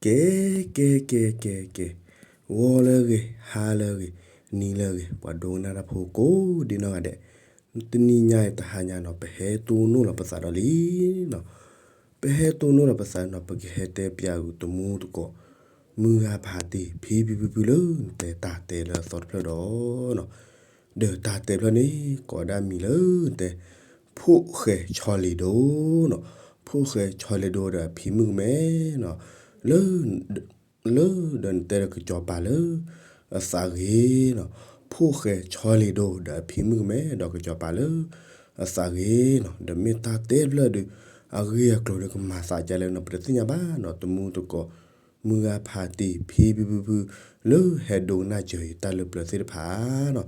ကဲ ကဲ ကဲ ကဲ ကဲ, ဂီၤလၢအဂ့ၤ, ဟါလၢအဂ့ၤ, နံၤလၢအဂ့ၤ, ပှၤဒိကနၣ်တၢ်ဖိကိးဒ်နီၢ်ဂၤဒဲး, တနံၤညါအံၤတဟါညါနီၤ ပဟဲတိၢ်နီၣ်လီၤပသးဒီးလံနီၤ. ပဟဲတိၢ်နီၣ်လီၤပသးနီၤ ပကဟဲတဲပၠးဂုာ်တမူတကိး မုၢ်ဂၤဖးတံၢ် ဖံဖံဖုဖုလၢ နတဲတၢ်တဲလၢအသီတဖျၢၣ်ဒီးနီၤ, ဒီးတၢ်တဲဖျၢၣ်န့ၣ် ကိးဒၣ်မံၤလၢနတဲ ဖိၣ်ဃဲဆီလ့ၤဒိနီၤ, ဖိၣ်ဃဲဆီလ့ၤဒိဒီးအဖံမုၣ်ကမဲနီၤ, လၢ လၢဒီးနတဲဒီးကစီၤပၤလၢ အသးဂ့ၤနီၤ, ဖိၣ်ဃဲဆီလ့ၤဒိဒီးအဖံမုၣ်ကမဲဒီးကစီၤပၤလၢ အသးဂ့ၤနီၤ, ဒီးမ့ၢ်တၢ်တဲဖျၢၣ်ဒီး အဂ့ၢ်အကျိၤဒီးကမၤသးဒ်လဲၣ်နီၤ ပတသ့ၣ်ညါဘၣ်နီၤ, တမူတကိး မုၢ်ဂၤဖးတံၢ် ဖံဖံဖုဖု လၢဟဲဒိကနၣ်စၢၤယတၢ်လၢပျၢၤသ့ၣ်တဖၣ်နီၤ,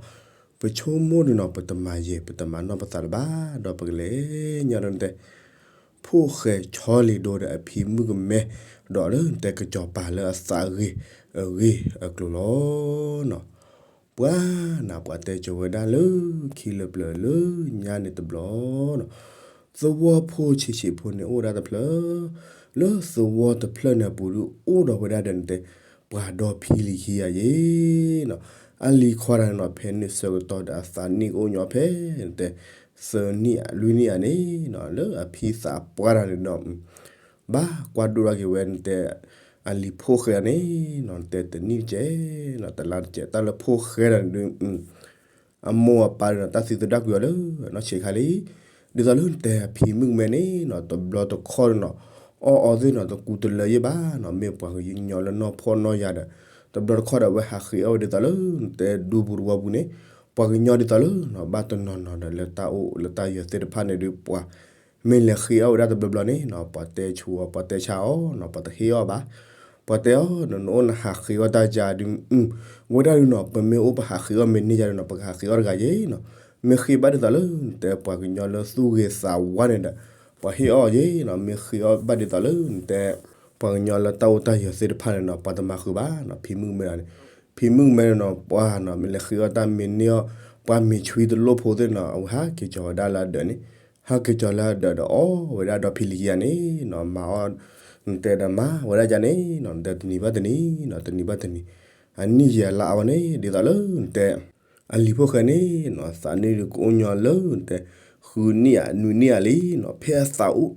ပဆိကမိၣ်ဒ်နီၤ ပတမၤယဲၢ် ပတမၤနီၢ်ပသးလၢၤဘၣ် ဒီးပကလဲၤညီဒီးနတဲ ဖိၣ်ဃဲဆီလ့ၤဒိဒီးအဖံမုၣ်ကမဲ ဒီးလၢနတဲကစီၤပၤလၢအသးဂ့ၤ အဂ့ၢ်အကျိၤလီၤနီၤ. ပှၤနၤ ပှၤတဲကၠိၤဝဲဒၣ်လၢခံလၢပျၢၤလၢညါန့ၣ်တဘျီနီၤ, သဝီဖိဆံးဆံးဖိန့ၣ်အိၣ်ဝဲဒၣ်တဖျၢၣ်, လၢသဝီတဖျၢၣ်န့ၣ်အပူၤဒုးအိၣ်ဒီးဝဲဒၣ်ဒီးနတဲ ပှၤဒီဖံလံၤခံဂၤယ့ၤနီၤ, အလံၤခွါတဂၤန့ၣ်နီၤ ဖဲန့ၣ်ဆၢကတီၢ်ဒီးအသးနံၣ်ကအိၣ်ညီဖဲ နတဲ သၢနံၣ်လွံၢ်နံၣ်ဧါန့ၣ်နီၤ လၢအဖံသးပှၢ်တဂၤန့ၣ်ဒီး ဘၣ်ကွၢ်ဒိၣ်ထီၣ်က့ၤဝဲနတဲ အလံၤဖိၣ်ဃဲန့ၣ်နီၤ နတဲတနံၣ်တကဲးနီၤ တလါတကဲး တၢ်လၢဖိၣ်ဃဲတဂၤန့ၣ်ဒုး အမိၢ်အပၢ်ဒီးနီၤ တၢ်သံသဒၣ်ကွံာ်အီၤလၢအနီၢ်ဆံးခါလံ, ဒ်သိးလၢနတဲအဖံမုၣ်ကမဲန့ၣ်နီၤ တဘျီတခီၣ်ဒီးနီၤ အီၣ်အီသ့ၣ်နီၤ တကူတလၢယ့ၢ်ဘၣ်နီၤ မ့ၢ်ပှၤကညီလၢနီၢ်ဖှီၣ်နီၢ်ယာ်ဒီး တဘျီတခီၣ်ဒီးအဝဲဟးဃ့အီၣ်ဝဲဒ်သိးလၢ နတဲဒူပူၤတဝီပူၤန့ၣ် ပှၤကညီဒ်သိးလၢနီၤ ဘၣ်တနီၤနီၤဒီးလၢတၢ်အိၣ်လၢတၢ်ယၢၤသ့ၣ်တဖၣ်န့ၣ်ဒုး ပှၤမ့ၢ်လဲၤဃ့အီၣ်ဝဲဒၣ်တဘျီဘျီန့ၣ်နီၤ ပှၤတဲဆူအီၤ ပှၤတဲဆါအီၤနီၤ ပှၤတဟ့ၣ်အီၣ်ဘၣ်, ပှၤတဲအီၤ နအိၣ်နဟးဃ့အီၣ်တၢ်ယၤဒုး ဝဲဒၣ်ဒုးနီၤ ပမ့ၢ်အိၣ်ပဟးဃ့အီၣ် မ့ၢ်န့ၢ်ယၤဒုးနီၤ ပကဟးဃ့အီၣ်တဂၤယ့ၤနီၤ, မ့ၢ်ဃ့ဘၣ်ဒ်သိးလၢ နတဲပှၤကညီလၢသူၣ်ဂ့ၤသးဝါန့ၣ်ဒီး ပှၤဟ့ၣ်အီၣ်ယ့ၤနီၤ, မ့ၢ်ဃ့အီၣ်ဘၣ်ဒ်သိးလၢ နတဲ ပှၤကညီလၢတၢ်အိၣ်တၢ်ယၢၤသ့ၣ်တဖၣ်န့ၣ်နီၤ ပှၤတမၤဃုာ်ဘၣ်နီၤ, ဖံမုၣ်မဲန့ၣ်, ဖံမုၣ်မဲန့ၣ်နီၤ ပှၤနီၤ မ့ၢ်လဲၤဃ့အီၣ်တၢ်မ့ၢ်န့ၢ်အီၣ် ပှၤမ့ၢ်ဆွံတလိၣ်ဖိသ့ၣ်နီၤ အဝဲဟးက့ၤကၠီၤဝဲဒၣ်လၢအဒၢးန့ၣ်, ဟးက့ၤကၠီၤလၢအဒၢးဒီးအီၣ်ဝဲဒၣ်ဒီဖံလံၤခံဂၤန့ၣ်နီၤ မၤအီၣ် နတဲဒီးမၤဝဲဒၣ်ယၤန့ၣ်နီၤ နတဲတနံၤဘၣ်တနံၤနီၤ တနံၤဘၣ်တနံၤ အနံၣ်ယံာ်လါအဝဲန့ၣ် ဒ်သိးလၢနတဲ အလံၤဖိၣ်ဃဲန့ၣ်နီၤ သးနံၣ်ဒုးကအိၣ်ညီလၢနတဲ ဃုနံၣ်ဧါ နွံနံၣ်ဧါလံနီၤ, ဖဲအသးအိၣ်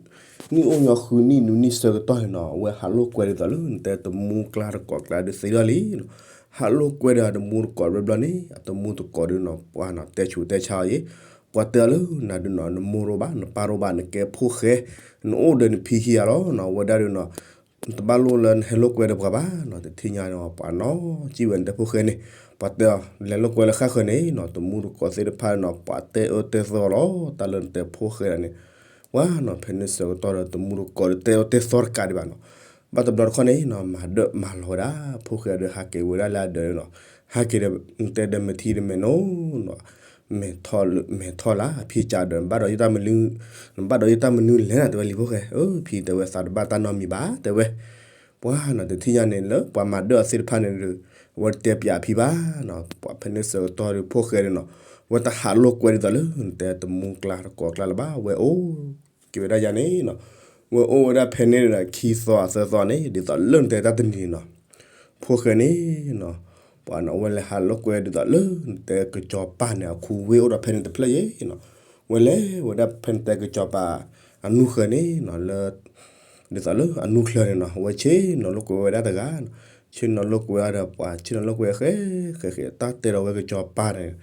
နံၣ်အိၣ်ညီဃုနံၣ် နွံနံၣ်ဆၢကတီၢ်န့ၣ်နီၤ အဝဲဟးလိာ်ကွဲဒ်သိးလၢနတဲတမူကျါတကိးကျါဒုးသ့လီၤလံနီၤ, ဟးလိာ်ကွဲဒီးတမူတကိးဘျီဘျီန့ၣ် အတမူတကိးဒုးနီၤ ပှၤနီၤ တဲဆူးတဲဆါအီၤယ့ၤ, ပှၤတဲအီၤလၢနၤဒုးနီၤ နမိၢ်တအိၣ်ဘၣ် နပၢ်တအိၣ်ဘၣ် နကဲဖိၣ်ဃဲ နအိၣ်ဒီးနဖံခံဂၤလီၤနီၤ, ဝဲဒၣ်ဒုးနီၤ နတဘၣ်လိၣ်လၢနဟဲလိာ်ကွဲဒီးပှၤဘၣ်နီၤ, တထံၣ်ညါနီၤ ပှၤနီၤ စံၣ်ဝဲနတဲဖိၣ်ဃဲန့ၣ်, ပှၤတဲအီၤ လဲၤလိာ်ကွဲလၢဃၣ်ဃၢၤန့ၣ်နီၤ တမူတကိးသ့ၣ်တဖၣ်နီၤ ပှၤတဲအၢတဲသီလီၤ တၢ်လၢနတဲဖိၣ်ဃဲဒၣ်န့ၣ်, ပှၤနီၤ ဖဲန့ၣ်ဆၢကတီၢ်ဒီးတမူတကိးဒီးတဲအၢတဲသီတကးဒံးဘၣ်နီၤ, ဘၣ်တဘျီတခီၣ်န့ၣ်နီၤ မၤဒၢးမၤလီၤဝဲဒၣ် ဖိၣ်ဃဲအဒုးဟးက့ၤဝဲဒၣ်လၢအဒၢးန့ၣ်နီၤ, ဟဲက့ၤဒီး နတဲဒီးမဲာ်ထံဒီးမဲာ်နိနီၤ မဲာ်ထီၣ်လၢ မဲာ်ထီၣ်လၢ အဖံကးဒီး နဘၣ်ဒီးယတၢ်မနုၤ နဘၣ်ဒီးယတၢ်မနုၤလဲၣ်နီၤ တဲဝဲလံၤဖိၣ်ဃဲ, အၢ ဖံတဲဝဲသးတဘၣ်တၢ်နီတမံၤဘၣ် တဲဝဲ, ပှၤနီၤ တထံၣ်ညါန့ၣ်လၢ ပှၤမၤဒၢးအီၤသ့ၣ်တဖၣ်န့ၣ်ဒီး အဝဲတတဲပၠးအဖံဘၣ်နီၤ, ပှၤဖဲန့ၣ်ဆၢကတီၢ်ဒီးဖိၣ်ဃဲန့ၣ်နီၤ အဝဲတဟးလိာ်ကွဲဒ်သိးလၢ နတဲတမူကျါတကိးကျါလၢၤဘၣ် ဝဲအိၣ်က့ၤဝဲဒၣ်ယၤန့ၣ်နီၤ, ဝဲအိၣ်ဝဲဒၣ်ဖဲန့ၣ်ဒီး ခံသီသၢသီန့ၣ် ဒ်သိးလၢနတဲတၢ်တနံၤနီၤ ဖိၣ်ဃဲန့ၣ်နီၤ ပှၤနီၤ အဝဲလဲၤဟးလိာ်ကွဲဒ်သိးလၢ နတဲကစီၤပၤန့ၣ် အခူဝ့ၢ်အိၣ်ဒီးဖဲန့ၣ်တဖျၢၣ်ယ့ၤနီၤ, ဝဲလဲၤဝဲဒၣ်ဖဲနတဲကစီၤပၤ အနူၢ်ဃၢၤန့ၣ်နီၤ လၢ ဒ်သိးလၢအနူၢ်ချၢန့ၣ်နီၤ အဝဲဆ့ၣ်နီၤလိာ်ကွဲဝဲဒၣ်တဂၤနီၤ, ဆ့ၣ်နီၤလိာ်ကွဲဝဲဒီးပှၤ ဆ့ၣ်နီၤလိာ်ကွဲဃဲ ဃဲဃဲ တၢ်တဲဒီးဝဲကစီၤပၤန့ၣ်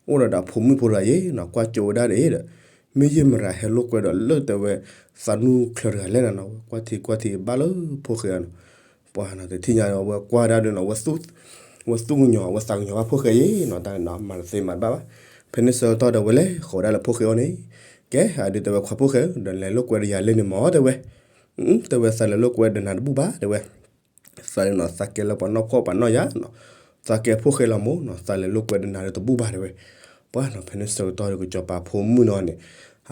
အိၣ်ဒီးဒၣ်ဖိမုၣ်ဖိတဂၤယ့ၤနီၤ ကွၢ်ကၠိဝဲဒၣ်ဒီးဒီး မ့ၢ်ယဲၢ်မတၤဟဲလိာ်ကွဲဒီးလၢတဲဝဲ သးနူၢ်ချၢတဂၤလဲၣ်နီၤနီၤ ကွၢ်ထံကွၢ်ထံဘၣ်လၢဖိၣ်ဃဲနီၤ, ပှၤနီၤ တထံၣ်ညါဒီး အဝဲကွၢ်ဒၣ်ဒီးနီၤ ဝဲသူၣ်ကညီၤ အဝဲသးကညီၤဘၣ်ဖိၣ်ဃဲယ့ၤနီၤ တၢ်နီၤ မၤတသ့မၤတဘၣ်ဘၣ်, ဖဲန့ၣ်ဆၢကတီၢ်ဒီးဝဲလဲၤဃီၤဒၣ်လၢဖိၣ်ဃဲအအိၣ်န့ၣ်, ကဲ အဒုးတဲဝဲခွါဖိၣ်ဃဲဧၢ ဒီးလဲၤလိာ်ကွဲဒီးယၤလဲၣ်န့ၣ်မၢ် တဲဝဲ တဲဝဲသးလဲၤလိာ်ကွဲဒီးနၤတဘူၣ်ဘၣ် တဲဝဲ, သးန့ၣ်နီၤ သးကဲလၢပှၤနီၢ်ဖှီၣ်ပှၤနီၢ်ယာ်နီၤ, သးကဲဖိၣ်ဃဲလီၤမၢ်နီၤ သးလဲၤလိာ်ကွဲဒီးနၤဒီးတဘူၣ်ဘၣ် တဲဝဲ, ပှၤနီၤ ဖဲန့ၣ်ဆၢကတီၢ်ဒီးကစီၤပၤဖိမုၣ်နီၤန့ၣ်,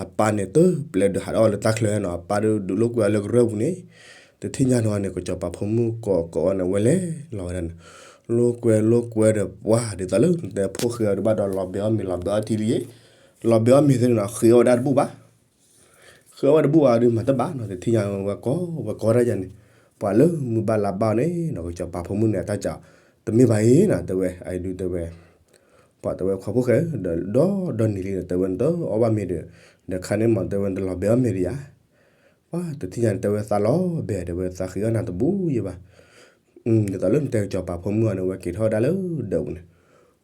အပၢ်န့ၣ်တပျဲဒုးဟးထီၣ်လၢတၢ်ချၢနီၤ အပၢ်ဒုးဒုးလိာ်ကွဲအီၤလၢကရၢၢ်ပူၤန့ၣ်, တထံၣ်ညါနီၤန့ၣ် ကစီၤပၤဖိမုၣ်ကိးကိးအီၤန့ၣ် ဝဲလဲၤလီၤဝဲဒၣ်န့ၣ်, လိာ်ကွဲလိာ်ကွဲဒီးပှၤဒ်သိးလၢ နတဲဖိၣ်ဃဲအီၤဒုးဘၣ်ဒီးလီၤဘဲအီၣ်မ့ၤလီၤဘဲအီၣ်ထံလံယ့ၤ, လီၤဘဲအီၣ်မ့ၤသ့ၣ်နီၤ ဃ့အီၣ်ဝဲဒၣ်တဘူၣ်ဘၣ် ဃ့အီၣ်ဝဲတဘူၣ်ဘၣ်ဒုးမၤတဘၣ်နီၤ တထံၣ်ညါဝဲကီဝဲကီတၢ်ယၤန့ၣ်, ပှၤ ပှၤလၢမုၢ်ဘၣ်လါဘၣ်အီၤန့ၣ်နီၤ ကစီၤပၤဖိမုၣ်န့ၣ် အတၢ်စံး တမ့ၢ်ဘၣ်အံၤနီၤ တဲဝဲ အဒုးတဲဝဲ ပှၤတဲဝဲခွါဖိၣ်ဃဲ ဒီးဒီနံၤလံဒီး တဲဝဲနတအီၣ်ဘၣ်မ့ၤဒီး ဒီးခါန့ၣ်မး တဲဝဲနတလီၤဘဲအီၣ်မ့ၤဒီးယၤ ပှၤတထံၣ်ညါန့ၣ် တဲဝဲသးလီၤဘဲ တဲဝဲသးဃ့အီၣ်နၤတဘူးယဲဘၣ် ဒ်သိးလၢနတဲကစီၤပၤဖိမုၣ်အီၤန့ၣ် ဝဲက့ၤထီၣ်ဝဲဒၣ်လၢဒၢးပူၤန့ၣ်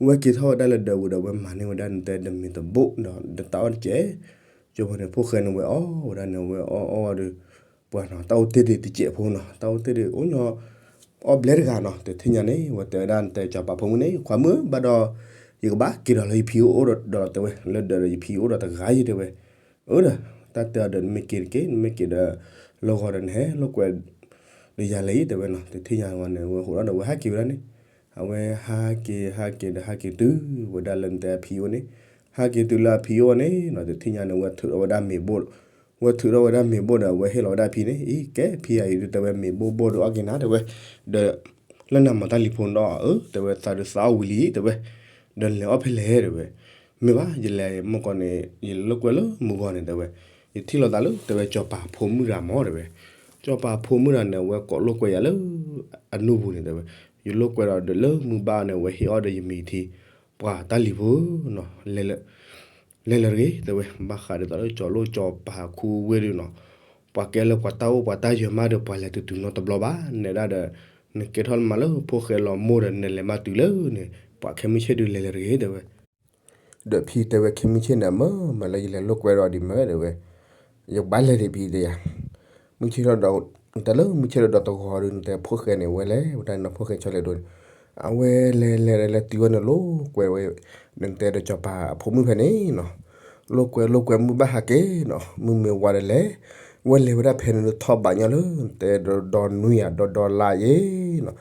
ဝဲက့ၤထီၣ်ဝဲဒၣ်လၢဒၢးပူၤဒီး ဝဲမၤန့ၢ်ဝဲဒၣ်နတဲဒီးမ့ၤတဘိၣ်ဒီး ဒီးတၢ်အီၣ်တစဲး ကၠိဖိန့ၣ် ဖိၣ်ဃဲန့ၣ် ဝဲအီၣ်ဝဲဒၣ်န့ၣ် ဝဲအီၣ်အီၣ်ဒီး ပှၤနီၤ တၢ်အိၣ်တ့ၢ်ဒံးတစဲးဖိနီၤ တၢ်အိၣ်တ့ၢ်ဒံးအိၣ်ညီ အီၣ်ဘျဲတဂၤနီၤ တထံၣ်ညါန့ၣ် ဝဲတဲဝဲဒၣ်နတဲကစီၤပၤဖိမုၣ်န့ၣ် ခွါမုၣ်ဘၣ်ဒီး ယကဘၣ်က့ၤဒီးလၢယဖံအိၣ်ဒီးတဲဝဲ လၢဒၢးဒီးယဖံအိၣ်ဒီးတဂၤယဲတဲဝဲ အၢဒီး တၢ်တဲအီၤဒီး နမ့ၢ်က့ၤတက့ၢ် နမ့ၢ်က့ၤဒီး လၢဂီၤဒီးနဟဲလိာ်ကွဲ ဒီးယၤလဲၣ်အံၤတဲဝဲနီၤ တထံၣ်ညါဝဲန့ၣ် ဝဲဟိးထီၣ်ဒီးဝဲဟးက့ၤဝဲဒၣ်န့ၣ် အဝဲဟးက့ၤဟးက့ၤဒီးဟးက့ၤတုၤဝဲဒၣ်လၢနတဲအဖံအိၣ်န့ၣ် ဟးက့ၤတုၤလၢအဖံအိၣ်န့ၣ်နီၤ တထံၣ်ညါန့ၣ် ဝဲထုးထီၣ်ဝဲဒၣ်မ့ၤဘိၣ် ဝဲထုးထီၣ်ဝဲဒၣ်မ့ၤဘိၣ်ဒီး အဝဲဟ့ၣ်လီၤဝဲဒၣ်အဖံန့ၣ် အံၤကဲဖံဧါ အံၤဒုးတဲဝဲမ့ၤဘိၣ်ဘိၣ်ဒီးအီၣ်က့ၤနၤတဲဝဲ ဒီး လၢနမၤတၢ်လံၤဖိဒီး အၢ တဲဝဲသးဒုးသးအီၣ်ဝံၤလံတဲဝဲ ဒီးနလဲၤအီၣ်ဖဲလဲၣ်တဲဝဲ မ့ၢ်ဘၣ် ယလဲၤမုၢ်ကီၢ်န့ၣ် ယလိာ်ကွဲလၢမုၢ်ဂီၢ်န့ၣ်တဲဝဲ ယထံၣ်လိာ်သးလၢတဲဝဲ ကၠီၤပၤဖိမုၣ်တဂၤမးတဲဝဲ ကၠီၤပၤဖိမုၣ်တဂၤန့ၣ် အဝဲကိးလိာ်ကွဲယၤလၢ အနူၢ်ပူၤန့ၣ်တဲဝဲ ယလိာ်ကွဲဒီးဒီးလၢမုၢ်ဘၣ်န့ၣ် အဝဲဟ့ၣ်အီၣ်ဒီးယမံၤထံ ပှၤတၢ်လံၤဖိနီၤ လဲၤလၢတဂ့ၤတဲဝဲ ဘၣ်ဃးဒ်သိးလၢကၠီၤလိာ်ကၠီၤပၤခူဝ့ၢ်ဒုးနီၤ ပှၤကဲလၢပှၤတၢ်အိၣ်ပှၤတၢ်ယၢၤမးဒီး ပှၤလဲၤတုၤတုၤနီတဘျီဘၣ် နဲဒၣ်ဒီး နကဲထီၣ်မၤလၢဖိၣ်ဃဲလီၤမိၢ်ဒီး နလဲၤမၤတုၤလၢန့ၣ် ပှၤခဲမုၢ်ဆ့ၣ်ဒုးလဲၤလၢတဂ့ၤတဲဝဲ ဒီးဖံတဲဝဲခဲမုၢ်ဆ့ၣ်န့ၣ် မ့ၢ်မၤလၢယလဲၤလိာ်ကွဲဒီးဒ်မၢတဲဝဲ ယကဘၣ်လဲၤဒံးဖံတဲယၤ မုၢ်ဆ့ၣ်ထီၣ်ဒီး တၢ်လၢမုၢ်ဆ့ၣ်ထီၣ်ဒီးတဂီၤဒုး နတဲဖိၣ်ဃဲန့ၣ် ဝဲလဲၤဝဲဒၣ်န့ၣ် ဖိၣ်ဃဲဆီလဲၤဒိန့ၣ် အဝဲလဲၤလဲၤလဲၤတုၤဝဲန့ၣ်လိာ်ကွဲဝဲ နတဲဒီးကၠီၤပၤအဖိမုၣ်ဖဲန့ၣ်နီၤ လိာ်ကွဲလိာ်ကွဲမုၢ်ဘၣ်ဟးက့ၤနီၤ မုၢ်မ့ၢ်ဝါဒီးလဲၤ ဝဲလဲၤဝဲဒၣ်ဖဲန့ၣ်လၢထီၣ်ဘးညီလၢ နတဲဒီးဒီနွံယၤဒီဒီလါယဲနီၤ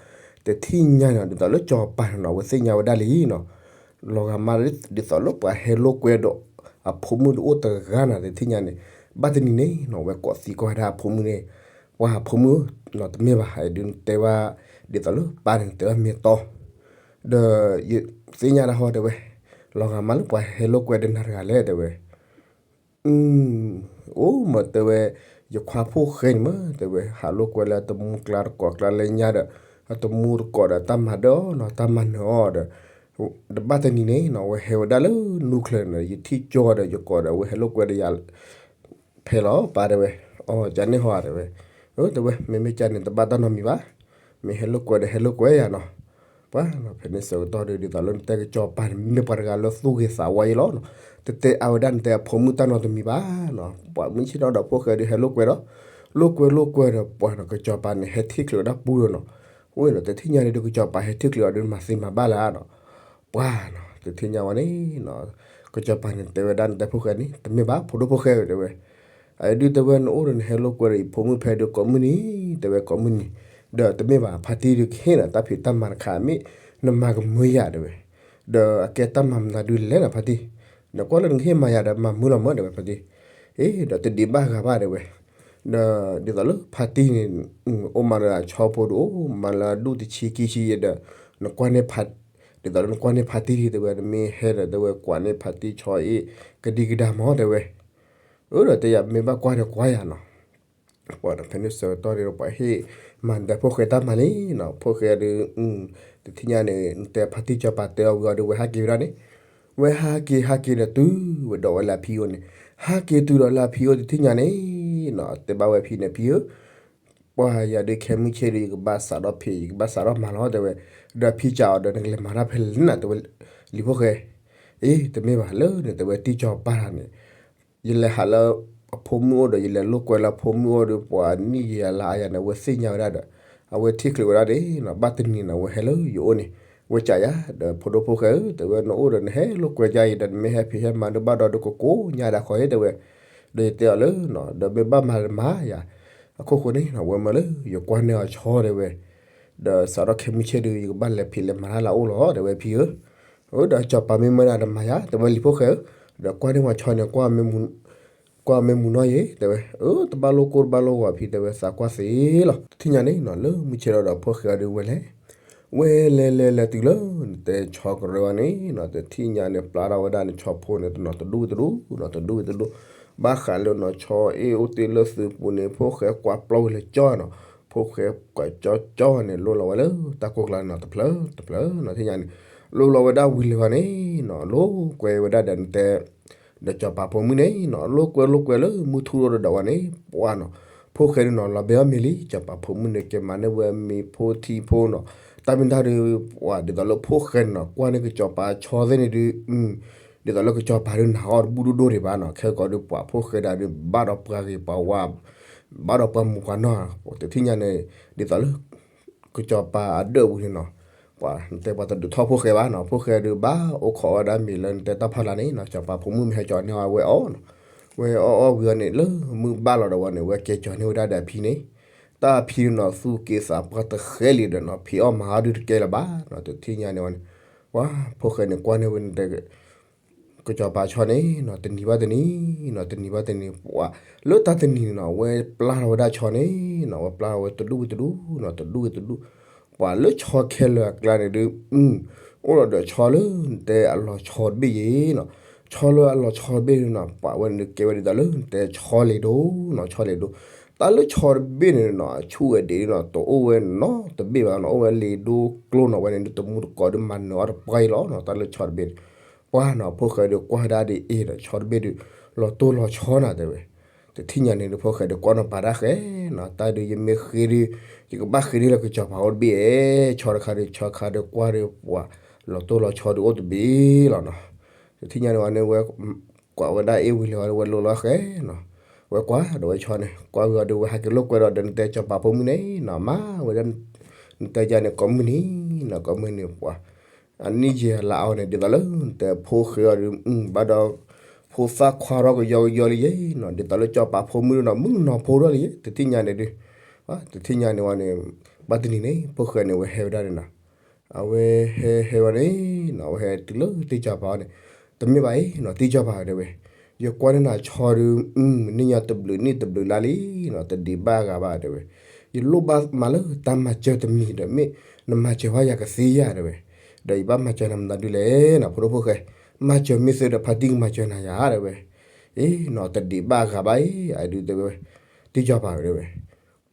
တထံၣ်ညါန့ၣ် ဒ်သိးလၢကၠီၤပၤန့ၣ်နီၤ အဝဲသ့ၣ်ညါဝဲဒၣ်လံနီၤ လီၤဂာ်မး ဒ်သိးလၢပှၤဟဲလိာ်ကွဲဒီး အဖိမုၣ်တအိၣ်တဂၤနီၤ တထံၣ်ညါန့ၣ် ဘၣ်တနံၤန့ၣ်နီၤ ဝဲကိးသံကွၢ်ဝဲဒၣ်အဖိမုၣ်န့ၣ် ပှၤအဖိမုၣ်နီၤ တမ့ၢ်ဘၣ် ဒုးတဲဝဲ ဒ်သိးလၢပၢ်န့ၣ် တဲဝဲမ့ၢ်တီ ဒီးယသ့ၣ်ညါဒၣ်ဟီတဲဝဲ လီၤဂာ်မးလၢပှၤဟဲလိာ်ကွဲဒီးနၤတဂၤလဲၣ်တဲဝဲ အိၣ်မးတဲဝဲ ယခွါဖိၣ်ဃဲန့ၣ်မး တဲဝဲ ဟးလိာ်ကွဲလၢတမူကျါတကိးကျါလၢညါဒီး အတမူတကိးဒီးတၢ်မၤဒၢအီၤနီၤ တၢ်မၤနၢၤအီၤဒီး တဘၣ်တနံၤန့ၣ်နီၤ အဝဲဟဲဝဲဒၣ်လၢနူၢ်ချၢန့ၣ် ယထံၣ်ကၠီဒီးယကိးဒီး အဝဲဟဲလိာ်ကွဲဒီးယၤ ဖဲလီၤပၢ်တဲဝဲ အီၤ ကန့ၣ်ဟီတဲဝဲ အၢ တဲဝဲ မ့မ့ၢ်ကန့ၣ် တဘၣ်တၢ်နီတမံၤဘၣ် မ့ၢ်ဟဲလိာ်ကွဲဒီးဟဲလိာ်ကွဲယၤနီၤ ပှၤနီၤ ဖဲန့ၣ်ဆၢကတီၢ်ဒုး ဒ်သိးလၢနတဲကစီၤပၤန့ၣ် မ့ၢ်ပှၤတဂၤလၢသူၣ်ဂ့ၤသးဝါယဲလီၤနီၤ တတဲအါဝဲဒၣ်နတဲအဖိမုၣ်တၢ်နီတမံၤဘၣ်နီၤ ပှၤမုၢ်ဆ့ၣ်ထီၣ်ဒီးဖိၣ်ဃဲဒုးဟဲလိာ်ကွဲဒီး လိာ်ကွဲလိာ်ကွဲဒီး ပှၤနီၤကစီၤပၤန့ၣ် ဟဲထံၣ်ချုးဝဲဒၣ်ပူဒီးနီၤ ဝဲနီၤ တထံၣ်ညါဒုး ကစီၤပၤဟဲထံၣ်ချုးအီၤဒုး မၤသ့မၤဘၣ်လၢနီၤ ပှၤနီၤ တထံၣ်ညါဝဲန့ၣ်နီၤ ကစီၤပၤန့ၣ် တဲဝဲဒၣ်နတဲဖိၣ်ဃဲန့ၣ် တမ့ၢ်ဘၣ် ဖိဒိၣ်ဖိၣ်ဃဲတဲဝဲ အဒုးတဲဝဲ နအိၣ်ဒီးနဟဲလိာ်ကွဲဒီးယဖိမုၣ်ဖဲဒုးကိးမုၢ်နံၤ တဲဝဲကိးမုၢ်နံၤ ဒီးတမ့ၢ်ဘၣ် ဖါတံၢ်ဒုးကဟ့ၣ်နၤတၢ်ဖံးတၢ်မၤတခါ မ့ၢ်နမၤကမုာ်ယၤတဲဝဲ ဒီးအကဲတၢ်မၤမနုၤဒုးလဲၣ်နၤဖါတံၢ် နကွၢ်လၢနကဟ့ၣ်မၤယၤဒီးမၤမုာ်လီၤမၢတဲဝဲဖါတံၢ် အ့ ဒီးတဒံးဘၣ်ဂၤဘၣ်တဲဝဲ ဒီးဒ်သိးလၢဖါတံၢ်န့ၣ် အိၣ်မးလၢအဆီဖိဒုးအိၣ်မးလၢအဒူၣ်တဆံခံဆံယဲဒီး နကွၢ်န့ၢ်ဖါ ဒ်သိးလၢနကွၢ်န့ၢ်ဖါတံၢ်တဲဝဲ နမ့ၢ်ဟဲဒီးတဲဝဲကွၢ်န့ၢ်ဖါတံၢ်ဆီအ့ၣ် ကဒံကဒါမၢတဲဝဲ အၢ ဒီးတဲယၤမ့ၢ်ဘၣ်ကွၢ်ဒီးကွၢ်ယၤနီၤ ပှၤဒီးဖဲန့ၣ်ဆၢကတီၢ်ဒီးပှၤဟ့ၣ်မၤနတဲဖိၣ်ဃဲတၢ်မၤလံနီၤ ဖိၣ်ဃဲဒုး တထံၣ်ညါန့ၣ် နတဲဖါတံၢ်ကၠီၤပၤတဲအီၤဝံၤအီၤဒီး ဝဲဟးက့ၤဝဲဒၣ်န့ၣ် ဝဲဟးက့ၤဟးက့ၤဒီးတုၤဝဲဒီးဝဲလၢအဖံအိၣ်န့ၣ် ဟးက့ၤတုၤဒီးလၢအဖံအိၣ်တထံၣ်ညါန့ၣ်နီၤ တဲဘၣ်ဝဲဖံန့ၣ် ဖံဧၢ ပှၤယၤဒုးခဲမုၢ်ဆ့ၣ်ဒုး ယကဘၣ်စးထီၣ်ဖံး ယကဘၣ်စးထီၣ်မၤလီၤတဲဝဲ ဒီးဖံစံးအီၤဒီး နကလဲၤမၤတၢ်ဖဲလဲၣ်နၤတဲဝဲ လံၤဖိၣ်ဃဲ အ့ တမ့ၢ်ဘၣ်လၢနတဲဝဲတံၢ်ကၠီၤပၤတဂၤန့ၣ် ယလဲၤဟးလၢအဖိမုၣ်အိၣ်ဒီး ယလဲၤလိာ်ကွဲလၢအဖိမုၣ်အိၣ်ဒီး ပှၤနံၣ်ယၤလါအါယၤန့ၣ် အဝဲသ့ၣ်ညါဝဲဒၣ်ဒီး အဝဲထံၣ်ချုးဝဲဒၣ်ဒၣ်နီၤ ဘၣ်တနံၤန့ၣ် အဝဲဟဲလၢယအိၣ်န့ၣ် ဝဲကးယၤ ဒီးဖိဒိၣ်ဖိၣ်ဃဲဧၢ တဲဝဲ နအိၣ်ဒီးနဟဲလိာ်ကွဲယါအံၤဒီး နမ့ၢ်ဟဲဖံးဟဲမၤဒုးဘၣ်ဒီးဒုးကကိးညါဒၣ်ဃီဧၣ်တဲဝဲ ဒီးယတဲအီၤလၢ ဒီးမ့ၢ်ဘၣ်မၤတမၤယၤ အခိၣ်ဃိန့ၣ် အဝဲမၢလၢယကွၢ်န့ၢ်အီၤဆီတဲဝဲ ဒီးစးထီၣ်ခဲမုၢ်ဆ့ၣ်ဒုး ယကဘၣ်လဲၤဖံးလဲၤမၤတၢ်လၢအအိၣ်လီၤတဲဝဲဖံဧၢ အၢ ဒီးကၠီၤပၤမ့ၢ်မၢနၤတမၤယၤ တဲဝဲလံၤဖိၣ်ဃဲဧၢ ဒီးကွၢ်န့ၢ်ဝဲဆီန့ၣ် ကွၢ်မ့ၢ်မုာ်နီၢ်ယံၤ တဲဝဲ အၢ တဘၣ်လိၣ်ကိၢ်တဘၣ်လိၣ်ဂီၤဖံတဲဝဲသးကွၢ်သ့လီၤ တထံၣ်ညါန့ၣ်နီၤ လၢမုၢ်ဆ့ၣ်ထီၣ်ဒီးဖိၣ်ဃဲအီၤဒုးဝဲလဲၤ ဝဲလဲၤလဲၤလဲၤတုၤလၢ နတဲဆီကရၢဝဲန့ၣ်နီၤ တထံၣ်ညါန့ၣ် ပျၢ်ထီၣ်ဝဲဒၣ်န့ၣ်ဆီဖိန့ၣ် တနီၤတဒူၣ်တဒူၣ်နီၤ တဒူၣ်တဒူၣ် ဘၣ်ဃးလၢနီၤ ဆီအ့ၣ်အိၣ်တ့ၢ်လၢသုးပူၤန့ၣ် ဖိၣ်ဃဲကွၢ်ပျီဝဲလၢကၠီနီၤ ဖိၣ်ဃဲကွၢ်ကၠီကၠီန့ၣ် လိလီၤဝဲလၢတၢ်ကိၢ်ကျါန့ၣ်နီၤ တဖျၢၣ်တဖျၢၣ်နီၤ တထံၣ်ညါန့ၣ် လိလီၤဝဲဒၣ်ဝံၤလၢၤဂီၤန့ၣ်နီၤ လိကွဲဝဲဒၣ်ဒီးနတဲ ဒီးစီၤပၤဖိမုၣ်န့ၣ်နီၤ လိကွဲလိကွဲလၢမုၢ်ထူၣ်လိဒီးဝဲန့ၣ် ပှၢ်နီၤ ဖိၣ်ဃဲဒုးနီၤ လီၤဘဲအီၣ်မ့ၤလံ စီၤပၤဖိမုၣ်န့ၣ် ကဲမၤန့ၢ်ဝဲမ့ၤဖိထံဖိနီၤ တၢ်မ့ၢ်တၢ်ဒုး ပှၢ်ဒ်သိးလၢဖိၣ်ဃဲန့ၣ်နီၤ ကွၢ်န့ၢ်ကစီၤပၤဆီသ့ၣ်န့ၣ်ဒုး ဒ်သိးလၢကစီၤပၤဒုးနၤအီၣ်တဘူၣ်ဒိၣ်ဒိၣ်ဒံးဘၣ်နီၤ ခဲကီးဒုးပှၢ်ဖိၣ်ဃဲဒၣ်ဒုး ဘၣ်ဒီးပှၤဂ့ၤပှၤဝါ ဘၣ်ဒီးပှၤမုာ်ပှၤနီၢ် တထံၣ်ညါန့ၣ် ဒ်သိးလၢ ကစီၤပၤအဒၢးဝံၤန့ၣ်နီၤ ပှၤနတဲပှၤတဒုးထီၣ်ဖိၣ်ဃဲဘၣ်နီၤ ဖိၣ်ဃဲဒုးဘၣ်အိၣ်ခိးဝဲဒၣ်မ့ၤလၢနတဲတၢ်ဖီလာ်န့ၣ်နီၤ စီၤပၤဖိမုၣ်မ့ၢ်ဟဲကၠီၤန့ၢ်အီၤဝဲအီၤနီၤ ဝဲအီၣ်အီၣ်ဝံၤအီၤန့ၣ် လၢမုၢ်ဘၣ်လီၤဒီးဝဲန့ၣ် ဝဲကဲကၠီၤန့ၢ်ဝဲဒၣ်ဒီးအဖံန့ၣ် တၢ်အဖံန့ၣ်နီၤ သူၣ်က့သးပှၢ်တဃဲလံဒီးနီၤ ဖံးအီၣ်မၤအီၣ်ဒုးတကဲလၢၤဘၣ်နီၤ တထံၣ်ညါန့ၣ်ဝဲန့ၣ် ပှၢ်ဖိၣ်ဃဲန့ၣ်ကွၢ်န့ၢ်ဝဲန့ၣ် ကစီၤပၤဆီန့ၣ်နီၤ တနံၤဘၣ်တနံၤနီၤ တနံၤဘၣ်တနံၤ ပှၢ်လၢတၢ်တနံၤန့ၣ်နီၤ ဝဲပျၢ်ထီၣ်ဝဲဒၣ်ဆီန့ၣ်နီၤ ဝဲပျၢ်ထီၣ်ဝဲတဒူၣ်ဝံၤတဒူၣ်နီၤ တဒူၣ်ဝံၤတဒူၣ် ပှၢ်လၢဆီခဲလၢာ်အကျါန့ၣ်ဒုး အိၣ်ဒီးဒီးဆီလၢနတဲအလီၤဆီတဘ့ၣ်ယဲနီၤ ဆီလၢအလီၤဆီတဘ့ၣ်န့ၣ်နီၤ ပှၢ်ဝဲန့ၣ်ကဲဝဲဒ်သိးလၢနတဲဆီလ့ၤဒိနီၤ ဆီလ့ၤဒိ တၢ်လၢဆီတဘ့ၣ်န့ၣ်နီၤ အဆူၣ်ဝဲဒံးနီၤ တအိၣ်ဝဲနီတဘ့ၣ်ဘၣ်နီၤ အိၣ်ဝဲလ့ၤဒိကျိနီၤ ဝဲန့ၣ်ဒုး တမူတကိးဒုးမၤနၢၤအီၣ်တပှၢ်အံၤလီၤနီၤ တၢ်လၢဆီတဘ့ၣ်န့ၣ် ပှၢ်နီၤ ဖိၣ်ဃဲဒုးကွၢ်ဝဲဒၣ်ဒ်အံၤဒီး ဆီတဘ့ၣ်ဒုး လီၤတိၢ်လီၤဆီနၤတဲဝဲ တထံၣ်ညါန့ၣ်ဒုး ဖိၣ်ဃဲဒုးကွၢ်နီၤပာ်တၢ်ဃဲနီၤ တၢ်ဒုးယမ့ၢ်ဃ့ဒုး ယကဘၣ်ဃ့ဒုးလၢကစီၤပၤအိၣ်တဘ့ၣ်ဧါ ဆီတခါဒုး ဆီတခါဒုးကွၢ်ဒုးပှၢ် လီၤတိၢ်လီၤဆီဒုးအိၣ်တဘ့ၣ်လီၤနီၤ တထံၣ်ညါန့ၣ်ဝဲန့ၣ်ဝဲ ကွၢ်ဝဲဒၣ်အ့ၣ်ဝံၤလံဝဲလီၤဃဲနီၤ ဝဲကွၢ်ဒီးဝဲဆီန့ၣ် ကွၢ်ဝံၤအီၤဒုး ဝဲဟဲက့ၤလိာ်ကွဲဒီးဒီးနတဲစီၤပၤဖိမုၣ်န့ၣ်နီၤ မၤဝဲဒၣ် နတဲယၤန့ၣ်ကိးမုၢ်နံၤနီၤ ကိးမုၢ်နံၤပှၢ် အနံၣ်ယဲၢ်လါအီၤန့ၣ် ဒ်သိးလၢနတဲဖိၣ်ဃဲအီၤဒုး ဘၣ်ဒီး ဖိသၣ်ခွါထီၣ်ကယီကယီလံယဲနီၤ ဒ်သိးလၢစီၤပၤဖိမုၣ်ဒုးနီၤ မုၣ်ကနီၤဖိထီၣ်လံယဲ တထံၣ်ညါန့ၣ်ဒုး တထံၣ်ညါန့ၣ်ဝဲန့ၣ် ဘၣ်တနံၤန့ၣ် ဖိၣ်ဃဲန့ၣ် ဝဲဟဲဝဲဒၣ်န့ၣ်နီၤ အဝဲဟဲဟဲဝဲန့ၣ်နီၤ အဝဲဟဲတုၤလၢတံၢ်စီၤပၤအီၤန့ၣ် တမ့ၢ်ဘၣ်အံၤနီၤ တံၢ်စီၤပၤတဲဝဲ ယကွၢ်န့ၢ်နၤဆီဒုး မုၢ်နံၤညါတဘျုးနံၣ်တဘျုးလါလံနီၤ တဒံးဘၣ်အဂၤဘၣ်တဲဝဲ ယလိၣ်ဘၣ်မၤလၢတၢ်မၤစၢၤတမံၤဒီး မ့ၢ်နမၤစၢၤဘၣ်ယၤကသ့ဧါတဲဝဲ ဒီးယဘၣ်မၤစၢၤနၤမနုၤဒုးလဲၣ်နီၤ ဖိဒိၣ်ဖိၣ်ဃဲ မၤစၢၤမ့ၢ်သ့ဒီးဖါတံၢ်ကမၤစၢၤနၤယၤတဲဝဲ အ့နီၤ တဒံးဘၣ်အဂၤဘၣ်အံၤ အဒုးတဲဝဲ တံၢ်စီၤပၤတဲဝဲ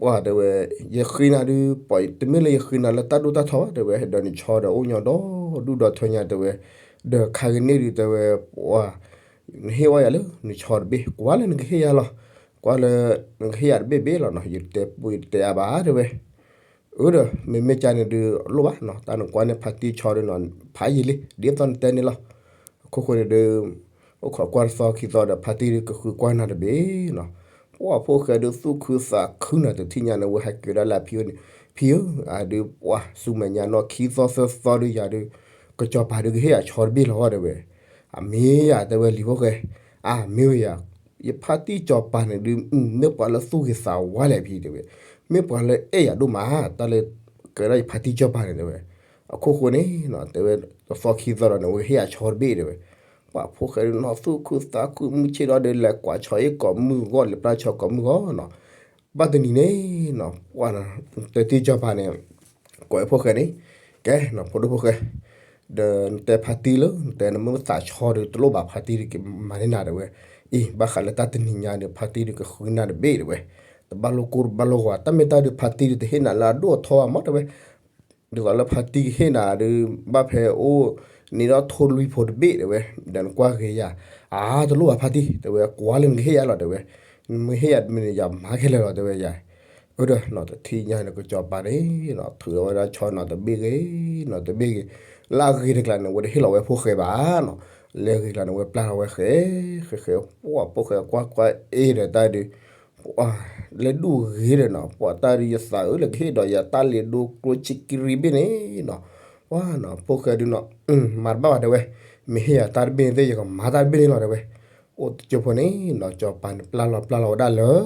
ပှၢ်တဲဝဲ ယဃ့နၤဒုး ပှၢ်တမ့ၢ်လၢယဃ့နၤလၢတၢ်ဒိၣ်တၢ်ထီဘၣ်တဲဝဲ ဒီးနဆီဒီးအိၣ်ညီဒီဒူၣ်ဒီထၢညါတဲဝဲ ဒီးခါကန့ၣ်ဒုးတဲဝဲ ပှၢ် နဟ့ၣ်ဝဲယၤလၢနဆီတဘ့ၣ် ကွၢ်လၢနကဟ့ၣ်ယၤလီၤ ကွၢ်လၢ နကဟ့ၣ်ယၤတဘ့ၣ်ဘ့ၣ်လီၤနီၤ ယတတဲပူယတတဲအါဘၣ်တဲဝဲ အၢဒီး မ့မ့ၢ်ကန့ၣ်ဒုးလိၣ်ဘၣ်နီၤ တၢ်နကွၢ်န့ၢ်ဖါတံၢ်ဆီဒုးနီၤ ဖးယံာ်လံ ဒ်သိးနတဲန့ၣ်လီၤ အခိၣ်ဃိန့ၣ်ဒုး အိၣ်ခိးကွၢ်တသီခံသီဒီး ဖါတံၢ်ဒုးကဃုကွၢ်နၤတဘ့ၣ်နီၤ ပှၢ်ဖိၣ်ဃဲဒုးသူၣ်ခုသးခုနၤ တထံၣ်ညါန့ၣ် ဝဲဟဲက့ၤဒၣ်လၢအဖံန့ၣ် ဖံဧၢ အဒုးပှၢ်ဆူမဲာ်ညါနီၢ်ခံသီသၢသီဒုးယၤဒုး ကစီၤပၤဒုးကဟ့ၣ်ယၤဆီတဘ့ၣ်လီၤတဲဝဲ အမ့ၢ်ယၤတဲဝဲလံၤဖိၣ်ဃဲ အမ့ၢ်ဝဲယၤ ယဖါတံၢ်စီၤပၤန့ၣ်ဒုး မ့ၢ်ပှၤလၢသူၣ်ဂ့ၤသးဝါလဲၣ်ဖံတဲဝဲ မ့ၢ်ပှၤလၢအဲၣ်ယၤဒိၣ်မး တၢ်လၢ ကဲဒၣ်ယဖါတံၢ်စီၤပၤန့ၣ်တဲဝဲ အခိၣ်ဃိန့ၣ်နီၤ တဲဝဲ တသီခံသီဒီးန့ၣ် ဝဲဟ့ၣ်ယၤဆီတဘ့ၣ်တဲဝဲ ပှၢ်ဖိၣ်ဃဲဒုးနီၤ သူၣ်ခုသးခုမုၢ်ဆ့ၣ်ဒီးဒုး လဲၤကွၢ်ဆီအ့ၣ်ကိးမုၢ်ဂီၢ် လဲၤပျၢ်ဆီကိးမုၢ်ဂီၢ်နီၤ ဘၣ်တနံၤန့ၣ်နီၤ ပှၢ် တဲတံၢ်စီၤပၤန့ၣ် ကိးဝဲဖိၣ်ဃဲန့ၣ် ကဲနီၤ ဖိဒိၣ်ဖိၣ်ဃဲ ဒီးနတဲဖါတံၢ်လၢ နတဲနမ့ၢ်သးဆီဒုး တလိၣ်ဘၣ်ဖါတံၢ်ဒုးကမၤန့ၢ်နၤတဲဝဲ အံၤ ဘၣ်ဃးလၢတၢ်တနံၤညါဒုး ဖါတံၢ်ဒုးကဃုနၤတဘ့ၣ်တဲဝဲ တဘၣ်လိၣ်ကိၢ်တဘၣ်လိၣ်ဂီၤ တၢ်မ့ၢ်တၢ်ဒုးဖါတံၢ်ဒုးတဟ့ၣ်နၤလၢအဒိၣ်အထီဘၣ်မးတဲဝဲ ဒ်သိးလၢဖါတံၢ်ကဟ့ၣ်နၤဒုး ဘၣ်ဖဲအိၣ်န့ၣ်ဒီးထိၣ်လွံၢ်ဖိတဘ့ၣ်တဲဝဲ ဒီးနကွၢ်ဂ့ၤယၤ အါတလိၣ်ဘၣ်ဖါတံၢ်တဲဝဲ ကွၢ်လၢနကဟ့ၣ်ယၤလီၤတဲဝဲ နမ့ၢ်ဟ့ၣ်ယၤတမံၤန့ၣ် ယမၤခဲလၢာ်လီၤတဲဝဲယၤ အၢဒီးနီၤ တထံၣ်ညါန့ၣ် ကစီၤပၤန့ၣ်နီၤ ထုးလီၤဝဲဒၣ်ဆီနီၤ တဘ့ၣ်ဂ့ၤနီၤ တဘ့ၣ်ဂ့ၤ လၢအဂ့ၤတကျါန့ၣ် ဝဲတဟ့ၣ်လီၤဝဲဖိၣ်ဃဲဘၣ်နီၤ လၢအဂ့ၤတကျါန့ၣ် ဝဲပျၢ်လီၤဝဲဃဲ ဃဲဃဲ ပှၢ်ဖိၣ်ဃဲကွၢ်ကွၢ်အ့ၣ်ဒီးတၢ်ဒုး ပှၢ် လၢဒူၣ်ဂ့ၤဒီးနီၤ ပှၢ်တၢ်ဒုးယသးအၢ လၢကဟ့ၣ်ဒီးယၤတၢ်လ့ၤဒိကျိဆံကရံဘ့ၣ်န့ၣ်နီၤ ပှၢ်နီၤ ဖိၣ်ဃဲဒုးနီၤ မၤတဘၣ်ဘၣ်တဲဝဲ မ့ၢ်ဟ့ၣ်ယၤတၢ်တဘ့ၣ်န့ၣ်သ့ၣ် ယကမၤတၢ်တဘ့ၣ်န့ၣ်လီၤတဲဝဲ အိၣ်တကၠိဖိန့ၣ်နီၤ စီၤပၤန့ၣ် ပျၢ်လီၤပျၢ်လီၤဝဲဒၣ်လၢ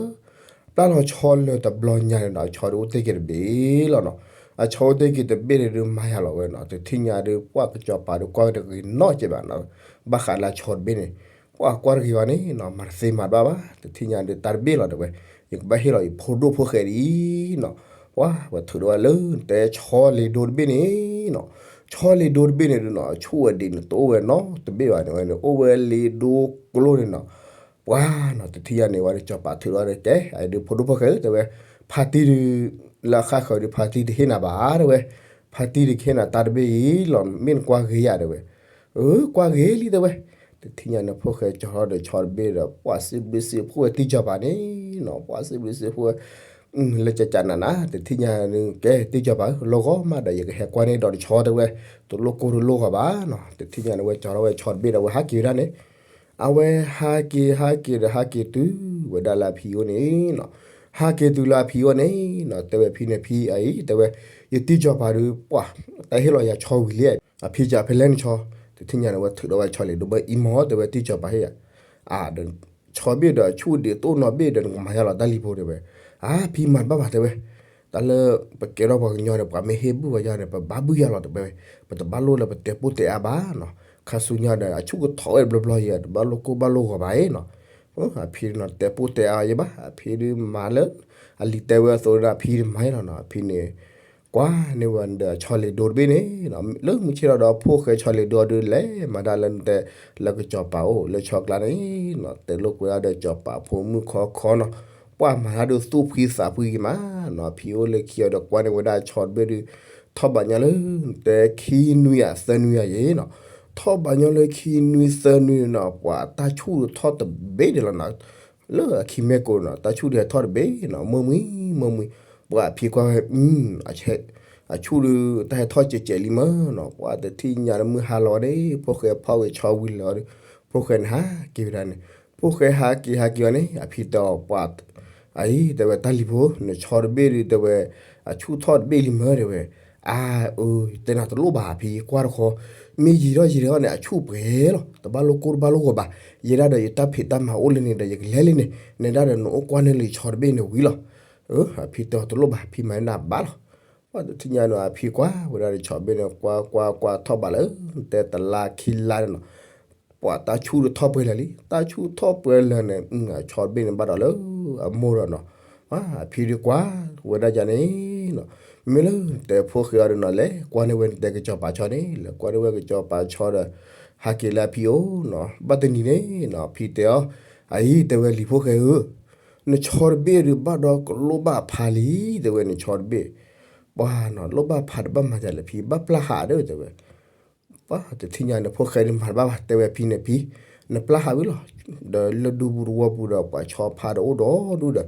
ပျၢ်လီၤဆီလၢၤတဘျီညါန့ၣ်နီၤ အဆီဒုးအိၣ်တ့ၢ်က့ၤတဘ့ၣ်လီၤနီၤ အဆီအိၣ်တ့ၢ်က့ၤတဘ့ၣ်န့ၣ်ဒုး မၤယၤလီၤဝဲနီၤ တထံၣ်ညါဒုး ပှၢ်ကစီၤပၤဒုးကွၢ်ဝဲတဂ့ၤနီတစဲးဘၣ်နီၤ ဘၣ်ဃးလၢအဆီတဘ့ၣ်န့ၣ် ပှၢ်ကွၢ်တဂ့ၤဘၣ်န့ၣ်နီၤ မၤတသ့မၤတဘၣ်ဘၣ် တထံၣ်ညါဒုးတၢ်တဘ့ၣ်လီၤတဲဝဲ ယကဘၣ်ဟ့ၣ်လီၤယဖိဒိၣ်ဖိၣ်ဃဲဒ်အံၤနီၤ ပှၢ်ဝဲထုးဒီးဝဲလၢ တဲဆီလ့ၤဒိတဘ့ၣ်န့ၣ်နီၤ ဆီလ့ၤဒိတဘ့ၣ်န့ၣ်ဒုးနီၤ အဆူၣ်ဝဲဒံးန့ၣ် တအိၣ်ဝဲနီတဘ့ၣ်ဘၣ်န့ၣ်ဝဲန့ၣ် အိၣ်ဝဲလ့ၤဒိကျိန့ၣ်နီၤ ပှၢ်နီၤ တထံၣ်ညါန့ၣ်ဝဲဒုး စီၤပၤထုးဒီးဝဲတဲ အဒုးဖိဒိၣ်ဖိၣ်ဃဲဧၢ တဲဝဲ ဖါတံၢ်ဒုး လၢအဃၣ်ဃၢၤဒုး ဖါတံၢ်တဟ့ၣ်နၤဘၣ်တဲဝဲ, ဖါတံၢ်တကဟ့ၣ်နၤတၢ်တဘ့ၣ်အံၤလီၤ မ့ၢ်နကွၢ်ဂ့ၤယၤတဲဝဲ, အၢ ကွၢ်ဂ့ၤလံတဲဝဲ, တထံၣ်ညါန့ၣ် ဖိၣ်ဃဲကၠီထီၣ်ဒီးဆီတဘ့ၣ်ဒီး ပှၤစံးဘျုးစံးဖှိၣ်ဝဲတံၢ်ကၠီၤပၤန့ၣ်နီၤ ပှၤစံးဘျုးစံးဖှိၣ်ဝဲ လၢကကနၤနၤ တထံၣ်ညါန့ၣ် ကဲတံၢ်ကၠီၤပၤဧၢ လီၤဂီၢ်မးဒီး ယကဟဲကွၢ်န့ၢ်ဒီးတဆီတဲဝဲ, တလိၣ်ကိၢ်တလိၣ်ဂီၤဘၣ်နီၤ တထံၣ်ညါန့ၣ် အဝဲကၠီထီၣ်ဝဲဆီတဘ့ၣ်ဒီး အဝဲဟးက့ၤဝဲဒၣ်န့ၣ် အဝဲဟးက့ၤဟးက့ၤဒီးဟးက့ၤတုၤဝဲဒၣ်လၢအဖံအိၣ်န့ၣ်နီၤ, ဟးက့ၤတုၤလၢအဖံအိၣ်န့ၣ်နီၤ တဲဝဲဖံန့ၣ်ဖံအံၤ တဲဝဲ, ယတံၢ်ကၠီၤပၤဒီး ပှၤ တၢ်ဟ့ၣ်လီၤယၤဆီဝံၤလံ, အဖံကဖဲလဲၣ်နဆီ, တထံၣ်ညါန့ၣ် အဝဲထုးထီၣ်ဝဲဆီလ့ၤဒိဘၣ်အံၤမ့ၢ်တဲဝဲတံၢ်ကၠီၤပၤဟ့ၣ်ယၤ, ဒီး ဆီဘ့ၣ်ဒီးဆူၣ်ဒံးတအိၣ်နီတဘ့ၣ်ဒီး နကမၤယါလီၤတၢ်လံၤဖိတဲဝဲ, အါဖံမၤတဘၣ်ဘၣ်တဲဝဲ, တၢ်လၢ ပကဲထီၣ်ပှၤကညီန့ၣ် ပှၤမ့ၢ်ဟ့ၣ်ဘူၣ်ပှၤယါန့ၣ် ပဘၣ်ဘူၣ်ယါလီၤတဲဝဲ, ပတဘၣ်လိၣ်လၢပတဲပိၢ်တဲအါဘၣ်နီၤ, ခါဆူညါဒီး အဆူၣ်ကထီၣ်ဝဲတဘျီဘျီယဲ တဘၣ်လိၣ်ကိၢ်ဘၣ်လိၣ်ဂီၤဘၣ်အံၤနီၤ, အဖံနီၤ တဲပိၢ်တဲအါယဲဘၣ် အဖံဒုးမၤလၢ အလံၤတဲဝဲအသိးဒီး အဖံတမၤလီၤနီၤ အဖံန့ၣ် ကွၢ်န့ၢ်ဝဲဒီးဆီလ့ၤဒိတဘ့ၣ်န့ၣ်နီၤ လၢမုၢ်ဆ့ၣ်ထီၣ်ဒီးဖိၣ်ဃဲဆီလ့ၤဒိဒုးလဲၤမၤတၢ်လၢနတဲ လၢကစီၤပၤအိၣ် လၢဆီကျါန့ၣ်နီၤ တဲလိာ်ကွဲဒၣ်ဒီးစီၤပၤဖိမုၣ်ခီခီနီၤ ပှၤမၤတၢ်ဒုးသူၣ်ဖှံသးဖှံက့ၤမးနီၤ ဖံအိၣ်လၢခံအီၤဒီးကွၢ်န့ၢ်ဝဲဒၣ်ဆီတဘ့ၣ်ဒုး ထီၣ်ဘးညီလၢ နတဲခံနွံယၤသၢနွံယၤယဲနီၤ ထီၣ်ဘးညီလၢခံနွံသၢနွံနီၤ ပှၤတၢ်ဆူၣ်ဒုးထီၣ်တဘ့ၣ်ဒံးလီၤနီၤ လၢအခံမ့ၢ်ကိးနီၤ တၢ်ဆူၣ်ဒုးဟဲထီၣ်တဘ့ၣ်နီၤ မုၢ်မှံ မုၢ်မှံ ပှၤအဖံကွၢ်ဝဲ အဆူၣ်ဒုး တၢ်ဟဲထီၣ်စဲးစဲးလံမ့ၢ်နီၤ ပှၤတထံၣ်ညါလၢမုၢ်ဟါလီၤဝဲန့ၣ် ဖိၣ်ဃဲဖီၣ်ဝံၤဆီဝံၤလီၤဒီး ဖိၣ်ဃဲန့ၣ်ဟးက့ၤဝဲဒၣ်န့ၣ် ဖိၣ်ဃဲဟးက့ၤဟးက့ၤအီၤန့ၣ် အဖံတဲအီၤပှၤ အအံၤတဲဝဲတၢ်လံၤဖိ နဆီတဘ့ၣ်ဒုးတဲဝဲ အဆူၣ်ထီၣ်တဘ့ၣ်လံမ့ၢ်တဲဝဲ အါ အၢ ယတဲနၤတလိၣ်ဘၣ်ဖံ ကွၢ်တခီ မ့ၢ်ယံာ်ထီၣ်ယံာ်ထီၣ်န့ၣ် အဆူၣ်ပှဲၤလီၤ တဘၣ်လိၣ်ကိၢ်တဘၣ်လိၣ်ဂီၤဘၣ် ယဲဒၣ်ဒီးယတၢ်ဖံးတၢ်မၤအိၣ်လၢန့ၣ်ဒီး ယကလဲၤလံန့ၣ် နဲဒၣ်ဒီးနအိၣ်ကွၢ်န့ၢ်လံဆီတဘ့ၣ်န့ၣ်ဝံၤလီၤ အဖံတဲအီၤတလိၣ်ဘၣ် ဖံမၤနၢ်ဘၣ်လီၤ ပှၤတထံၣ်ညါန့ၣ် အဖံကွၢ်ဝဲဒၣ်ဒီးဆီတဘ့ၣ်န့ၣ် ကွၢ်ကွၢ်ကွၢ်ထီၣ်ဘးလၢ တဲတလါခံလါန့ၣ်နီၤ ပှၤတၢ်ဆူၣ်ဒုးထီၣ်ပှဲၤလၢာ်လံ တၢ်ဆူၣ်ထီၣ်ပှဲၤလၢာ်န့ၣ် ဆီတဘ့ၣ်န့ၣ်ဘၣ်ဒီးလၢ အမိၢ်ဒီးနီၤ အဖံဒုးကွၢ်ဝဲဒၣ်ယၤန့ၣ်နီၤ မ့ၢ်လၢနတဲဖိၣ်ဃဲအီၤဒီးနီၤ လဲၤကွၢ်န့ၢ်ဝဲနတဲကစီၤပၤဆီန့ၣ် လဲၤကွၢ်န့ၢ်ဝဲကစီၤပၤဆီဒီး ဟးက့ၤလၢအဖံအိၣ်နီၤ ဘၣ်တနံၤန့ၣ်နီၤ အဖံတဲအီၤ အအံၤတဲဝဲလံၤဖိၣ်ဃဲဧၢ နဆီတဘ့ၣ်ဒုးဘၣ်ဒီးကလိၣ်ဘၣ်ဖးလံ တဲဝဲနဆီတဘ့ၣ် ပှၤနီၤ လိၣ်ဘၣ်ဖးတဘၣ်မၤဒ်လဲၣ်ဖံ ဘၣ်ပျၢ်ဟးဒီးတဲဝဲ ပှၤတထံၣ်ညါန့ၣ် ဖိၣ်ဃဲဒုးမၤတဘၣ်ဘၣ် တဲဝဲဖံန့ၣ်ဖံ နပျၢ်ဟးဝံၤလီၤ ဒီးလၢဒူပူၤတဝီပူၤဒီး ပှၤဆီဖါဒီးအိၣ်ဒီးဒူၣ်ဒီး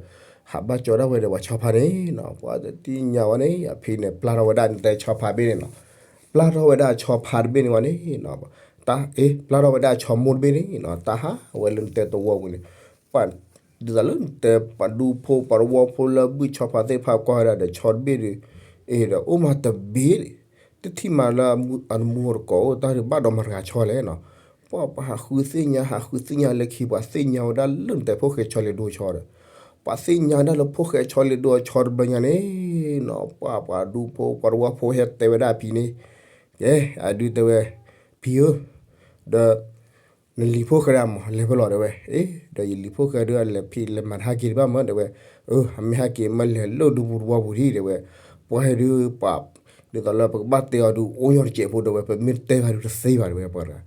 ဟးဘၣ်ကၠီဒၣ်ဝဲဒီးပှၤဆီဖါန့ၣ်နီၤ ပှၤတထံၣ်ညါဝဲန့ၣ် အဖံန့ၣ် ပျၢ်ထီၣ်ဝဲဒၣ်နတဲဆီဖါတဘ့ၣ်န့ၣ်နီၤ ပျၢ်ထီၣ်ဝဲဒၣ်ဆီဖါတဘ့ၣ်န့ၣ်ဝဲန့ၣ်နီၤ တၢ်အ့ ပျၢ်ထီၣ်ဝဲဒၣ်ဆီမိၢ်တဘ့ၣ်န့ၣ်နီၤ တၢ်ဟးဝဲလၢနတဲတဝီပူၤန့ၣ် ပှၤ ဒ်သိးလၢနတဲ ပှၤဒူဖိပှၤတဝီဖိလၢဘုၣ်ဆီဖါသ့ၣ်တဖၣ်ကွၢ်ဝဲဒၣ်ဒီးဆီတဘ့ၣ်ဒုး အ့ဒီး အိၣ်မးတဘ့ၣ် တထံၣ်မးလၢအတမူတကိးအိၣ်တၢ်ဒုးဘၣ်ဒီးမၤတဂၤဆီလဲၣ်နီၤ ပှၤပှၤဟးဃုသ့ၣ်ညါ ဟးဃုသ့ၣ်ညါလၢခံ ပှၤသ့ၣ်ညါဝဲဒၣ်လၢနတဲဖိၣ်ဃဲဆီလ့ၤဒိဆီဒီး ပှၤသ့ၣ်ညါဒၣ်လၢဖိၣ်ဃဲဆီလ့ၤဒိအဆီတဘျီညါန့ၣ်နီၤ ပှၤပှၤဒူဖိပှၤတဝီဖိဟဲတဲဝဲဒၣ်အဖံန့ၣ် ကဲ အဒုးတဲဝဲ ဖံဧၢ ဒီး နလံၤဖိၣ်ဃဲဒၣ်မး လဲၤဖဲလဲၣ်တဲဝဲ, အ့ ဒီးယလံၤဖိၣ်ဃဲဒုး အလဲၤဖံးလဲၤမၤတဟးက့ၤတဘၣ်မး တဲဝဲ, အၢ အမ့ၢ်ဟဲက့ၤမးလဲၤလၢဒူပူၤတဝီပူၤဒံး တဲဝဲ, ပှၤဟဲဒုးပှၤ ဒ်သိးလၢပကဘၣ်တဲအီၤဒုး အိၣ်ညီတစဲးဖိ တဲဝဲ ပမ့ၢ်တတဲဘၣ်ဒုးတသ့ဘၣ် တဲဝဲ ပှၤတဂၤ,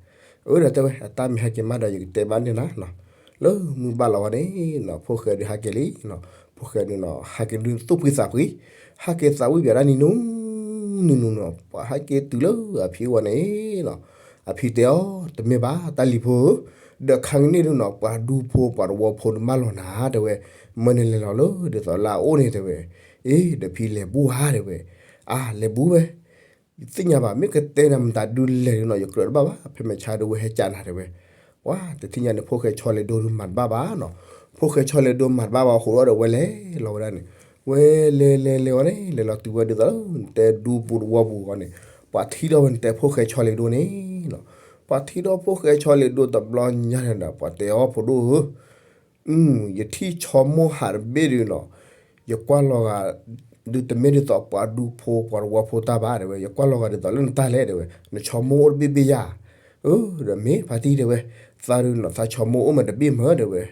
အၢ ဒီးတဲဝဲ အတၢ်မ့ၢ်ဟဲက့ၤမးဒီး ယကတဲဘၣ်န့ၣ်နၤနီၤ, လၢမုၢ်ဘၣ်လီၤဝဲန့ၣ်နီၤ ဖိၣ်ဃဲဒုးဟဲက့ၤလံနီၤ, ဖိၣ်ဃဲဒုးနီၤ ဟဲက့ၤဒုးသူၣ်ဖှံသးဖှံ, ဟဲက့ၤသးဝံၣ်ပၠးဒၣ်နံၤနုၤ နံၤနုၤနီၤ ပှၤဟဲက့ၤတုၤလၢအဖံဝဲန့ၣ်နီၤ, အဖံတဲအီၤ တမ့ၢ်ဘၣ် တၢ်လံၤဖိဧၢ, ဒီးခါကန့ၣ်ဒုးနီၤ ပှၤဒူဖိပှၤတဝီဖိန့ၣ်မၢလီၤနၤ တဲဝဲ, မၢနလဲၤလီၤလၢ ဒ်သိးလၢအအိၣ်န့ၣ် တဲဝဲ, အ့ ဒီးဖံလဲၤဘူးဧါ တဲဝဲ, အါ လဲၤဘူးဝဲ, ယသ့ၣ်ညါဘၣ် မ့ၢ်ကတဲနၤမတၤဒုးလဲၤဒုးနီၤ ယကြၢးတဘၣ်ဘၣ် ဖဲမဲာ်ဆါဒုးဝဲဟဲကးနၤ တဲဝဲ, ပှၤတထံၣ်ညါန့ၣ် ဖိၣ်ဃဲဆီလ့ၤဒိဒုးမၤတဘၣ်ဘၣ်နီၤ, ဖိၣ်ဃဲဆီလ့ၤဒိမၤတဘၣ်ဘၣ် ဟိးထီၣ်ဒီးဝဲလဲၤလီၤဝဲဒၣ်န့ၣ်, ဝဲလဲၤလဲၤလဲၤဝဲန့ၣ် လဲၤလီၤတုၤဝဲဒ်သိးလၢ နတဲဒူပူၤတဝီပူၤအဂီၢ်န့ၣ်, ပှၤထံၣ်ထီၣ်ဝဲနတဲဖိၣ်ဃဲဆီလ့ၤဒိန့ၣ်နီၤ, ပှၤထံၣ်ထီၣ်ဖိၣ်ဃဲဆီလ့ၤဒိတဘျီညါန့ၣ်ဒီး ပှၤတဲအီၤ ဖိဒိၣ်ဧၢ ယထံၣ်ဆီမိၢ်ဟးတဘ့ၣ်ဒုးနီၤ, ယကွၢ်လီၤဂာ် ဒုးတမ့ၢ်ဒ်သိးပှၤဒူဖိပှၤတဝီဖိတၢ်ဘၣ် တဲဝဲ, ယကွၢ်လီၤဂာ်ဒ်သိးလၢနတၢ်လဲၣ် တဲဝဲ, နဆီမိၢ်အိၣ်တဘ့ၣ်ဘ့ၣ်ယၤ, အၢ ဒီးမ့ၢ်ဖါတံၢ် တဲဝဲ, သးဒုးနီၤ သးဆီမိၢ်အိၣ်မးတဘ့ၣ်မး တဲဝဲ,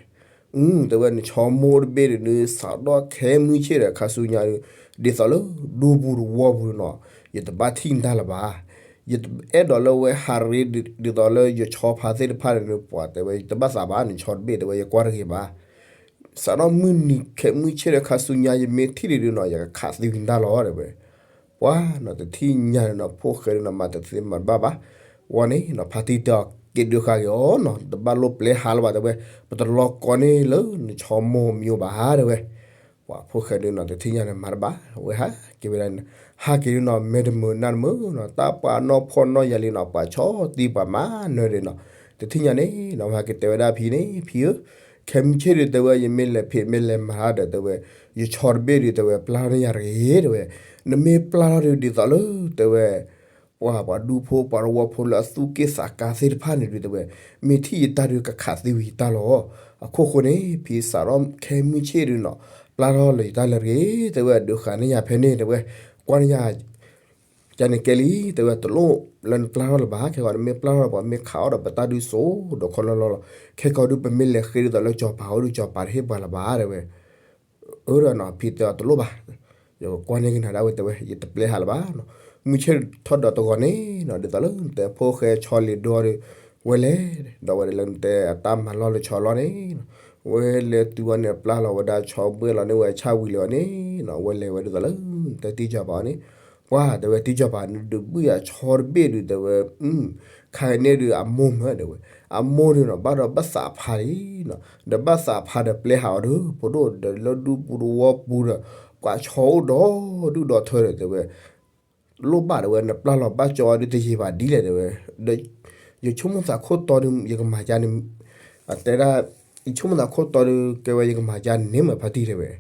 အု တဲဝဲ နဆီမိၢ်အိၣ်တဘ့ၣ်ဒုး စးထီၣ်ခဲမုၢ်ဆ့ၣ်ဒီးခါဆူညါဒုး, ဒ်သိးလၢဒူပူၤတဝီပူၤနီၤ, ယတဘၣ်ထံၣ်နတၢ်လၢၤဘၣ် ယအဲၣ်ဒိးလၢဝဲဟးရ့ ဒ်သိးလၢယဆီဖါသ့ၣ်တဖၣ်န့ၣ် ပှၤတဲဝဲ ယတဘၣ်သးဘၣ် နဆီတဘ့ၣ် တဲဝဲ ယကွၢ်တဂ့ၤဘၣ်, စးထီၣ်မုၢ်နံၤခဲမုၢ်ဆ့ၣ်ဒီးခါဆူညါ ယမ့ၢ်ထံၣ်ဒုးနီၤ ယကခးသံဝံၤတၢ်လီၤ တဲဝဲ. ပှၤနီၤ တထံၣ်ညါန့ၣ်နီၤ ဖိၣ်ဃဲဒုးနီၤ မၤတသ့မၤတဘၣ်ဘၣ်. ဝံၤန့ၣ်နီၤ ဖါတံၢ်တဲအီၤ က့ၤဒုးဃာ်က့ၤအီၤနီၤ တဘၣ်လိၣ်ပျဲဟးလၢၤဘၣ် တဲဝဲ. ပတလီၤကီန့ၢ်လၢနဆီမိၢ်မံအိၣ်ဘၣ် တဲဝဲ. ပှၤဖိၣ်ဃဲဒုးနီၤ တထံၣ်ညါန့ၣ်မၤတဘၣ် ဝဲဟးက့ၤဝဲဒၣ်န့ၣ် ဟးက့ၤဒုးနီၤ မ့ၢ်တမုာ်နၢ်တမုာ်နီၤ တၢ်ပှၤနီၢ်ဖှီၣ်နီၢ်ယာ်လံနီၤ ပှၤဆီၣ်တံၢ်ပှၤမၤနၢၤဒုးနီၤ. တထံၣ်ညါန့ၣ်နီၤ ဝဲဟဲက့ၤတဲဝဲဒၣ်ဖံန့ၣ် ဖံဧၢ, ခဲမုၢ်ဆ့ၣ်ဒုး တဲဝဲ ယမ့ၢ်လဲၤဖံးမ့ၢ်လဲၤမၤဒီး တဲဝဲ ယဆီတဘ့ၣ်ဒုး တဲဝဲ ပျၢ်ထီၣ်န့ၢ်ယၤတဂ့ၤ တဲဝဲ. နမ့ၢ်ပျၢ်ထီၣ်ဒုး ဒ်သိးလၢ တဲဝဲ ပှၤပှၤဒူဖိပှၤတဝီဖိလၢအသူၣ်က့ၣ်သးကါသ့ၣ်တဖၣ်န့ၣ်ဒုး တဲဝဲ မ့ၢ်ထံၣ်ယတၢ်ဒုးကခးသံဝံၤယတၢ်လီၤ. အခိၣ်ဃိန့ၣ် ဖံစးထီၣ်ခဲမုၢ်ဆ့ၣ်ဒုးနီၤ ပျၢ်ထီၣ်လၢယတၢ်လၢတဂ့ၤ တဲဝဲ ဒုးဃာ်န့ၢ်ယၤဖဲန့ၣ် တဲဝဲ. ကွၢ်န့ၢ်ယၤ ကန့ၣ်ကဲလံ တဲဝဲ တလိၣ်လၢနပျၢ်ထီၣ်လၢၤဘၣ် ခဲကီး နမ့ၢ်ပျၢ်ထီၣ်လၢၤဘၣ် မ့ၢ်ခးအီၣ်ဒီးပတၢ်ဒုးစိၤဒီးခီလီၤလီၤလီၤ. ခဲကီးဒုး ပမ့ၢ်လဲၤဃ့ဒ်သိးလၢစီၤပၤအိၣ်ဒုး စီၤပၤတဟ့ၣ်ပှၤလၢၤဘၣ် တဲဝဲ. အၢ ဒီးနီၤ ဖံတဲအီၤတလိၣ်ဘၣ်, ယကကွၢ်န့ၢ်ကနၤဒၣ်ဝဲ တဲဝဲ ယတပျဲဟးလၢၤဘၣ်နီၤ. မုၢ်ဆ့ၣ်ထီၣ်ဒီးတဂီၤန့ၣ်နီၤ ဒ်သိးလၢနတဲဖိၣ်ဃဲဆီလ့ၤဒိဒီး ဝဲလဲၤ ဒီးဝဲဒၣ်လၢနတဲအတၢ်မၤလီၢ်လၢဆီလီၢ်န့ၣ်နီၤ ဝဲလဲၤတုၤဝဲန့ၣ် ပျၢ်လီၤဝဲဒၣ်ဆီဘှ့ၣ်လီၤန့ၢ်ဝဲဆၣ်ဝံၤလံအီၤန့ၣ်နီၤ ဝဲလဲၤဝဲဒ်သိးလၢ နတဲတံၢ်စီၤပၤအီၤန့ၣ် ပှၤတဲဝဲ တံၢ်စီၤပၤ နဒုးဘုၣ်ယၤဆီတဘ့ၣ်ဒုး တဲဝဲ ခါကန့ၣ်ဒုး အမိၢ်မၢ တဲဝဲ အမိၢ်ဒုးနီၤ ဘၣ်ဒီးဘၣ်သးဖးလံနီၤ ဒီးဘၣ်သးဖးဒီးပျဲဟးအီၤဒီး ဖိဒိၣ်ဒီးလၢဒူပူၤတဝီပူၤဒီး ပှၤဆီအိၣ်ဒီဒူၣ်ဒီထၢဒီး တဲဝဲ လိၣ်ဘၣ် တဲဝဲ နပျၢ်လီၤဘၣ်ကၠီဒုးတယံာ်ဘၣ်ဒ်လဲၣ် တဲဝဲ ဒီးယဆိကမိၣ်သးခိၣ်တီဒုး ယကမၤကါန့ၣ် အတဲဒၣ် ယဆိကမိၣ်သးခိၣ်တီဒုး ကဲဝဲယကမၤကါန့ၣ်မ့ၢ်ဖါတံၢ် တဲဝဲ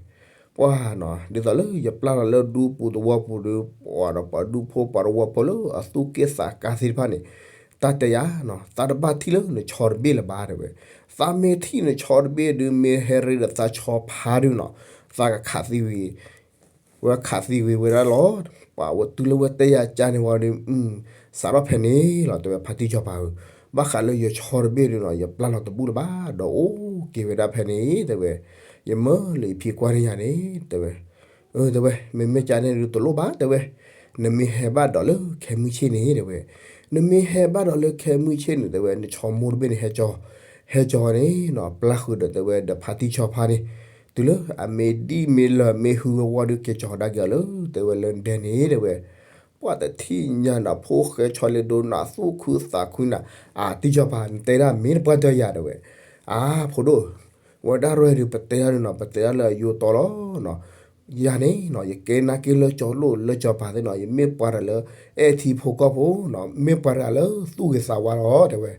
ပှၤနီၤ ဒ်သိးလၢယပျၢ်လီၤလၢဒူပူၤတဝီပူၤဒီး ပှၤဒီးပှၤဒူဖိပှၤတဝီဖိလၢအသူၣ်က့ၣ်သးကါသ့ၣ်တဖၣ်န့ၣ် တၢ်တဲယၤနီၤ သးတဘၣ်ထံၣ်လၢနဆီတဘ့ၣ်လၢၤဘၣ် တဲဝဲ. သးမ့ၢ်ထံၣ်နဆီတဘ့ၣ်ဒုး မ့ၢ်ဟဲရ့ဒီးသးဆီဖးဒုးနီၤ သးကခးသံဝံၤ ဝဲခးသံဝံၤဝဲဒၣ်လီၤ. ပှၤဝဲတုၤလၢဝဲတဲယၤကါန့ၣ်ဝံၤဒီး စးထီၣ်ဖဲန့ၣ်လီၤ တဲဝဲ ဖါတံၢ်စီၤပၤဧၢ, ဘၣ်ဃးလၢယဆီတဘ့ၣ်ဒုးနီၤ ယပျၢ်လီၤတဘူၣ်လၢၤဘၣ် ဒီးအိၣ်က့ၤဝဲဒၣ်ဖဲန့ၣ် တဲဝဲ. ယမၢလၢယဖံကွၢ်န့ၢ်ယၤန့ၣ် တဲဝဲ အၢ တဲဝဲ မ့မ့ၢ်ကါန့ၣ်ဒုးတလိၣ်ဘၣ် တဲဝဲ, နမ့ၢ်ဟဲဘၣ်ဒီးလၢခဲမုၢ်ဆ့ၣ်န့ၣ် တဲဝဲ, နမ့ၢ်ဟဲဘၣ်ဒီးလၢခဲမုၢ်ဆ့ၣ်န့ၣ် တဲဝဲ နဆီမိၢ်တဘ့ၣ်န့ၣ် ဟဲကၠီ ဟဲကၠီန့ၣ်နီၤ ပျၢ်ဃုာ်ဒီး တဲဝဲ ဒီးဖါတံၢ်ဆီဖါန့ၣ် တုၤလၢအမ့ၢ်ဒံၣ်မ့ၢ်လၢာ်မ့ၢ်ဟုဝဲဝံၤဒီး က့ၤကၠီကဒါက့ၤအီၤလၢ တဲဝဲ လၢနဒဲန့ၣ် တဲဝဲ. ပှၤတထံၣ်ညါနီၤ ဖိၣ်ဃဲဆီလ့ၤဒိနီၤ သူၣ်ခုသးခုနီၤ, အါ တံၢ်စီၤပၤ နတဲဒၣ်မ့ၢ်တပှၢ်တၢၢ်ယၤ တဲဝဲ. အါ ဖိဒိၣ် ဝဲဒၣ်ရဲၣ်ဒုး ပတဲဒၣ်န့ၣ်နီၤ ပတဲဒၣ်လၢအယိတီလီၤနီၤ. ယၤန့ၣ်နီၤ ယကဲနာ်က့လၢကၠီလိၣ်လၢကၠီပၤသ့ၣ်နီၤ ယမ့ၢ်ပှၤတဂၤလၢ အဲၣ်ထံဖိကီၢ်ဖိနီၤ မ့ၢ်ပှၤတဂၤလၢသူၣ်ဂ့ၤသးဝါလီၤ တဲဝဲ.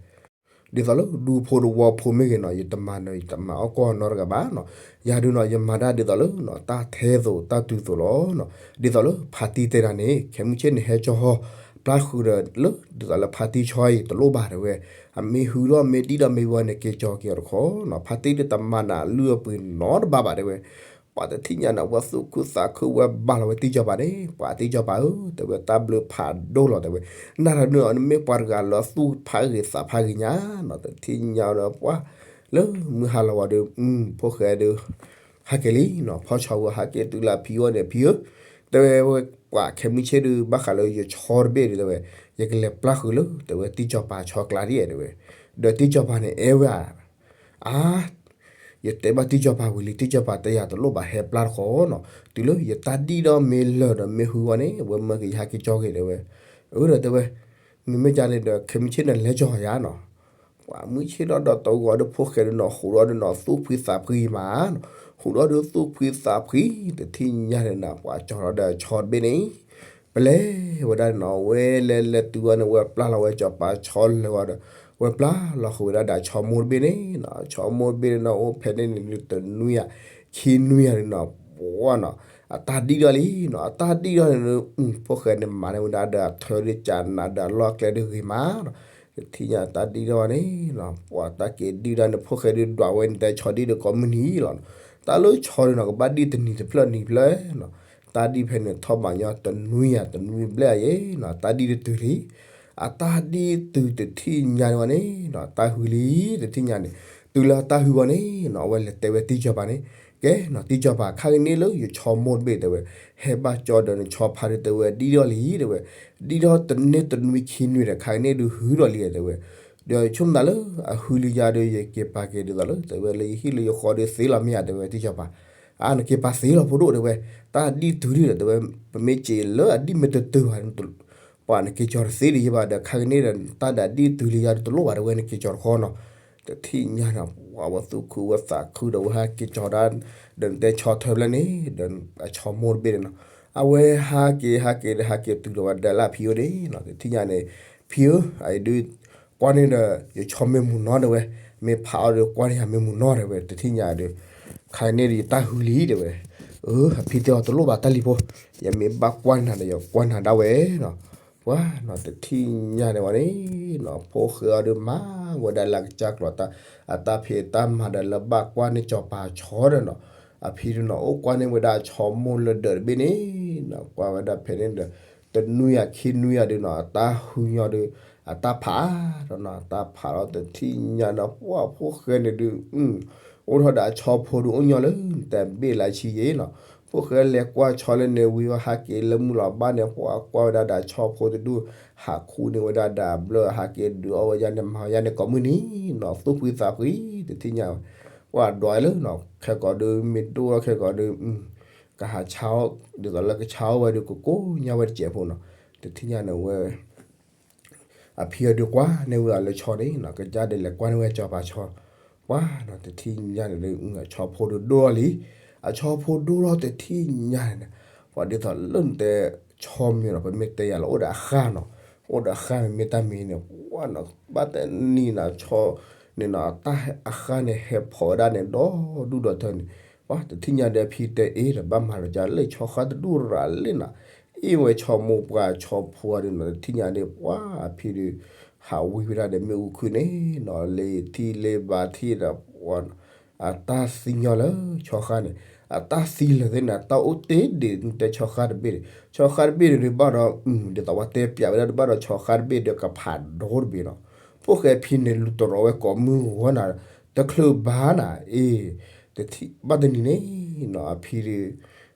ဒ်သိးလၢဒူဖိတဝီဖိမ့ၢ်ဂ့ၤနီၤ ယတမၤနၢၤ ယတမၤအီၣ်ကီၢ်နီတဂၤဘၣ်နီၤ. ယၤဒုးနီၤ ယမၤတၢ်ဒ်သိးလၢနီၤ တၢ်ထဲသိးတၢ်တုၤသိးလီၤနီၤ. ဒ်သိးလၢဖါတံၢ်တဲဒၣ်န့ၣ် ခဲမုၢ်ဆ့ၣ်န့ၣ် ဟဲကၠီဟီ ပျၢ်ဃုာ်ဒီးလၢ ဒ်သိးလၢဖါတံၢ်ဆီအံၤတလိၣ်ဘၣ် တဲဝဲ. အမ့ၢ်ဟုဒီးမ့ၢ်ဒံၣ်ဒီးမ့ၢ်ဝံၤန့ၣ် က့ၤကၠီက့ၤအီၤတခီနီၤ ဖါတံၢ်ဒုးတမၤနၢၤအလုၢ်အပှ့ၤနီတဘၣ်ဘၣ် တဲဝဲ. ပှၤတထံၣ်ညါန့ၣ် ဝဲသူၣ်ခုသးခုဝဲဘၣ်လီၤဝဲတံၢ်စီၤပၤန့ၣ် ပှၤတံၢ်စီၤပၤဧၢ တဲဝဲ တၢ်ဘျုးဖးဒိၣ်လီၤ တဲဝဲ. နၤတဒုးနီၤ နမ့ၢ်ပှၤတဂၤလၢသူၣ်ဖးဂ့ၤသးဖးဂ့ၤညါနီၤ တထံၣ်ညါဒီးပှၤ လၢမုၢ်ဟါလီၤဝံၤဒီး ဖိၣ်ဃဲဒုး ဟဲက့ၤလံနီၤ ဖီၣ်ဆီဝဲဟဲက့ၤတုၤလၢအဖံအီၤန့ၣ် ဖံဧၢ တဲဝဲ ပှၤခဲမုၢ်ဆ့ၣ်ဒုး ဘၣ်ဃးလၢယဆီတဘ့ၣ်ဒုး တဲဝဲ ယကလဲၤပျၢ်ဃုာ်လၢ တဲဝဲ တံၢ်စီၤပၤဆီကျါဒ် တဲဝဲ. ဒီးတံၢ်စီၤပၤန့ၣ် အဲၣ်ဝဲဧါ အါ ယတဲဘၣ်တံၢ်စီၤပၤဝံၤလံ တံၢ်စီၤပၤတဲယၤတလိၣ်ဘၣ် ဟဲပျၢ်တခီနီၤ တုၤလၢယတၢ်ဒံၣ်ဒီးမ့ၢ်လၢာ်ဒီးမ့ၢ်ဟုဝဲန့ၣ် ဝဲမၢက့ၤယဟဲက့ၤကၠီက့ၤ တဲဝဲ. အၢ ဒီးတဲဝဲ မ့မ့ၢ်ကါန့ၣ်ဒီး ခဲမုၢ်ဆ့ၣ်န့ၣ် လဲၤကၠီယၤနီၤ ပှၤမုၢ်ဆ့ၣ်ထီၣ်ဒီးတဂီၤဒီး ဖိၣ်ဃဲဒုးနီၤ ဟူးဒီးဒုးနီၤသူၣ်ဖှံသးဖှံမးနီၤ ဟူးဒီးဒုးသူၣ်ဖှံသးဖှံ တထံၣ်ညါန့ၣ်နီၤ ပှၤကၠီလီၤဒီးဆီတဘ့ၣ်န့ၣ် ပလဲၤဝဲဒၣ်နီၤ ဝဲလဲၤလဲၤတုၤဝဲန့ၣ် ဝဲပျၢ်လီၤဝဲကၠီပၤဆီလၢာ်ဝံၤဒီး ဝဲပျၢ်လီၤဃုာ်ဝဲဒၣ်ဒီးဆီမိၢ်တဘ့ၣ်န့ၣ်နီၤ ဆီမိၢ်တဘ့ၣ်န့ၣ်နီၤ အိၣ်ဖဲန့ၣ်န့ၣ်ဒုးတနွံယၤ ခံနွံယၤန့ၣ်နီၤ ပှၤနီၤ အတၢ်ဒံၣ်ထီၣ်လံနီၤ အတၢ်ဒံၣ်ထီၣ်န့ၣ် ဖိၣ်ဃဲန့ၣ်မၤန့ၢ်ဝဲဒၣ်ဒီးအထၢဒုးကၢ်နးဒီးအလီၢ်အကျဲဒုးဂ့ၤမးနီၤ တထံၣ်ညါတၢ်ဒံၣ်ထီၣ်ဝဲန့ၣ်နီၤ ပှၤတၢ်က့ၤဒံၣ်ထီၣ်န့ၣ် ဖိၣ်ဃဲဒုးဒွးဝဲန့ၣ်တဲဆီဒံၣ်ဒီးကိးမုၢ်နံၤလီၤနီၤ တၢ်လၢဆီဒုးနီၤ ကဘၣ်ဒံၣ်တနံၤတဖျၢၣ်နံၤဖျၢၣ်နီၤ တၢ်ဒံၣ်ဖဲန့ၣ်ထီၣ်ဘးညီတနွံယၤတနွံဘျဲၣ်ယဲနီၤ တၢ်ဒံၣ်တတုၤလံ အတၢ်ဒံၣ်တုၤတထံၣ်ညါန့ၣ်ဝဲန့ၣ်နီၤ တၢ်ဟုလံ တထံၣ်ညါန့ၣ် တုၤလၢတၢ်ဟုဝဲန့ၣ်နီၤ အဝဲလဲၤတဲဝဲတံၢ်စီၤပၤန့ၣ် ကဲနီၤ တံၢ်စီၤပၤ ခါကန့ၣ်လၢယဆီမိၢ်တဘ့ၣ်တဲဝဲ ဟဲဘၣ်ကၠီဒီးနဆီဖါဒုးတဲဝဲ ဒံၣ်ထီၣ်လံတဲဝဲ ဒံၣ်ထီၣ်တန့ၢ်တနွံခံနွံဒီး ခါကန့ၣ်ဒုးဟုထီၣ်လံတဲဝဲ ဒီးဆိကမိၣ်သးလၢအဟုလၢယၤဒီး ယက့ၤပာ်က့ၤဒ်သိးလၢ တဲဝဲလၢယဟံၣ်လၢယဃီဒီးသ့လီၤမ့ၢ်ဧါ တဲဝဲတံၢ်စီၤပၤ, အါ နက့ၤပာ်သ့လီၤဖိဒိၣ်တဲဝဲ, တၢ်ဒ်တုၤဒ်ဒီး တဲဝဲ, ပမ့ၢ်က့ၤလၢအဒ်မ့ၢ်တတုၤဘၣ် ပှၤနက့ၤကၠီၤတသ့ဒံးယဘၣ်ဒီး ခါကန့ၣ်ဒီး တၢ်ဒ်ဒ်တုၤလၢယၤဒီးတလိၣ်ဘၣ်တဲဝဲ နက့ၤကၠီၤတခီနီၤ. တထံၣ်ညါန့ၣ် ပှၤဝဲသူၣ်ခုဝဲသးခုဒီး ဝဲဟးက့ၤကၠီၤဒၣ်, ဒီးနတဲဆီထၢဖျဲၣ်န့ၣ် ဒီးအဆီမိၢ်တဘ့ၣ်န့ၣ်နီၤ, အဝဲဟးက့ၤဟးက့ၤဒီး ဟးက့ၤတုၤဒီးဝဲဒၣ်လၢအဖံအိၣ်န့ၣ်နီၤ. တထံၣ်ညါန့ၣ် ဖံဧၢ, အအံၤဒုး ကွၢ်န့ၣ်ဒီး ယဆီမ့ၢ်မုာ်နီၤတဲဝဲ, မ့ၢ်ဖးအီၤဒီး ကွၢ်န့ၢ်ယၤမ့ၢ်မုာ်နီၤတဲဝဲ တထံၣ်ညါဒီး ခါန့ၣ်ဒီးယတၢ်ဟုလံတဲဝဲ, အၢ အဖံတဲအီၤတလိၣ်ဘၣ်တၢ်လံၤဖိ, ယမ့ၢ်ဘၣ်ကွၢ်နၤဒီး ယကွၢ်နၤဒၣ်ဝဲနီၤ. ပှၤနီၤ တထံၣ်ညါန့ၣ်ဝဲန့ၣ်နီၤ ဖိၣ်ဃဲအီၤဒီးမၤဝဲဒၣ်လၢကစၢ်ကျီၤ အတၢ်ဖံးတၢ်မၤဒီးလၢဘၣ်ကွၢ်န့ၢ်စီၤပၤဆီဒီးနီၤ, အဖံဒုးနီၤ အိၣ်ကွၢ်န့ၢ်ဝဲဒၣ်အဆီမိၢ်လၢဒၢးတဘ့ၣ်န့ၣ်နီၤ, ကွၢ်ဝဲဒၣ်ဖဲန့ၣ်ဒီး တနွံယၤခံနွံယၤဒုးနီၤ အတၢ်ဟုညီဒီး အတၢ်ဖးဒီးနီၤ အတၢ်ဖးလီၤ တထံၣ်ညါဒီး ပှၤဖိၣ်ဃဲန့ၣ်ဒုး အိၣ်ထီၣ်ဒီးအဆီဖိဒုးအိၣ်ညီလၢ တဘ့ၣ်လၢဆံယဲနီၤ, ဖိၣ်ဃဲလဲၤကွၢ်ဆီလၢန့ၣ်ဝံၤ ဟးက့ၤလၢမုၢ်လီၤဘၣ်န့ၣ် ပှၤကွၢ်ဝဲဒၣ်ဒီးအဆီဖိတဒူၣ် ဟးခူၣ်န့ၢ်ဝဲဒၣ်ဒီးအဘျၢ ဟးက့ၤဒုးအီၣ်ဝဲယါန့ၣ် မၤယါန့ၣ်ကိးမုၢ်နံၤနီၤ သူၣ်ဖှံသးဖှံ တထံၣ်ညါ ပှၤဒွးလၢနီၤ ခဲကိာ်ဒုးမ့ၢ်ဒိၣ်ထီၣ်ခဲကိာ်ဒုး ကဟးဆါအီၣ် ဒ်သိးလၢကဆါအီၣ်ဝဲဒုး ကကိးညါဝဲတစဲးဖိနီၤ, တထံၣ်ညါန့ၣ်ဝဲ အဖံအီၤဒုးကွၢ်န့ၢ်ဝဲအီၤလၢဆီန့ၣ်နီၤ ကစၢ်ဒုးလဲၤကွၢ်န့ၢ်ဝဲစီၤပၤဆီ, ပှၤနီၤ တထံၣ်ညါန့ၣ်ဒုး အဆီဖိဒုးဒိၣ်ထီၣ်လံ, အဆီဖိဒိၣ်ထီၣ်တထံၣ်ညါန့ၣ်နီၤ, ပှၤဒ်သိးလၢနတဲ ဆီမ့ၢ်နီၤ ပမ့ၢ်တဲယၤလီၤ အိၣ်ဒီးအဃၢ်နီၤ, အိၣ်ဒီးအဃၢ်မ့မ့ၢ်တၢ်မံၤန့ၣ် ပှၤနီၤ ဘၣ်တနံၤနီၤ ဆီန့ၣ်နီၤ တၢ်အဃၢ်န့ၣ် ဟဲဖီးဝဲဒၣ်န့ၣ် ဒီဒူၣ်ဒီထၢန့ၣ်, ပှၤတထံၣ်ညါဒီးအဖံတဲအ့ၣ်ဒီး ဘၣ်မၤလီၤကၢ်လၢဆီဃၢ်တဒူၣ်ရၤလံနီၤ, အ့ၣ်ဝဲဆီမိၢ်ပှၢ်ဆီဖိအီၤဒုးနီၤ တထံၣ်ညါဒီး ပှၤအဖံဒုး ဟးဝံဝဲဒၣ်ဒီးမ့ၣ်အူခုၣ်န့ၣ်နီၤ လ့ၤထံလ့ၤဘၣ်ထံဒီး ပှၤနီၤ အတၢ်သံညီလၢဆီဃၢ်န့ၣ်, အတၢ်သံလၢာ်သ့ၣ်န့ၣ် တၢ်အိၣ်တ့ၢ်ဒံးတဲဆီဃၢ်တဘ့ၣ်န့ၣ်, ဆီဃၢ်တဘ့ၣ်န့ၣ်ဒုးဘၣ်ဒီး ဒ်သိးပှၤတဲပျးဝဲဒၣ်ဒုးဘၣ်ဒီးဆီဃၢ်တဘ့ၣ်ဒီးကဖးဒိၣ်တဘ့ၣ်နီၤ, ဖိၣ်ဃဲဖံန့ၣ်လူၤတရီၤဝဲကိးမုၢ်ဂီၤနၤ, တချုးဘၣ်နၤ အ့ၣ်, တထံၣ်ဘၣ်တနံၤန့ၣ်နီၤ အဖံဒုး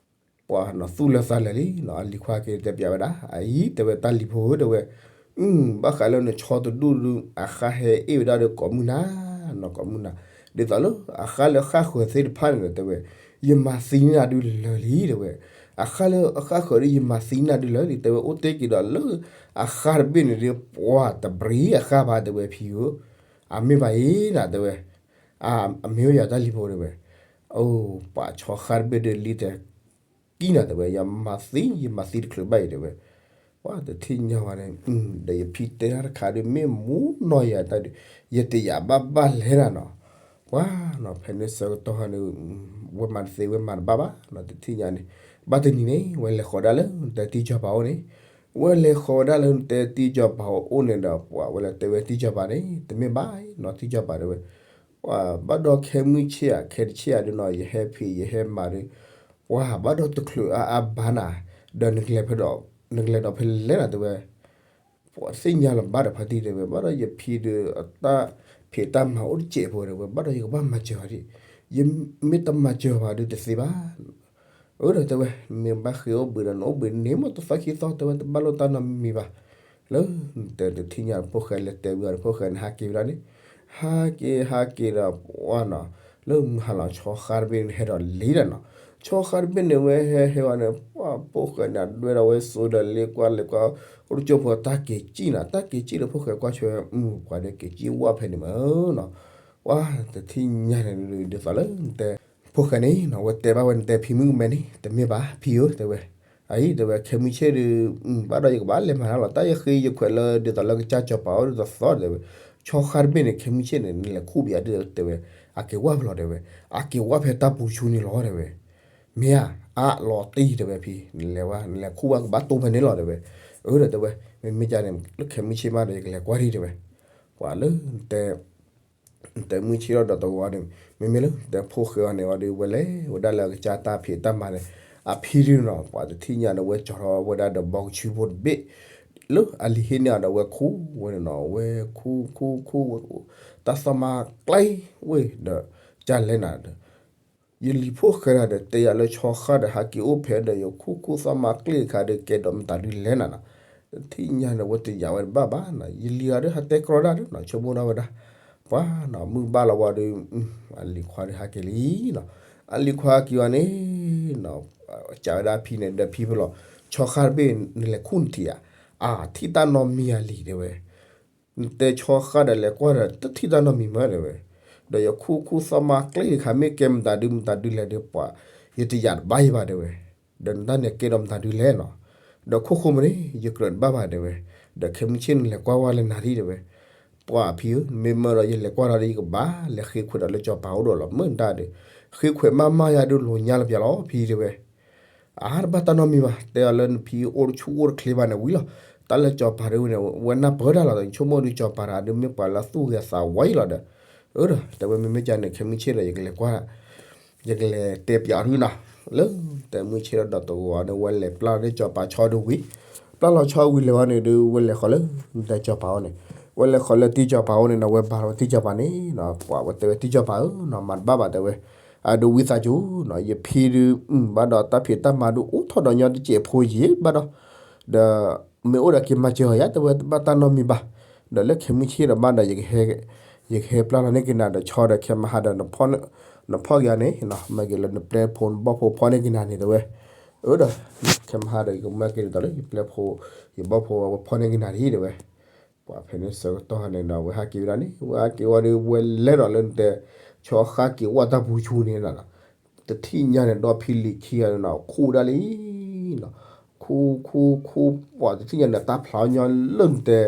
ပှၤနီၤသူၣ်လၢသးလၢာ်လံနီၤ အလံၤခွါက့ၤတဲပျးဝဲဒၣ် အအံၤတဲဝဲတၢ်လံၤဖိဧၢတဲဝဲ, ဘၣ်ဃးလၢနဆီတဒူၣ်ဒုး အဃၢ်ဟဲအ့ၣ်ဝဲဒၣ်ဒီးကိးမုၢ်နၤနီၤ ကိးမုၢ်နၤ, ဒ်သိးလၢအဃၢ်လၢအဃၢ်ဃၢၤသ့ၣ်တဖၣ်န့ၣ်ဒီးတဲဝဲ, ယမၤသံနၤဒုးလၢာ်လံတဲဝဲ, အဃၢ်လၢအဃၢ်ဃၢၤဒုးယမၤသံနၤဒုးလၢာ်လံ တဲဝဲ အိၣ်တ့ၢ်က့ၤဒီးလၢ အဃၢ်တဘ့ၣ်န့ၣ်ဒုး ပှၤတဘြံၤအဃၢ်ဘၣ်တဲဝဲဖံဧၢ, အမ့ၢ်ဘၣ်အံၤနၤတဲဝဲ, အမ့ၢ်ဝဲယၤတၢ်လံၤဖိတဲဝဲ, အိၣ် ပှၤဆီဃၢ်တဘ့ၣ်ဒုးလံတဲ ကံနၤတဲဝဲ ယမၤသံ ယမၤသံတချုးဘၣ်အံၤတဲဝဲ, ပှၤတထံၣ်ညါဝဲန့ၣ် ဒီးယဖံတဲတၢ်တခါဒုးမ့ၢ်မူနီၤယၤတၢ်ဒုး ယတယာ်ဘၣ်ဘၣ်လဲၣ်နၤနီၤ, ပှၤနီၤ ဖဲန့ၣ်ဆၢကတီၢ်ဟီဒုး ဝဲမၤတသ့ဝဲမၤတဘၣ်ဘၣ်နီၤ တထံၣ်ညါန့ၣ်, ဘၣ်တနံၤန့ၣ် ဝဲလဲၤဃီၤဒၣ်လၢနတဲတံၢ်စီၤပၤအိၣ်န့ၣ်, ဝဲလဲၤဃီၤဝဲဒၣ်လၢနတဲတံၢ်စီၤပၤအိၣ်န့ၣ်ဒီး ပှၤဝဲလဲၤတဲဝဲတံၢ်စီၤပၤန့ၣ် တမ့ၢ်ဘၣ်နီၤ တံၢ်စီၤပၤတဲဝဲ ပှၤဘၣ်ဒီးခဲမုၢ်ဆ့ၣ်ဧါ ခဲတဆ့ၣ်ဧါဒုးနီၤ ယဟဲဖံးယဟဲမၤဒုး, ပှၤဘၣ်ဒီးတချုးအါအါဘၣ်နၤ, ဒီးနကလဲၤဖဲဒီး နကလဲၤဒီးဖဲလဲၣ်နၤတဲဝဲ, ပှၤသ့ၣ်ညါလီၤဘၣ်ဒီးဖါတံၢ်တဲဝဲ ဘၣ်ဒီးယဖံဒုးအတၢ်ဖံးတၢ်မၤအိၣ်တစဲးဖိတဲဝဲ ဘၣ်ဒီးယကဘၣ်မၤစၢၤအီၤဒံး, ယမ့ၢ်တမၤစၢၤဘၣ်ဒုးတသ့ဘၣ် အၢ ဒီးတဲဝဲ, မ့ၢ်ဘၣ်ဃ့အိၣ်ဘှံးဒီးနအိၣ်ဘှံးန့ၣ် မ့ၢ်တသီခံသီတဲဝဲ တဘၣ်လိာ်တၢ်နီတမံၤဘၣ်. လၢ တဲတထံၣ်ညါ ဖိၣ်ဃဲလဲၤတဲဝံၤဒီး ဖိၣ်ဃဲန့ၣ်ဟးက့ၤဝဲဒၣ်န့ၣ်, ဟးက့ၤ ဟးက့ၤဒီး ပှၤနီၤ လၢမုၢ်ဟါလီၤဆီဃါတဘ့ၣ်န့ၣ်ဟဲဒီးလံဒီးနီၤ, ဆီဃါတဘ့ၣ်န့ၣ် ဝဲဟဲဟဲဝဲန့ၣ် ပှၤဖိၣ်ဃဲန့ၣ် အဒွဲဒီးဝဲစိဒီးလ့ကွၢ်လဲၤကွၢ် အိၣ်တကၠိဖိတၢ်က့ၤစံၣ်နီၤ တၢ်က့ၤစံၣ်ဒီးဖိၣ်ဃဲကွၢ်ဆၢ ပှၤဒီးက့ၤစံၣ်ဝဲဖဲန့ၣ်မးနီၤ, ပှၤတထံၣ်ညါန့ၣ် ဒ်သိးလၢနတဲ ဖိၣ်ဃဲန့ၣ်နီၤ ဝဲတဲဘၣ်ဝဲ နတဲဖံမုၣ်ကမဲန့ၣ် တမ့ၢ်ဘၣ် ဖံဧၢ တဲဝဲ, အအံၤ တဲဝဲ ခဲမုၢ်ဆ့ၣ်ဒီး ဘၣ်ဒီးယကဘၣ်လဲၤမၤတၢ်လီၤ တၢ်ယဃ့ယခွဲးလၢ ဒ်သိးလၢကစၢ်စီၤပၤအိၣ်ဒ်သိးသိး တဲဝဲ, ဆီဃါတဘ့ၣ်န့ၣ် ခဲမုၢ်ဆ့ၣ်န့ၣ် နလဲၤခူၣ်ဘၣ်ယၤဒ် တဲဝဲ, အက့ၤဝၢ်ဖဲလီၤ တဲဝဲ, အက့ၤဝၢ်ဖဲတၢ်ပူၤဆူန့ၣ်လီၤ တဲဝဲ, မ့ၢ်ဧါ အါလီၤတံၢ် တဲဝဲ ဖံ နလဲၤဝဲ နလဲၤခူၣ်ဝဲ ကဘၣ်တိၢ်ဖဲန့ၣ်လီၤ တဲဝဲ, အၢ ဒီးတဲဝဲ, မ့မ့ၢ်ကန့ၣ် လၢခဲမုၢ်ဆ့ၣ်မးဒီး ယကလဲၤကွၢ်ဒံး တဲဝဲ, ပှၤလၢ တဲမုၢ်ဆ့ၣ်ထီၣ်ဒီးတဝီန့ၣ် မ့မ့ၢ်လၢ တဲဖိၣ်ဃဲအီၤန့ၣ်ဝံၤဒီး ဝဲလဲၤဝဲဒၣ်လၢအကစၢ်တၢ်ဖံးတၢ်မၤန့ၣ် အဖံဒုးနီၤ ပှၤတထံၣ်ညါန့ၣ် ဝဲကၠီထီၣ်ဝဲဒၣ်ဒီးဘီကဆူဖိတဘ့ၣ် လၢအလံၤဟ့ၣ်န့ၢ်အီၤဒီး ဝဲခူၣ်ဝဲန့ၣ်နီၤ ဝဲခူၣ်ခူၣ်ခူၣ်ဝဲ တၢ်သီၣ်မါကျဲဝဲဒီး ကၢ်လဲၣ်နၤဒီး ယလံၤဖိၣ်ဃဲဒီး တဲယၤလၢဆီဃါဒီး ဟးက့ၤအိၣ်ဖဲဒီး ယခူၣ်ခူၣ်သီၣ်မါကျဲအခါဒီး ကဲဒီးမတၤဒုးလဲၣ်နၤနီၤ, တထံၣ်ညါန့ၣ် ဝဲတယာ်ဝဲတဘၣ်ဘၣ်နီၤ, ယလံၤအီၤဒုး ဟးတဲကြီဒၣ်ဒုးနီၤ, ဆိကမိၣ်ဒၣ်ဝဲဒၣ်, ပှၤနီၤ မုၢ်ဘၣ်လီၤဝံၤဒီး အလံၤခွါဒုးဟးက့ၤလံနီၤ, အလံၤခွါဟးက့ၤဝဲန့ၣ်နီၤ, ကးဝဲဒၣ်အဖံန့ၣ် ဒီးဖံဖဲလီၤ, ဆီဃၢ်တဘ့ၣ် နလဲၤခူၣ်နထံးဧါ, အါ ထံၣ်တၢ်နီတမံၤဧါလံၤ တဲဝဲ နတဲဆီဃၢ်ဒီးလဲၤကွၢ်ဒီး တထံၣ်တၢ်နီတမံၤမး တဲဝဲ, ဒီးယခူၣ်ခူၣ်သီၣ်မါကျ့တခါ မ့ၢ်ကဲမတၤဒုမတၤဒုလဲၣ်ဒီး ပှၤ ယတယာ်တဘၣ်ယၤဘၣ် တဲဝဲ, ဒီးနတၢ်န့ၣ်ကဲဒီးမတၤဒုလဲၣ်နီၤ, ဒီးခိၣ်ဃိမ့ၢ်န့ၣ် ယကြၢးတဘၣ်ဘၣ် တဲဝဲ, ဒီးခဲမုၢ်ဆ့ၣ်နလဲၤကွၢ်ဝဲလၢနၤဒံး တဲဝဲ, ပှၤဖံဧၢ မ့မ့ၢ်ဒီးယလဲၤကွၢ်ဒီး ယကဘၣ်လဲၤဃ့ခွဲးဒီးလၢစီၤပၤအိၣ်ဒီးလီၤ မ့ၢ်တၢ်ဒီး, ဃ့ခွဲးမးမးယၤဒုး လိာ်ညါလၢပျၢၤလီၤ ဖံ တဲဝဲ အါ တဘၣ်တၢ်နီတမံၤဘၣ်, တဲအီၤလၢနဖံအိၣ်တဆူၣ်အိၣ်တချ့ဘၣ်န့ၣ်ဝံၤလီၤ, တၢ်လၢစီၤပၤဒုးဝဲန့ၣ် ဝဲနၢ်ပၢၢ်တၢ်လီၤ, ဆိကမိၣ်ဒုးစီၤပၤတဂၤဒုးမ့ၢ်ပှၤလၢသူၣ်ဂ့ၤသးဝါအံၤလီၤဒီး, အၢဒီး တဲဝဲမ့မ့ၢ်ကန့ၣ် ခဲမုၢ်ဆ့ၣ်ဒီး ယကလဲၤကွၢ် ယကလဲၤတဲပၠးအီၤဒုးနီၤ, လၢတဲမုၢ်ဆ့ၣ်ဒီးဒီးတဂီၤန့ၣ် ဝဲလဲၤပျၢ်လီၤန့ၢ်စီၤပၤဆီဒုးဝံၤ, ပျၢ်လီၤဆီဝံၤလဲၤဝဲန့ၣ်ဒုး ဝဲလဲၤဃီၤလၢ တဲစီၤပၤအိၣ်န့ၣ်, ဝဲလဲၤဃီၤလၢတံၢ်စီၤပၤအိၣ်န့ၣ်နီၤ, ဝဲဘါထီၣ်ဝဲတံၢ်စီၤပၤန့ၣ်နီၤ, ပှၤဝဲတဲဝဲတံၢ်စီၤပၤဧၢနီၤ, မၤတဘၣ်ဘၣ် တဲဝဲ အဒုးဝံသးစူၤနီၤ, ယဖံဒုး ဘၣ်ဒီးတၢ်ဖံးတၢ်မၤဒုးအိၣ်ထီၣ်ဒီးညီတစဲးဖိယံာ်ဘၣ်ဒီး, ဒီးမ့ၢ်အိၣ်ဒီးက့ၤမၤစၢၤအီၤယါ တဲဝဲ တဘၣ်တၢ်နီတမံၤဘၣ်, ဒီးလၢခဲမုၢ်ဆ့ၣ်ဒီးဘၣ်ဒီး ယကဟဲပျၢ်လီၤန့ၢ်က့ၤနၤဒီးဆီဒီးခဲမဟါဒီး နဖီၣ်က့ၤအီၤန့ၣ် မၤက့ၤလၢနပျဲၢ်ဖိနဘီၣ်ဖိဖီၣ်န့ၢ်က့ၤနၤန့ၣ် တဲဝဲ, အၢဒီး ခဲမဟါဒီး ယကမၤက့ၤဒ်သိးလၢယပျဲၢ်ဖိ ယဘီၣ်ဖိဝဲဖီၣ်န့ၢ်က့ၤနၤဒံး တဲဝဲ ပှၤဖဲန့ၣ်ဆၢကတီၢ်န့ၣ်ဒီး ဝဲဟးက့ၤဝဲဒၣ်န့ၣ် ဝဲဟးက့ၤဝဲဒီး ဝဲလဲၤဒီးလၢနတဲ ဆီဃၢ်က့ၤဝဲတၢ်ပူၤဆူန့ၣ်နီၤ, တထံၣ်ညါန့ၣ် ဒီဖံလံၤခံဂၤန့ၣ်နီၤ ခူၣ်ဒၣ်လံနီၤ, ခူၣ်ခူၣ်ခူၣ် ပှၤတထံၣ်ညါန့ၣ် တၢ်ဖျါညီလၢနတဲ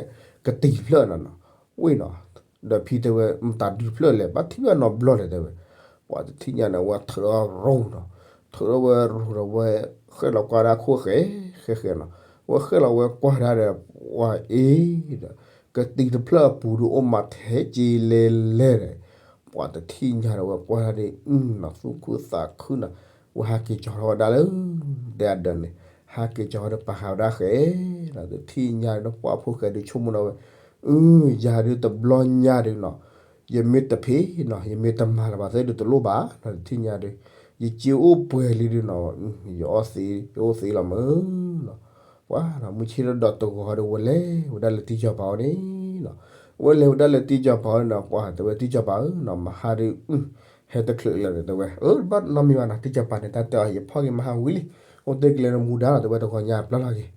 ကတံၤတဖျၢၣ်နီၤနီၤ, ဝ့ၢ်နီၤ, ဒီးဖံတဲဝဲ မတၤဒုးတဖျၢၣ်လဲၣ် ဘၣ်ထံၣ်ဘၣ်နီတဘျီလဲၣ် တဲဝဲ, ပှၤတထံၣ်ညါန့ၣ် ဝဲထုးထီၣ်ရိၤနီၤ, ထုးထီၣ်ဝဲရိၤဒီးဝဲ ဃဲၣ်လီၤကွၢ်ဒၣ်ခိၣ်ဃဲဃဲဃဲနီၤ, ဝဲဃဲၣ်လီၤဝဲကွၢ်ဒၣ်ဒီး ပှၤအ့ဒီး ကတံၤတဖျၢၣ်အပူၤဒုးအိၣ်မးထဲက့ၤလဲၤလဲၤဒီး ပှၤတထံၣ်ညါဒီးဝဲကွၢ်ဒၣ်ဒ်နီၤ သူၣ်ခုသးခုနီၤ, ဝဲဟးက့ၤကၠီၤထီၣ်ဝဲဒၣ်လၢ တဲအဒၢးန့ၣ် ဟးက့ၤကၠီၤထီၣ်ဒီးပာ်ဃာ်ဝဲဒၣ်ဃဲနီၤ, တထံၣ်ညါဒီးပှၤဖိၣ်ဃဲဒုးဆိကမိၣ်ဒီးဝဲ အၢ ယၤဒုးတဘျီညါဒုးနီၤ, ယမ့ၢ်တဖံးနီၤ ယမ့ၢ်တမၤလၢၤဘၣ်သ့ၣ်ဒုးတလိၣ်ဘၣ်နီၤ, တထံၣ်ညါဒီး ယစ့အိၣ်ပှဲၤလံဒုးနီၤ, ယအီၣ်သ့ ယအိၣ်သ့လီၤမၢ်နီၤ, ပှၤနီၤမုၢ်ဆ့ၣ်ဒီးဒီးတဂီၤဒီးဝဲလဲၤဝဲဒၣ်လၢတံၢ်စီၤပၤအိၣ်န့ၣ်နီၤ, ဝဲလဲၤဝဲဒၣ်လၢတံၢ်စီၤပၤအိၣ်န့ၣ်နီၤ, ပှၤတဲဝဲတံၢ်စီၤပၤဧၢနီၤ မဟါဒုး ဟဲတချုးလၢာ်န့ၣ် တဲဝဲ အၢ တဘၣ်နီတမံၤဘၣ်နီၤ, တံၢ်စီၤပၤန့ၣ် တၢ်တဲအီၤ ယဖီၣ်က့ၤမဟါဝံၤလံ, အိၣ်တ့ၢ်ကလဲၤနမူဒါလီၤ တဲဝဲ တဂီၤညါပျၢ်လီၤက့ၤ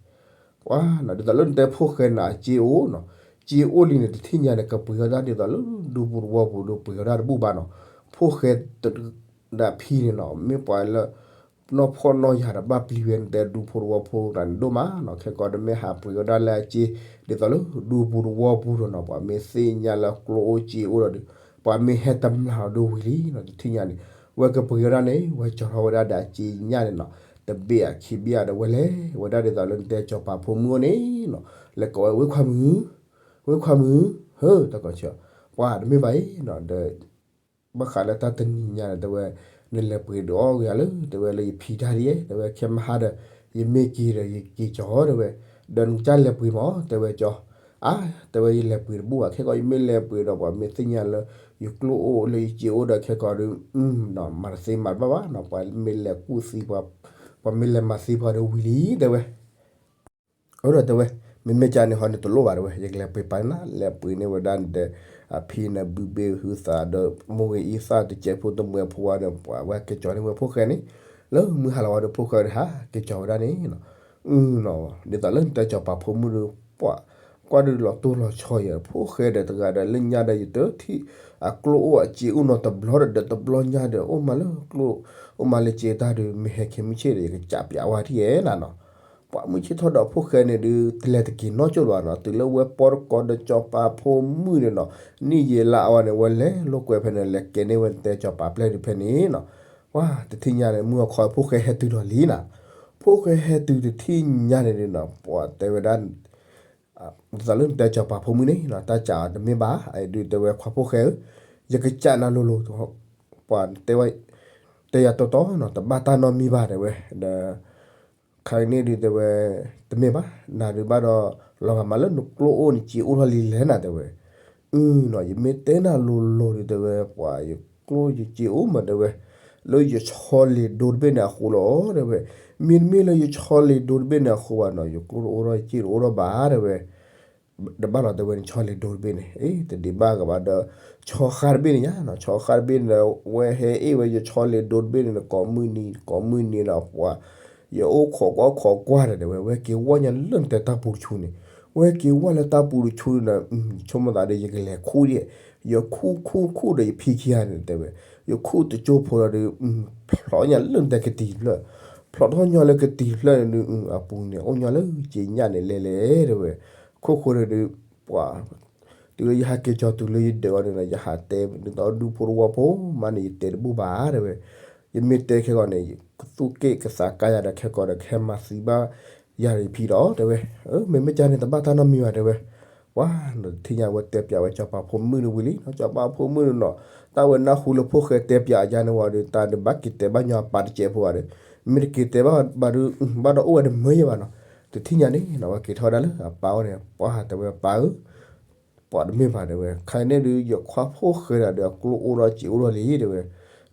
ပှၤနီၤ ဒ်သိးလၢနတဲဖိၣ်ဃဲန့ၣ် အစ့အိၣ်နီၤ, စ့အိၣ်လံန့ၣ် တထံၣ်ညါန့ၣ် ကပှ့ၤဝဲဒၣ်ဒ်သိးလၢဒူပူၤသဝီပူၤဒီးပှ့ၤဝဲဒၣ်တဘူၣ်ဘၣ်နီၤ, ဖိၣ်ဃဲ ဒီးဖံန့ၣ်နီၤ မ့ၢ်ပှၤလၢ နီၢ်ဖှီၣ်နီၢ်ယာ်ဒီးဘၣ်ပျံၤဝဲ နတဲဒူဖိသဝီဖိတဂၤန့ၣ်ဒိၣ်မးနီၤ, ခဲကီးဒီးမ့ၢ်ဟးပှ့ၤဝဲဒၣ်လၢအစ့ ဒ်သိးလၢဒူပူၤသဝီပူၤဒီးနီၤ, ပှၤမ့ၢ်သ့ၣ်ညါလၢကျိအိၣ်စ့အိၣ်ဒီးဒုး ပှၤမ့ၢ်ဟဲတမျၢ်ဒီးဒုးဝံၤလံနီၤ, တထံၣ်ညါန့ၣ် ဝဲကပှ့ၤဝဲဒၣ်န့ၣ် ဝဲကၠီၤထီၣ်ဝဲဒၣ်ဒီးအစ့ညၣ်န့ၣ်နီၤ, တဘ့ၣ်အခံဘ့ၣ်အဒီးဝဲလဲၤဝဲဒၣ်ဒ်သိးလၢနတဲစီၤပၤဖိမုၣ်အိၣ်န့ၣ်နီၤ, လဲၤကိးဝဲ ဝ့ၢ်ခွါမုၣ် ဝ့ၢ်ခွါမုၣ် ဟၢ တၢ်ကီၢ်ဆၢ ပှၤတမ့ၢ်ဘၣ်အံၤနီၤ, ဒီး ဘၣ်ဃးလၢတၢ်တနံၤညါန့ၣ် တဲဝဲ နလဲၤပှ့ၤဒုးအီၣ်ဂ့ၤဧါလၢ တဲဝဲလၢယဖံတၢ်ဒ်ယဲ တဲဝဲ ခဲမဟါဒီး ယမ့ၢ်က့ၤဒီးယက့ၤကၠီၤ တဲဝဲ ဒီးနကစၢ်လဲၤပှ့ၤမး တဲဝဲကၠီၤ အါ တဲဝဲယလဲၤပှ့ၤတဘူၣ်ဘၣ် ခဲကီးယမ့ၢ်လဲၤပှ့ၤဒီး ပှၤမ့ၢ်သ့ၣ်ညါလၢ ယကျိအိၣ်လၢယစ့အိၣ်ဒီးခဲကီးဒုး မၤတသ့မၤတဘၣ်ဘၣ်နီၤ ပှၤမ့ၢ်လဲၤကူၣ်သံ ပှၤမ့ၢ်လဲၤမၤသံပှၤဒီးဝံၤလံ တဲဝဲ အၢ ဒီးတဲဝဲ မ့မ့ၢ်ကန့ၣ်ဟီန့ၣ်တလိၣ်ဘၣ်တဲဝဲ ယကလဲၤပှ့ၤပာ်န့ၢ်နၤ လဲၤပှ့ၤန့ၢ်ဝဲဒၣ်နတဲ အဖံန့ၣ်ဘုဘ့ၣ်ဟုသးဒီး မိၢ်ဂ့ၤအံသၣ်တစဲးဖိတမှဲးဖိဝဲဒီး ပှၤဝဲဟဲက့ၤကၠီၤန့ၢ်ဝဲဖိၣ်ဃဲန့ၣ် လၢမုၢ်ဟါလီၤဝဲဒီးဖိၣ်ဃဲဒီးဟးက့ၤကၠီၤဝဲဒၣ်န့ၣ်နီၤ ဒ်သိးလၢနတဲစီၤပၤဖိမုၣ်ဒီး ပှၤကွၢ်ဒုးလီၤတိၢ်လီၤဆီယဲ ဖိၣ်ဃဲဒီးတဂၤဒီးလၢညါဒီးယတထံၣ် အကျိအိၣ်အစ့အိၣ်နီတဘျီဒီး ဒီးတဘျီညါဒီး အိၣ်မးလၢကျိ အိၣ်မးလၢစ့တၢ်ဒီး မ့ၢ်ဟဲခဲမုၢ်ဆ့ၣ်ဒီး ယကစးပၠးဝဲထံၣ်ယဲနၤနီၤ ပှၤမုၢ်ဆ့ၣ်ထီၣ်ဒီးဖိၣ်ဃဲန့ၣ်ဒုး တလဲၤတက့ၤနီတစိၢ်လၢၤဘၣ်နီၤ တုၤလၢဝဲပီတကီဒီးစီၤပၤဖိမုၣ်န့ၣ်နီၤ နံၣ်ယံာ်လါအဝဲန့ၣ် ဝဲလဲၤလိာ်ကွဲဖဲန့ၣ် လဲၤကဲန့ၢ်ဝဲနတဲစီၤပၤပျဲၢ်ဒုးဖဲန့ၣ်နီၤ ပှၤတထံၣ်ညါန့ၣ် မုၢ်အခီဖိၣ်ဃဲဟဲတုၤဒီးလံနီၤ ဖိၣ်ဃဲဟဲတုၤတထံၣ်ညါန့ၣ်ဒုးနီၤ ပှၤတဲဝဲဒၣ် ဒ်သိးလၢနတဲစီၤပၤဖိမုၣ်န့ၣ်နီၤ တၢ်စးအီၤတမ့ၢ်ဘၣ် အဒုးတဲဝဲခွါဖိၣ်ဃဲဧၢ ယကစးနၤလိၤလိၤ ပှၤတဲဝဲ တဲယၤတီတီနီၤ တဘၣ်တၢ်နီတမံၤဘၣ်တဲဝဲ ဒီး ခါကန့ၣ်ဒုးတဲဝဲ တမ့ၢ်ဘၣ် နၤဒုးဘၣ်ဒီး လီၤဂာ်မးလၢနကျိအိၣ်နစ့အိၣ်ထီၣ်လံလဲၣ်နၤတဲဝဲ အုနီၤ ယမ့ၢ်တဲနၤလိၤလိၤဒုးတဲဝဲ ပှၤယကျိယစ့အိၣ်မးတဲဝဲ လၢယဆီလ့ၤဒိတဘ့ၣ်န့ၣ်အဃိလီၤတဲဝဲ မ့တမ့ၢ်လၢယဆီလ့ၤဒိတဘ့ၣ်န့ၣ်အဃိဘၣ်နီၤ, ယကျိတအိၣ်ထီၣ် ယစ့တအိၣ်ထီၣ်ဘၣ်တဲဝဲ, တဘၣ်လီၤတဲဝဲန့ၣ် ဆီလ့ၤဒိတဘ့ၣ်န့ၣ် အ့ တဒံးဘၣ်ကဘၣ်ဒီး ဆီဃါတဘ့ၣ်န့ၣ်ညါနီၤ, ဆီဃါတဘ့ၣ်န့ၣ်ဒီး ဝဲဟဲအ့ၣ်ဝဲယဆီလ့ၤဒိတဘ့ၣ်န့ၣ် ကိးမုၢ်နံၤ ကိးမုၢ်နံၤဒီးပှၤ ယအိၣ်ခိးကွၢ်ခိးကွၢ်ဒီးတဲဝဲ, ဝဲက့ၤဝီၢ်ညါလၢနတဲတၢ်ပူၤတဆူန့ၣ်, ဝဲက့ၤဝီၢ်လၢတၢ်ပူၤတဆူန့ၣ်ဒီး ဆိကမိၣ်သးဒီး ယကလဲၤခူၣ်ဒံး, ယခူၣ်ခူၣ်ခူၣ်ဒီးယဖံခံဂၤန့ၣ်တဲဝဲ, ယခူၣ်တကၠိဖိဒီး ဖျိးညါလၢနတဲကတံၤတဖျၢၣ်, ဖျိးထီၣ်ညီလၢကတံၤတဖျၢၣ်န့ၣ်ဒီး အပူၤန့ၣ် အိၣ်ညီလၢက့ညၣ်န့ၣ်လဲၤလဲၤတဲဝဲ, ခိၣ်ဃိန့ၣ်ဒီး ပှၤ တုၤလၢယဟဲက့ၤကၠီၤတုၤလၢယဒၢးအီၤန့ၣ်ဒီး ယဟးတဲဒ်သိးဒူဖိတဝီဖိမးန့ၣ် ယတဲတဘူၣ်ဘၣ်တဲဝဲ, ယမ့ၢ်တဲခဲကီးန့ၣ် ကသူၣ်က့ၣ်ကသးကါယၤဒီးခဲကီးဒီး ကဟဲမၤသံဘၣ်ယၤဒီးဖံဒီးတဲဝဲ, မ့မ့ၢ်ကန့ၣ် တဘၣ်တၢ်နီတမံၤဘၣ်တဲဝဲ, ပှၤ နတထံၣ်ညါဝဲတဲပၠးဝဲစီၤပၤဖိမုၣ်တဝံၤလံနီၤ, စီၤပၤဖိမုၣ်န့ၣ်နီၤ, တၢ်ဝဲနၢ်ဟူလၢဖိၣ်ဃဲတဲပၠးအယါန့ၣ်ဝံၤဒီး တၢ်ဒုးဘၣ်က့ၤတဲဘၣ်ညီအပၢ်တစဲးဖိဘၣ်ဒီး, မ့ၢ်တက့ၤတဲဘၣ်ဘၣ်ဒီး ဘၣ်ဒီးအိၣ်ဝဲတမၢယဲၢ်ဘၣ်နီၤ, တထံၣ်ညါန့ၣ်နီၤ ဝဲက့ၤထီၣ်ဝဲဒၣ်လၢအပၢ်အိၣ်န့ၣ် ပှၤတဲဝဲပၢ်ဧၢ ပှၤတမ့ၢ်ဘၣ်တဲဝဲ, ခဲအံၤန့ၣ်ဒီး ယခွါဖိၣ်ဃဲဒၣ်ဒီး အကျိအိၣ်ဒီးစ့အိၣ်ဒီးလံတဲဝဲ,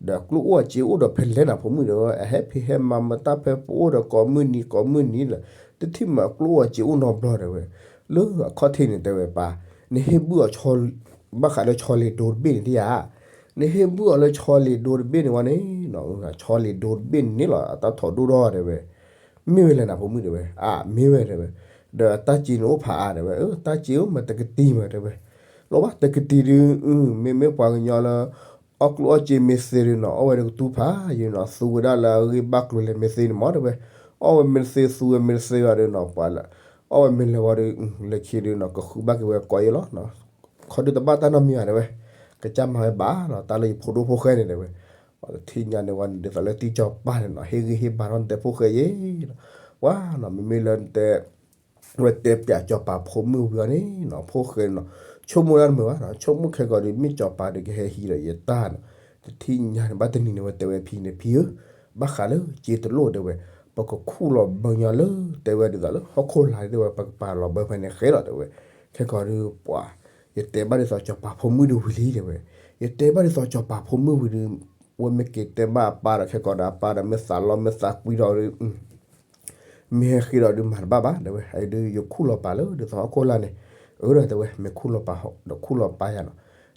ဒီးအကျိအိၣ်အစ့အိၣ်ဒီးဖဲလဲၣ်နၤဖိမုၣ်တဲဝဲ, အဟဲဖံးဟဲမၤမတၢ်ဖဲပအိၣ်ဒီးကိးမုၢ်နံၤကိးမုၢ်နံၤလၢ, တထံၣ်မးအကျိအိၣ်အစ့အိၣ်နီတဘျီတဲဝဲ, လၢအခီၣ်ထံးန့ၣ်တဲဝဲပၢ်, နဟ့ၣ်ဘုၣ်အီၤ ဘၣ်ဃးလၢဆီလ့ၤဒိတဘ့ၣ်န့ၣ်ဒံဧါ, နဟ့ၣ်ဘုၣ်အီၤလၢဆီလ့ၤဒိတဘ့ၣ်န့ၣ်ဝံၤန့ၣ်, ဆီလ့ၤဒိတဘ့ၣ်န့ၣ်လီၤ အတၢ်ထီၣ်ဒိၣ်ထီၣ်တဲဝဲ မ့ၢ်ဝဲလဲၣ်နဖိမုၣ်တဲဝဲ, အမ့ၢ်ဝဲတဲဝဲ, ဒီးတၢ်စ့န့ၣ်အိၣ်ဖးအါတဲဝဲ, တၢ်စ့အိၣ်မးတကတံၤမးတဲဝဲ, လီၤဘၣ်တကတံၤဒုး, မ့မ့ၢ်ပှၤကညီလၢ အီၣ်ကျိၣ်အီၣ်စ့မ့ၢ်သ့ဒုးနီၤ အီၣ်ဝဲဒီးကတူၢ်ဖးယံၤနီၤ သူဝဲဒၣ်လၢအဂ့ၢ်ဘၣ်ကျိၤလဲၣ်မ့ၢ်သ့န့ၣ်မးတဲဝဲ, အီၣ်ဝဲမ့ၢ်သ့သူဝဲမ့ၢ်သ့ဘၣ်ဒီးနီၤ ပှၤလၢ, အီၣ်ဝဲမ့ၢ်လဲၤဝံၤဒီး, လၢခံဒုးနီၤ ကဃုဘၣ်က့ၤဝဲကိးယံၤလီၤ ခီဒုးတဘၣ်တၢ်နီတမံၤဘၣ်တဲဝဲ, ကစၢ်မၤဝဲဘၣ်နီၤ တၢ်လၢယဖိဒိၣ်ဖိၣ်ဃဲန့ၣ်တဲဝဲ, ပှၤတထံၣ်ညါန့ၣ်ဝံၤန့ၣ် ဒ်သိးလၢတံၢ်စီၤပၤန့ၣ်နီၤ ဟ့ၣ်ဂံၢ်ဟ့ၣ်ဘါထီၣ်နတဲဖိၣ်ဃဲယဲၢ်နီၤ, ပှၤနီၤ မ့မ့ၢ်လၢနတဲ ဝဲတဲပၠးစီၤပၤဖိမုၣ်ဝံၤအီၤန့ၣ်နီၤ ဖိၣ်ဃဲနီၤ, ဆိကမိၣ်ဒၣ်တမုာ်ဘၣ်နီၤ ဆိကမိၣ်ခဲကီးဒီး မ့ၢ်စီၤပၤဒီးကဟဲဟံးဒီးယတၢ်နီၤ, တထံၣ်ညါန့ၣ် ဘၣ်တနံၤန့ၣ် ဝဲတဲဝဲဖံန့ၣ် ဖံဧၢ, ဘၣ်ဃးလၢစ့တလိၣ်တဲဝဲ, ပကခူၣ်လီၤဘၢညီလၢ တဲဝဲဒ်သိးလၢဟီၣ်ခိၣ်လာ်တဲဝဲ ပကပာ်လီၤဘၢဖဲန့ၣ်ဃဲလီၤတဲဝဲ, ခဲကီးဒီးပှၤ, ယတဲဘၣ်ဒ်သိးစီၤပၤဖိမုၣ်ဒီးဝံၤလံတဲဝဲ, ယတဲဘၣ်ဒ်သိးစီၤပၤဖိမုၣ်ဝံၤဒီး, ဝဲမ့ၢ်က့ၤတဲဘၣ်အပၢ်ဒီးခဲကီးဒီး အပၢ်ဒီးမ့ၢ်သးလီမ့ၢ်သးကွံဒီး မ့ၢ်ဟဲဃ့ဒီးဒုးမၤတဘၣ်ဘၣ် တဲဝဲ, အဒုးယခူၣ်လီၤပာ်လၢဒ်သိးဟီၣ်ခိၣ်လာ်န့ၣ်, အၢဒီးတဲဝဲ မ့ၢ်ခူၣ်လီၤပာ်ဒီးခူၣ်လီၤပာ်ယၤနီၤ,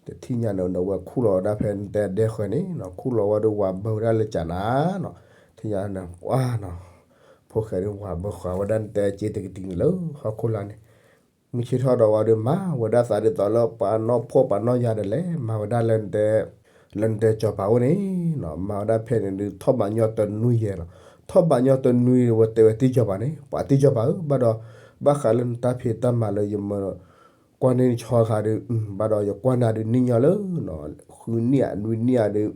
တထံၣ်ညါန့ၣ် ဝဲခူၣ်လီၤဝဲဒၣ်ဖဲနတဲဒဲဃၢၤန့ၣ်နီၤ ခူၣ်လီၤဝဲဒီးဝၤဘၢဝဲဒၣ်လၢကၠးနၤနီၤ, ထံၣ်ညါန့ၣ် ပှၤနီၤ, ဖိၣ်ဃဲဒီးဝၤဘၢဃာ်ဝဲဒၣ်နတဲစ့တကတံၤန့ၣ်လၢဟီၣ်ခိၣ်လာ်န့ၣ်, မုၢ်ဆ့ၣ်ထီၣ်ဒီးဝံၤဒီးမၤဝဲဒၣ်သးဒ်သိးလၢပှၤနီၢ်ဖှီၣ်ပှၤနီၢ်ယၤဒီးလဲၤမၤဝဲဒၣ်လၢ လၢနတဲစီၤပၤအိၣ်န့ၣ်နီၤ မၤဝဲဒၣ်ဖဲန့ၣ်ဒုး ထီၣ်ဘးညီတနွံယဲၢ်နီၤ, ထီၣ်ဘးညီတနွံဒီးဝဲတဲဝဲတံၢ်စီၤပၤန့ၣ် ပှၤတံၢ်စီၤပၤဧၢ ဘၣ်ဒီး, ဘၣ်ဃးလၢနတၢ်ဖံးတၢ်မၤလၢယမၤ ကွၢ်န့ၢ်နဆီခါဒီး, ဘၣ်ဒီးယကွၢ်နၤဒုးနံၣ်ညီလၢနီၤ, ဃုနံၣ်ဧါနွံနံၣ်ဧါဒီး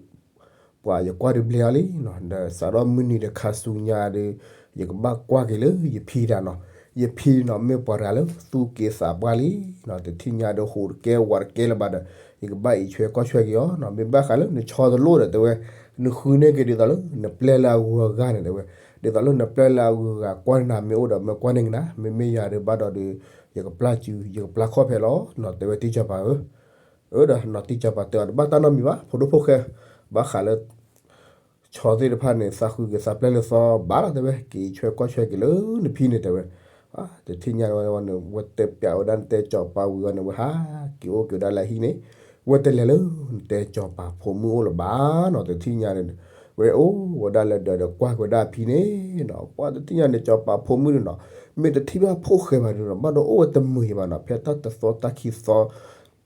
ပှၤယကွၢ်ဒုးဘျဲအီၤလံနီၤ, ဒီးစးထီၣ်မုၢ်နံၤဒီးခါဆူညါဒီး, ယကဘၣ်ကွၢ်က့ၤလၢယဖံတၢ်နီၤ, ယဖံနီၤ မ့ၢ်ပှၤတဂၤလၢသူၣ်က့သးပှၢ်လံနီၤ, တထံၣ်ညါဒီးဟူးတကဲဝးတကဲလၢၤဘၣ်ဒီး, ယကဘၣ်အံးဆွဲကွၢ်ဆွဲက့ၤအီၤနီၤ, မ့ၢ်ဘၣ်ဃးလၢနဆီတလိၣ်ဒီးတဲဝဲ, နဃုန့ၢ်က့ၤဒ်သိးလၢနပျဲလၢအဂုၤအဂၤန့ၣ်တဲဝဲ, ဒ်သိးလၢနပျဲလၢအဂုၤအဂၤ ကွၢ်နၤမ့ၢ်အိၣ်ဒီးမ့ၢ်ကွၢ်န့ၢ်ကနၤ, မ့မ့ၢ်ယၤဒီးဘၣ်ဒီးဒုး, ယကပျၢ်စု ယကပျၢ်ခီၣ်ဖဲလီၤနီၤ တဲဝဲတံၢ်စီၤပၤဧၢ အၢဒီးနီၤ တံၢ်စီၤပၤတဲအီၤတဘၣ်တၢ်နီတမံၤဘၣ် ဖိဒိၣ်ဖိၣ်ဃဲ, ဘၣ်ဃးလၢ ဆီသ့ၣ်တဖၣ်န့ၣ် သးဃုက့ၤသးပျဲၢ်လၢသီဘၣ်လီၤတဲဝဲ, က့ၤအံးဆွဲကွၢ်ဆွဲက့ၤလၢနဖံန့ၣ်တဲဝဲ, တထံၣ်ညါဝဲန့ၣ် ဝဲတဲပၠးဝဲဒၣ်နတဲစီၤပၤဝံၤအီၤန့ၣ် ဝဲဟးက့ၤအိၣ်က့ၤဝဲဒၣ်လၢဟံၣ်န့ၣ်, ဝဲတလဲၤလၢနတဲစီၤပၤဖိမုၣ်အိၣ်လၢၤဘၣ်နီၤ တထံၣ်ညါန့ၣ်, ဝဲအိၣ်ဝဲဒၣ်လၢဒၢးဒီးကွၢ်က့ၤဝဲဒၣ်အဖံန့ၣ်နီၤ, ပှၤတထံၣ်ညါန့ၣ် စီၤပၤဖိမုၣ်န့ၣ်နီၤ, မ့ၢ်တထံၣ်ဘၣ်ဖိၣ်ဃဲဘၣ်ဒီးနီၤ ဘၣ်ဒီးအိၣ်ဝဲတမုာ်ယံၤဘၣ်နီၤ ဖဲတၢ်တသီတၢ်ခံသီ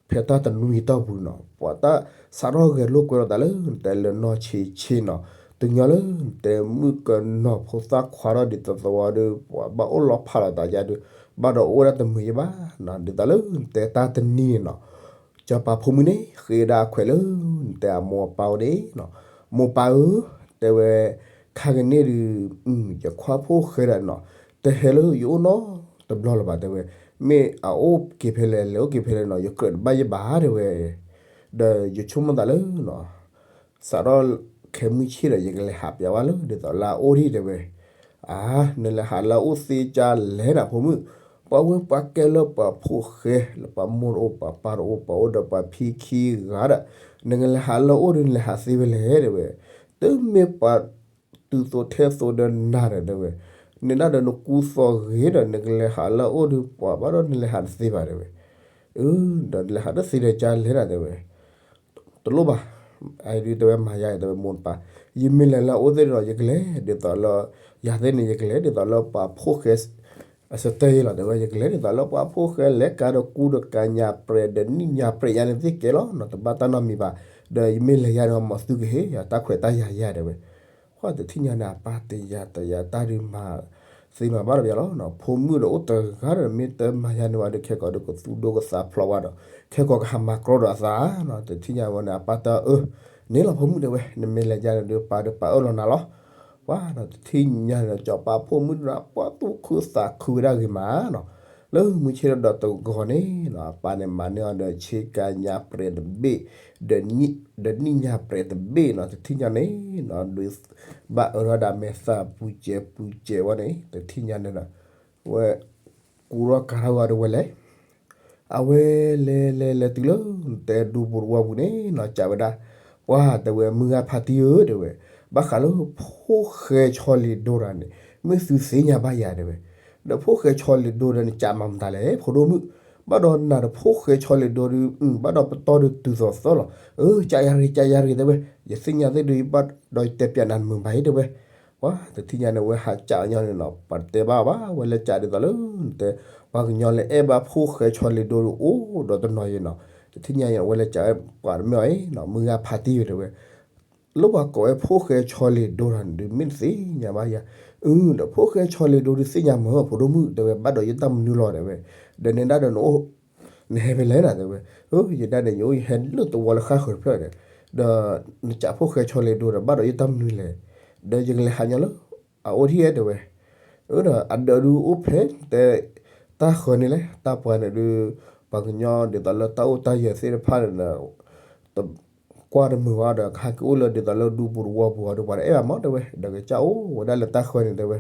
ဖဲတၢ်တနွံအတီၢ်ပူၤနီၤ ပှၤတၢ်စးထီၣ်ဂဲၤလိာ်ကွဲလိာ်သးလၢနတဲလၢနီၢ်ဆံးဆံးနီၤ, တညီလၢနတဲမုၣ်ကနီၤဖိသၣ်ခွါထီၣ်ဒ်သိးသိးဝဲဒီး ပှၤဘၣ်အိၣ်လီၤဖးလိာ်သးယါဒီး ဘၣ်ဒီးအိၣ်ဝဲဒၣ်တမုာ်ယံၤဘၣ်နီၤ ဒ်သိးလၢနတဲတၢ်တနံၤန့ၣ်နီၤ စီၤပၤဖိမုၣ်န့ၣ် ဃ့ဒၣ်အခွဲးလၢနတဲအမိၢ်အပၢ်အိၣ်န့ၣ်နီၤ, မိၢ်ပၢ်ဧၢ, တဲဝဲ, ခါကန့ၣ်ဒုး, ယခွါဖိၣ်ဃဲဒၣ်နီၤ, တဟဲလၢယအိၣ်နီတဘျီလၢၤဘၣ်တဲဝဲ, မ့ၢ်အအိၣ်က့ၤဖဲလဲၣ် လဲၤအိၣ်က့ၤဖဲလဲၣ်နီၤ ယကြၢးတဘၣ်ယဘၣ်တဲဝဲ, ဒီးယဆိကမိၣ်သးလၢနီၤ စးထီၣ်ခဲမုၢ်ဆ့ၣ်ဒီး ယကလဲၤဟးပၠးဝဲလၢဒ်သိးလၢအအိၣ်ဒံးတဲဝဲ, အါ, နလဲၤဟးလၢအအိၣ်သ့ကၢ်လဲၣ်နဖိမုၣ်, ပှၤဝဲပှၤကဲလၢပှၤဖိၣ်ဃဲ လၢပှၤမိၢ်တအိၣ် ပှၤပၢ်တအိၣ် ပှၤအိၣ်ဒီးပှၤဖံခံဂၤဒီး, နကလဲၤဟးလၢအအိၣ်ဒီး နလဲၤဟးသ့ဖဲလဲၣ်တဲဝဲ, တမ့ၢ်ပှၤ တုၤသိးထဲသိးဒီးနၤဒီးတဲဝဲ, နဒၣ်ဒီးနကူသိးဂ့ၤဒီး နကလဲၤဟးလၢအအိၣ်ဒီးပှၤဘၣ်ဒီး နလဲၤဟးတသ့ဘၣ်တဲဝဲ, အၢ ဒီးနလဲၤဟးတသ့ဒီးကလဲၤတၢ်တဲဝဲ, တလိၣ်ဘၣ်, အဒုးတဲဝဲမၤယၤတဲဝဲမိၢ်တပၤ, ယမ့ၢ်လဲၤလၢအအိၣ်သ့ၣ်ဒီး ယကလဲၤဒ်သိးလၢ, ယၤသ့ၣ်န့ၣ် ယကလဲၤဒ်သိးလၢပှၤဖိၣ်ဃဲ အစတဲယဲလီၤတဲဝဲ, ယကလဲၤဒ်သိးလၢပှၤဖိၣ်ဃဲလဲၤကၤဒီးကူဒီးကၤညါပြဲးဒီးနံၣ်ညါပြဲးယါန့ၣ်သ့ၣ်ကဲလီၤနီၤ, တဘၣ်တၢ်နီတမံၤဘၣ်, ဒီးယမ့ၢ်လဲၤယၤန့ၣ် မ်သုကဟ့ၣ်ယၤတၢ်ခွဲးတၢ်ယာ်ယါတဲဝဲ, ပှၤတထံၣ်ညါန့ၣ် အပၢ်တယာ်တယာ်တၢ်ဒုးမၤသ့မၤဘၣ်တဘၣ်လီၤနီၤ, ဖိမုၣ်ဒီးအိၣ်တဂၤဒီး မ့ၢ်တမၤယါန့ၣ်ဘၣ်ဒီး ခဲကိာ်ဒီးကသူၣ်ဒိၣ်ကသးဖျိးဝဲဒီး ခဲကိာ်ကဟးမၤကြီဒီးအသးနီၤ, တထံၣ်ညါဝဲန့ၣ် အပၢ်တၢ်အၢ, န့ၣ်လီၤဖိမုၣ်တဲဝဲ, နမ့ၢ်လဲၤယါန့ၣ်ဒီး ပၢ်ဒီးပၢ်အၢၣ်လီၤနၤလီၤ ပှၤနီၤ, တထံၣ်ညါန့ၣ်ဒီး စီၤပၤဖိမုၣ်ဒီး ပှၤသူၣ်ခုသးခုဝဲဒၣ်ဂ့ၤမးနီၤ, လၢမုၢ်ဆ့ၣ်ဒီးတဂီၤန့ၣ်နီၤ အပၢ်န့ၣ်မၤန့ၢ်အီၤဒီး ဆ့ကၤညါပြဲးတဘ့ၣ်, ဒီးနံၣ်ညါပြဲးတဘ့ၣ်နီၤ, တထံၣ်ညါန့ၣ်နီၤ ဒုးဘၣ်အၢထီၣ်ဒၣ်မဲာ်သၣ်ပူၤစဲးပူၤစဲးဝဲန့ၣ် တထံၣ်ညါန့ၣ်ဒီး ဝဲ ကူထီၣ်ကၤထီၣ်ဝဲဒီးဝဲလဲၤ အဝဲလဲၤလဲၤလဲၤတုၤလၢ နတဲဒူပူၤတဝီပူၤန့ၣ်နီၤ စံးဝဲဒၣ်, ပှၤတဲဝဲ မုၢ်ဂၤဖါတံၢ်ဧၢ တဲဝဲ, ဘၣ်ဃးလၢဖိၣ်ဃဲဆီလ့ၤဒိတၢ်န့ၣ် မ့ၢ်သုသ့ၣ်ညါဘၣ်ယၤတဲဝဲ, ဒီးဖိၣ်ဃဲဆီလ့ၤဒိဒီး နစံးမၤမတၤလဲၣ် ဖိဒိၣ်မုၣ်, ဘၣ်ဒီးနၤဒီးဖိၣ်ဃဲဆီလ့ၤဒိဒီး ဘၣ်ဒီးပတီၢ်ဒီးတုၤသိးသၢလီၤ, အၢ စံးယၤရ့ စံးယၤရ့တဲဝဲ, ယသ့ၣ်ညါသ့ၣ်ဒီး ဘၣ်ဒီးတဲပၠးနၤနမုာ်ဘၣ်အံၤတဲဝဲ ပှၤတထံၣ်ညါန့ၣ် ဝဲဟးစံးညီန့ၣ်နီၤ ပှၤတတဲဘၣ်ဘၣ် ဝဲလဲၤစံးဒ်သိးလၢ နတဲ ပှၤကညီလၢအဲၣ်ဘၣ်ဖိၣ်ဃဲဆီလ့ၤဒိဒီးအိၣ်ဒီးတနီၤယဲနီၤ, တထံၣ်ညါန့ၣ် ဝဲလဲၤစံးဝဲပှၤတမ့ၢ်အီၤအံၤနီၤ မုၢ်ဂၤဖါတံၢ်ဧၢတဲဝဲ, လၢပှၤကိးဝဲဖိၣ်ဃဲဆီလ့ၤဒိတၢ်န့ၣ်ဒီး မ့ၢ်နသ့ၣ်ညါဘၣ်ယၤ, အၢ ဒီးဖိၣ်ဃဲဆီလ့ၤဒိဒီးသ့ၣ်ညါမ့ၢ် ဖိဒိၣ်မုၣ်တဲဝဲ ဘၣ်ဒီးယတၢ်မနုၤလီၤတဲဝဲ, ဒီးနဒၣ်ဒီးနအိၣ် နဟဲဖဲလဲၣ်နီၤတဲဝဲ, အၢ ယဒၣ်န့ၣ် ယအိၣ်ယဟဲလၢသဝီလၢဃၣ်ဃၢၤတဖျၢၣ်ဒီး, ဒီးနစံးဖိၣ်ဃဲဆီလ့ၤဒိဒီး ဘၣ်ဒီးယတၢ်မနုၤလဲၣ်, ဒီးယကလဲၤဟးညီလၢ အအိၣ်ထံၣ်တဲဝဲ, အၢ ဒီးအဒၢးဒုးအိၣ်ဖဲတဲ တၢ်ဃၢၤန့ၣ်လဲၣ် တၢ်ပှၤန့ၣ်ဒုး ပှၤကညီဒ်သိးလၢတၢ်အိၣ်တၢ်ယၢၤသ့ၣ်တဖၣ်န့ၣ်ဒီး ကွၢ်တမုာ်ဝဲဒီး ကဟဲက့ၤအိၣ်လၢဒ်သိးလၢဒူပူၤတဝီပူၤအီၤဒီး ပှၤတအဲၣ်ဘၣ်မ့ၢ်တဲဝဲ, ဒီးကစၢ်အိၣ်ဝဲဒၣ်လၢတၢ်ဃၢၤန့ၣ်တဲဝဲ,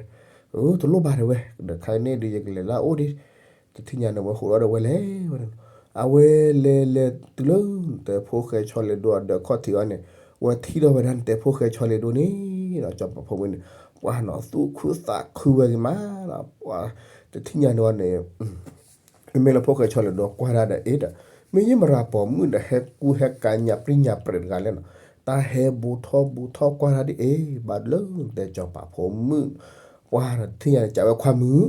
အၢ တလိၣ်ဘၣ်တဲဝဲ, ဒီးခါန့ၣ်ဒုးယကလဲၤလၢအအိၣ်ဒံး, တထံၣ်ညါန့ၣ် ဝဲဟိးထီၣ်ဒီးဝဲလဲၤဝဲန့ၣ်လီၤ, အဝဲလဲၤလဲၤတုၤလၢ နတဲဖိၣ်ဃဲဆီလ့ၤဒိအဒၢးခီၣ်ထံးအီၤန့ၣ်, ဝဲထံၣ်ထီၣ်ဝဲဒၣ်နတဲဖိၣ်ဃဲဆီလ့ၤဒိန့ၣ်ဒီး စီၤပၤဖိမုၣ်န့ၣ် ပှၤနီၤသူၣ်ခုသးခုဝဲဂ့ၤမးနီၤ, ပှၤတထံၣ်ညါန့ၣ်ဝဲန့ၣ် မ့မ့ၢ်လၢဖိၣ်ဃဲဆီလ့ၤဒိကွၢ်ဒၣ်ဒီး အ့ဒီး မ့ၢ်ယမရၤပိာ်မုၣ်ဒီး ဟဲကူဟဲကၤညါပြံညါပြဲးတဂၤလဲၣ်နီၤ, တၢ်ဟဲဘူးထီၣ်ဘူးထီၣ်ကွၢ်ဒၣ်ဒ်အံၤ ဘၣ်လၢနတဲစီၤပၤဖိမုၣ်, ပှၤတထံၣ်ညါန့ၣ် စံးဝဲခွါမုၣ်,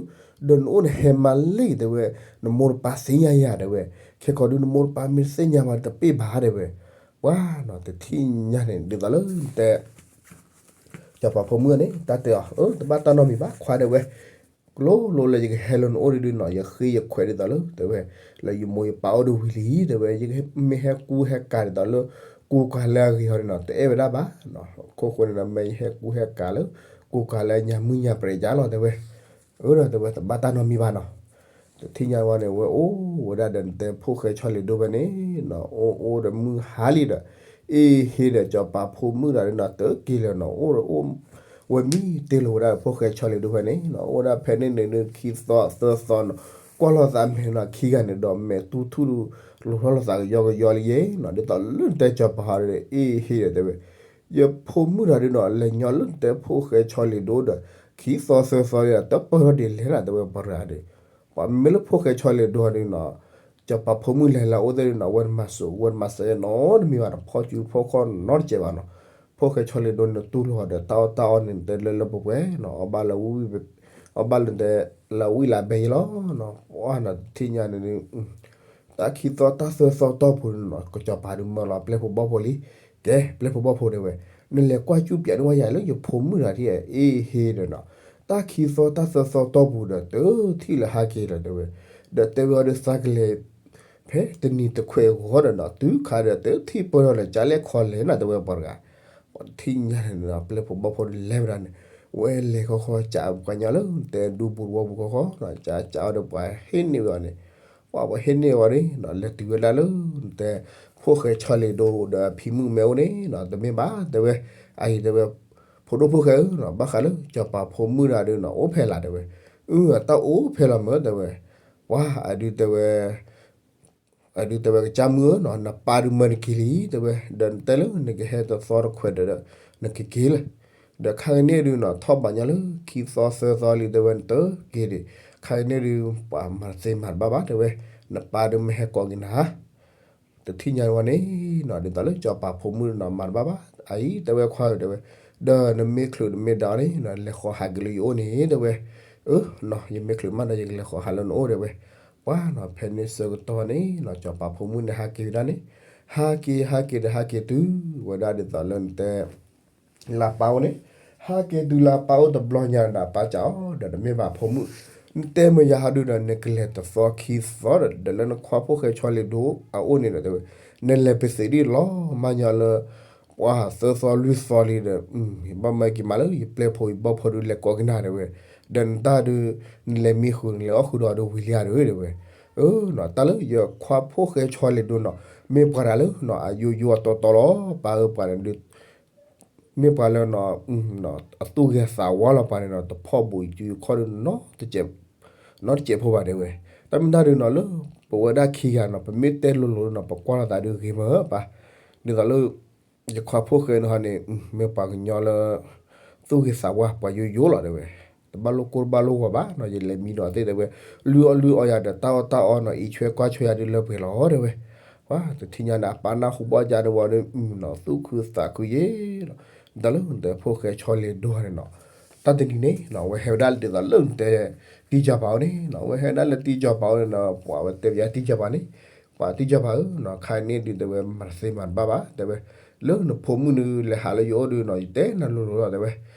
ဒီးနအိၣ်နဟဲမၤလံတဲဝဲ, နမိၢ်နပၢ်သ့ၣ်ညါယၤတဲဝဲ, ခဲကိာ်ဒုးနမိၢ်နပၢ်မ့ၢ်တသ့ၣ်ညါဘၣ်တပ့ၢ်ဘၣ်တဲဝဲ, ပှၤနီၤတထံၣ်ညါန့ၣ် ဒ်သိးလၢနတဲ စီၤပၤဖိမုၣ်န့ၣ် တၢ်တဲအီၤ အၢ တဘၣ်တၢ်နီတမံၤဘၣ် ခွါတဲဝဲ, ကျိလိၤလၢယကဟဲလၢနအိၣ်ဒုးနီၤ ယဃ့ယခွဲးဒ်သိးလၢ တဲဝဲ, လၢယမိၢ်ယပၢ်အိၣ်ဒီးဝံၤလံ တဲဝဲ, ယမ့ၢ်ဟဲကူဟဲကၤဒ်သိးလၢ ကူကၤလၢအဂ့ၤအီၤန့ၣ်နီၤ တအဲၣ်ဝဲဒၣ်ဘၣ်, အခိၣ်ဃိန့ၣ်ဒီး မ့ၢ်ယဟဲကူဟဲကၤလၢ ကူကၤလၢညါမုၢ်ညါပြဲးယါလီၤ တဲဝဲ, အၢ ဒီးတဲဝဲ တဘၣ်တၢ်နီတမံၤဘၣ်နီၤ တထံၣ်ညါဝဲန့ၣ် ဝဲအိၣ်ဝဲဒၣ်ဒီးနတဲဖိၣ်ဃဲဆီလ့ၤဒိဖဲန့ၣ်နီၤ အိၣ်အိၣ်ဒီးမုၢ်ဟါလံဒီး အ့ဟ့ဒီးစီၤပၤဖိမုၣ်တဂၤဒီးနီၤ တက့ၤလၢၤနီၤ အိၣ်ဒီးအိၣ် ဝဲမံတ့ၢ်လီၤဝဲဒၣ်ဖိၣ်ဃဲဆီလ့ၤဒိဖဲန့ၣ်နီၤ အိၣ်ဒၣ်ဖဲန့ၣ်န့ၣ်ဒုးခံသီသၢသီနီၤ ကွၢ်လိာ်သးမဲာ်နီၤ ခံဂၤန့ၣ်ဒီးမဲာ်တူၢ်ထူၣ်ဒုး လိာ်ထီၣ်လိာ်သးကယီကယီလံယဲနီၤ ဒ်သိးလၢနတဲစီၤပၤဟီဒီး အ့ဟ့ဒီးတဲဝဲ ယဖိမုၣ်တဂၤဒီးနီၤ လဲၤညီလၢနတဲဖိၣ်ဃဲဆီလ့ၤဒိဒီး ခံသီသၢသီဒီး တပၢၢ်ထီၣ်ဒ်လဲၣ်နီၤ တဲဝဲပှၤတဂၤဒီး ပှၤမ့ၢ်လၢဖိၣ်ဃဲဆီလ့ၤဒိဒီးနီၤ စီၤပၤဖိမုၣ်လဲၤလၢအအိၣ်သ့ၣ်ဒီးနီၤ ဝဲတမၤစၢၤ ဝဲတမၤစၢၤနီတမံၤဘၣ်နီၤ ဖီၣ်စုဖီၣ်ခီၣ်နီတစဲးဘၣ်နီၤ ဖိၣ်ဃဲဆီလ့ၤဒိန့ၣ်တူၢ်လိာ်ဒီး တၢ်အီၣ်တၢ်အီန့ၣ် တဲလၢလၢပှဲၤပှဲၤနီၤ အီၣ်ဘၣ်လၢ အီၣ်ဘၣ်လၢတဲ လၢဝံၣ်လၢဘဲယဲလီၤနီၤ ပှၤနီၤတထံၣ်ညါန့ၣ် တၢ်ခံသီတၢ်သၢသီတီၢ်ပူၤန့ၣ်နီၤ ကစီၤပၤဒုးမၢလီၤပျဲၢ်ဖိဘီၣ်ဖိလံ ကဲ ပျဲၢ်ဖိဘီၣ်ဖိတဲဝဲ နလဲၤကွၢ်စူၣ်ပၠးန့ၢ်ဝဲယၤလၢယဖိမုၣ်တဂၤဒ်အံၤ အ့ဟ့ဒီးနီၤ တၢ်ခံသီတၢ်သၢသီတီၢ်ပူၤဒီး တထံၣ်လၢဟဲက့ၤဒီးတဲဝဲ ဒီးတဲဝဲအီၤဒီးသးကလဲၤ ဖဲတနံၤတခွဲးအဂီၢ်ဒီးနီၤ တုၤခါဒီးတထံၣ်ပၢၢ်ထီၣ်လၢကၢလဲၣ်ခီလဲၣ်နီၤ တဲဝဲပှၤတဂၤ ပှၤတထံၣ်ညါန့ၣ်နီၤ ပျဲၢ်ဖိဘီၣ်ဖိလဲၤဝဲဒၣ်န့ၣ် ဝဲလဲၤခီခီ စံးပှၤညီလၢတဲဒူပူၤတဝီပူၤခီခီနီၤ စံးစံးအီၤဒီးပှၤဟ့ၣ်န့ၢ်ဝဲအီၤန့ၣ် ပှၤပှၤဟ့ၣ်န့ၢ်ဝဲန့ၣ်နီၤ လဲၤတုၤဝဲဒၣ်လၢ တဲ ဖိၣ်ဃဲဆီလ့ၤဒိဒီးဖံမုၣ်မဲအိၣ်န့ၣ်နီၤ တမ့ၢ်ဘၣ်တဲဝဲ အအံၤတဲဝဲ ဖိဒိၣ်ဖိၣ်ဃဲဧၢနီၤ ဘၣ်ဃးလၢစီၤပၤဖိမုၣ်တဂၤဒီးနီၤ အိၣ်ဖဲလဲၣ်တဲဝဲ အၢ တၢ်အိၣ်ဖဲလဲၣ်မ့ၢ်တဲဝဲ ပှၤအဒုးတဲဝဲ အဒုးတဲဝဲကစၢ်မုၣ်ဧၢနီၤ နပၢ်ဒုးမၢနက့ၤလံ တဲဝဲ ဒီးနတဲလၢနကဟဲတသီတခွဲးဒီး နကက့ၤလၢၤ ဒီးခါကန့ၣ်ဒုးနီၤ ထီၣ်ဘၣ်ညီလၢခံသီသၢသီလံ တဲဝဲ နတက့ၤဒံး, ခါကန့ၣ်ဒုး ပှၤမၤတသ့မၤတဘၣ်ဘၣ် တဲဝဲ, နပၢ်ဒုးမ့ၢ်ဟဲကိးက့ၤနၤ တထံၣ်ညါဝဲန့ၣ်နီၤ ဒ်သိးလၢစီၤပၤဖိမုၣ်နီၤ မၤတဘၣ်ဘၣ်, အအံၤ တဲဝဲခွါဧၢ တဲဝဲ, ဒီးနမ့ၢ်ချုးနမ့ၢ်ဒၣ်အီၤန့ၣ်နီၤ လဲၤဃီၤဟးက့ၤလၢယအိၣ်န့ၣ် တဲဝဲ, အၢနီၤ ယမ့ၢ်ချုးမးဒီး ယကလဲၤဃီၤဟးလၢနအိၣ် တဲဝဲ, ပှၤနီၤ ဖဲန့ၣ်ဆၢကတီၢ်န့ၣ်နီၤ စီၤပၤဖိမုၣ်န့ၣ် ဟးက့ၤဝဲဒၣ်န့ၣ်, ဟးက့ၤ ဟးက့ၤဒီးဟးက့ၤတုၤဝဲဒၣ်ဒ်သိးလၢနတဲ လၢအပၢ်အိၣ်န့ၣ်, ဟးက့ၤတုၤလၢအပၢ်အိၣ်တဘျီညါဒီး အပၢ်စံးအီၤဒီး တမ့ၢ်ဘၣ်ဖိမုၣ်, နတဲမ့ၢ်ယၤဟီဒုဒီး နကလဲၤတသီခံသီဒီး ဒီးလၢနခွါဖိၣ်ဃဲဆီလ့ၤဒိအအိၣ်န့ၣ်ဒီး တဲဝဲ, နလဲၤပသ့းဒ်လီၤမးညီလၢ ပှၤသၢသီလွံၢ်သီလံဒီး ဘၣ်မၤက့ၤမးလၢ ယပျဲၢ်ဖိယဘီၣ်ဖိဒုး လဲၤကိးက့ၤနၤ တဲဝဲ, ဒီးနတၢ်ဒုး နလဲၤမံဃုာ် နလဲၤအီၣ်ဃုာ်ဒီးဒုးဝံၤလံဧါ တဲဝဲ, အၢနီၤ တၢ်လၢယခွါဖိၣ်ဃဲဆီလ့ၤဒိနီၤ မ့ၢ်ပှၤတၢ်လၢနီၤ အယိယိအတီတီလီၤ ပၢ်ဧၢ ပှၤန့ၣ်ဒုး မ့ၢ်ပှၤလၢနီၤ အသူၣ်ဂ့ၤသးဝါလီၤ ပှၤန့ၣ်နီၤ တဖီၣ်ဘူးစုခီၣ်ဒုး နီတစဲးဖိဘၣ် တဲဝဲ, တၢ်မ့ၢ်တၢ်ဒုးနီၤ လၢပဝဲဒၣ်ခံဂၤနီၤ ပမ့ၢ်တဲလိၤလိၤနီၤ ပကွၢ်လိာ်သးဒုးဂ့ၤမးပၢ်, ဒ်သိးလၢ ယခွါဖိၣ်ဃဲန့ၣ်ဟီန့ၣ် မ့ၢ်ပှၤကညီလၢ သူၣ်ဂ့ၤသးဝါ ပှၤယိယိလီၤ တဲဝဲ, တဘၣ်လိၣ်ကိၢ်တဘၣ်လိၣ်ဂီၤဘၣ်နီၤ ယလဲၤမံဒီးသ့ တဲဝဲ, လုၢ်အီၣ်လုၢ်အီယၤဒီး တၢ်အီၣ်တၢ်အီနီၤ အံးဆွဲကွၢ်ဆွဲယၤဒုးလၢပှဲၤလီၤ တဲဝဲ, ပှၤတထံၣ်ညါန့ၣ် အပၢ်နၢ်ဟူဘၣ်ကဒီးဝဲဒီး သူၣ်ခုသးခုယဲလီၤ, ဒ်သိးလၢနတဲဖိၣ်ဃဲဆီလ့ၤဒိန့ၣ်နီၤ, တၢ်တနံၤန့ၣ်နီၤ အဝဲဟဲဝဲဒၣ်လၢဒ်သိးလၢနတဲ တံၢ်စီၤပၤအိၣ်န့ၣ်နီၤ အဝဲဟဲဝဲဒၣ်လၢတံၢ်စီၤပၤအိၣ်န့ၣ်နီၤ ပှၤဝဲတဲပယါတံၢ်စီၤပၤန့ၣ်, ပှၤတံၢ်စီၤပၤဧၢနီၤ ခါန့ၣ်ဒုး တဲဝဲ မၤတသ့မၤတဘၣ်ဘၣ် တဲဝဲ, လၢနဖိမုၣ်ဒုး လဲၤဟးလၢယအိၣ်ဒုးနီၤ ယတဲနၤလိၤလိၤလီၤ တဲဝဲ,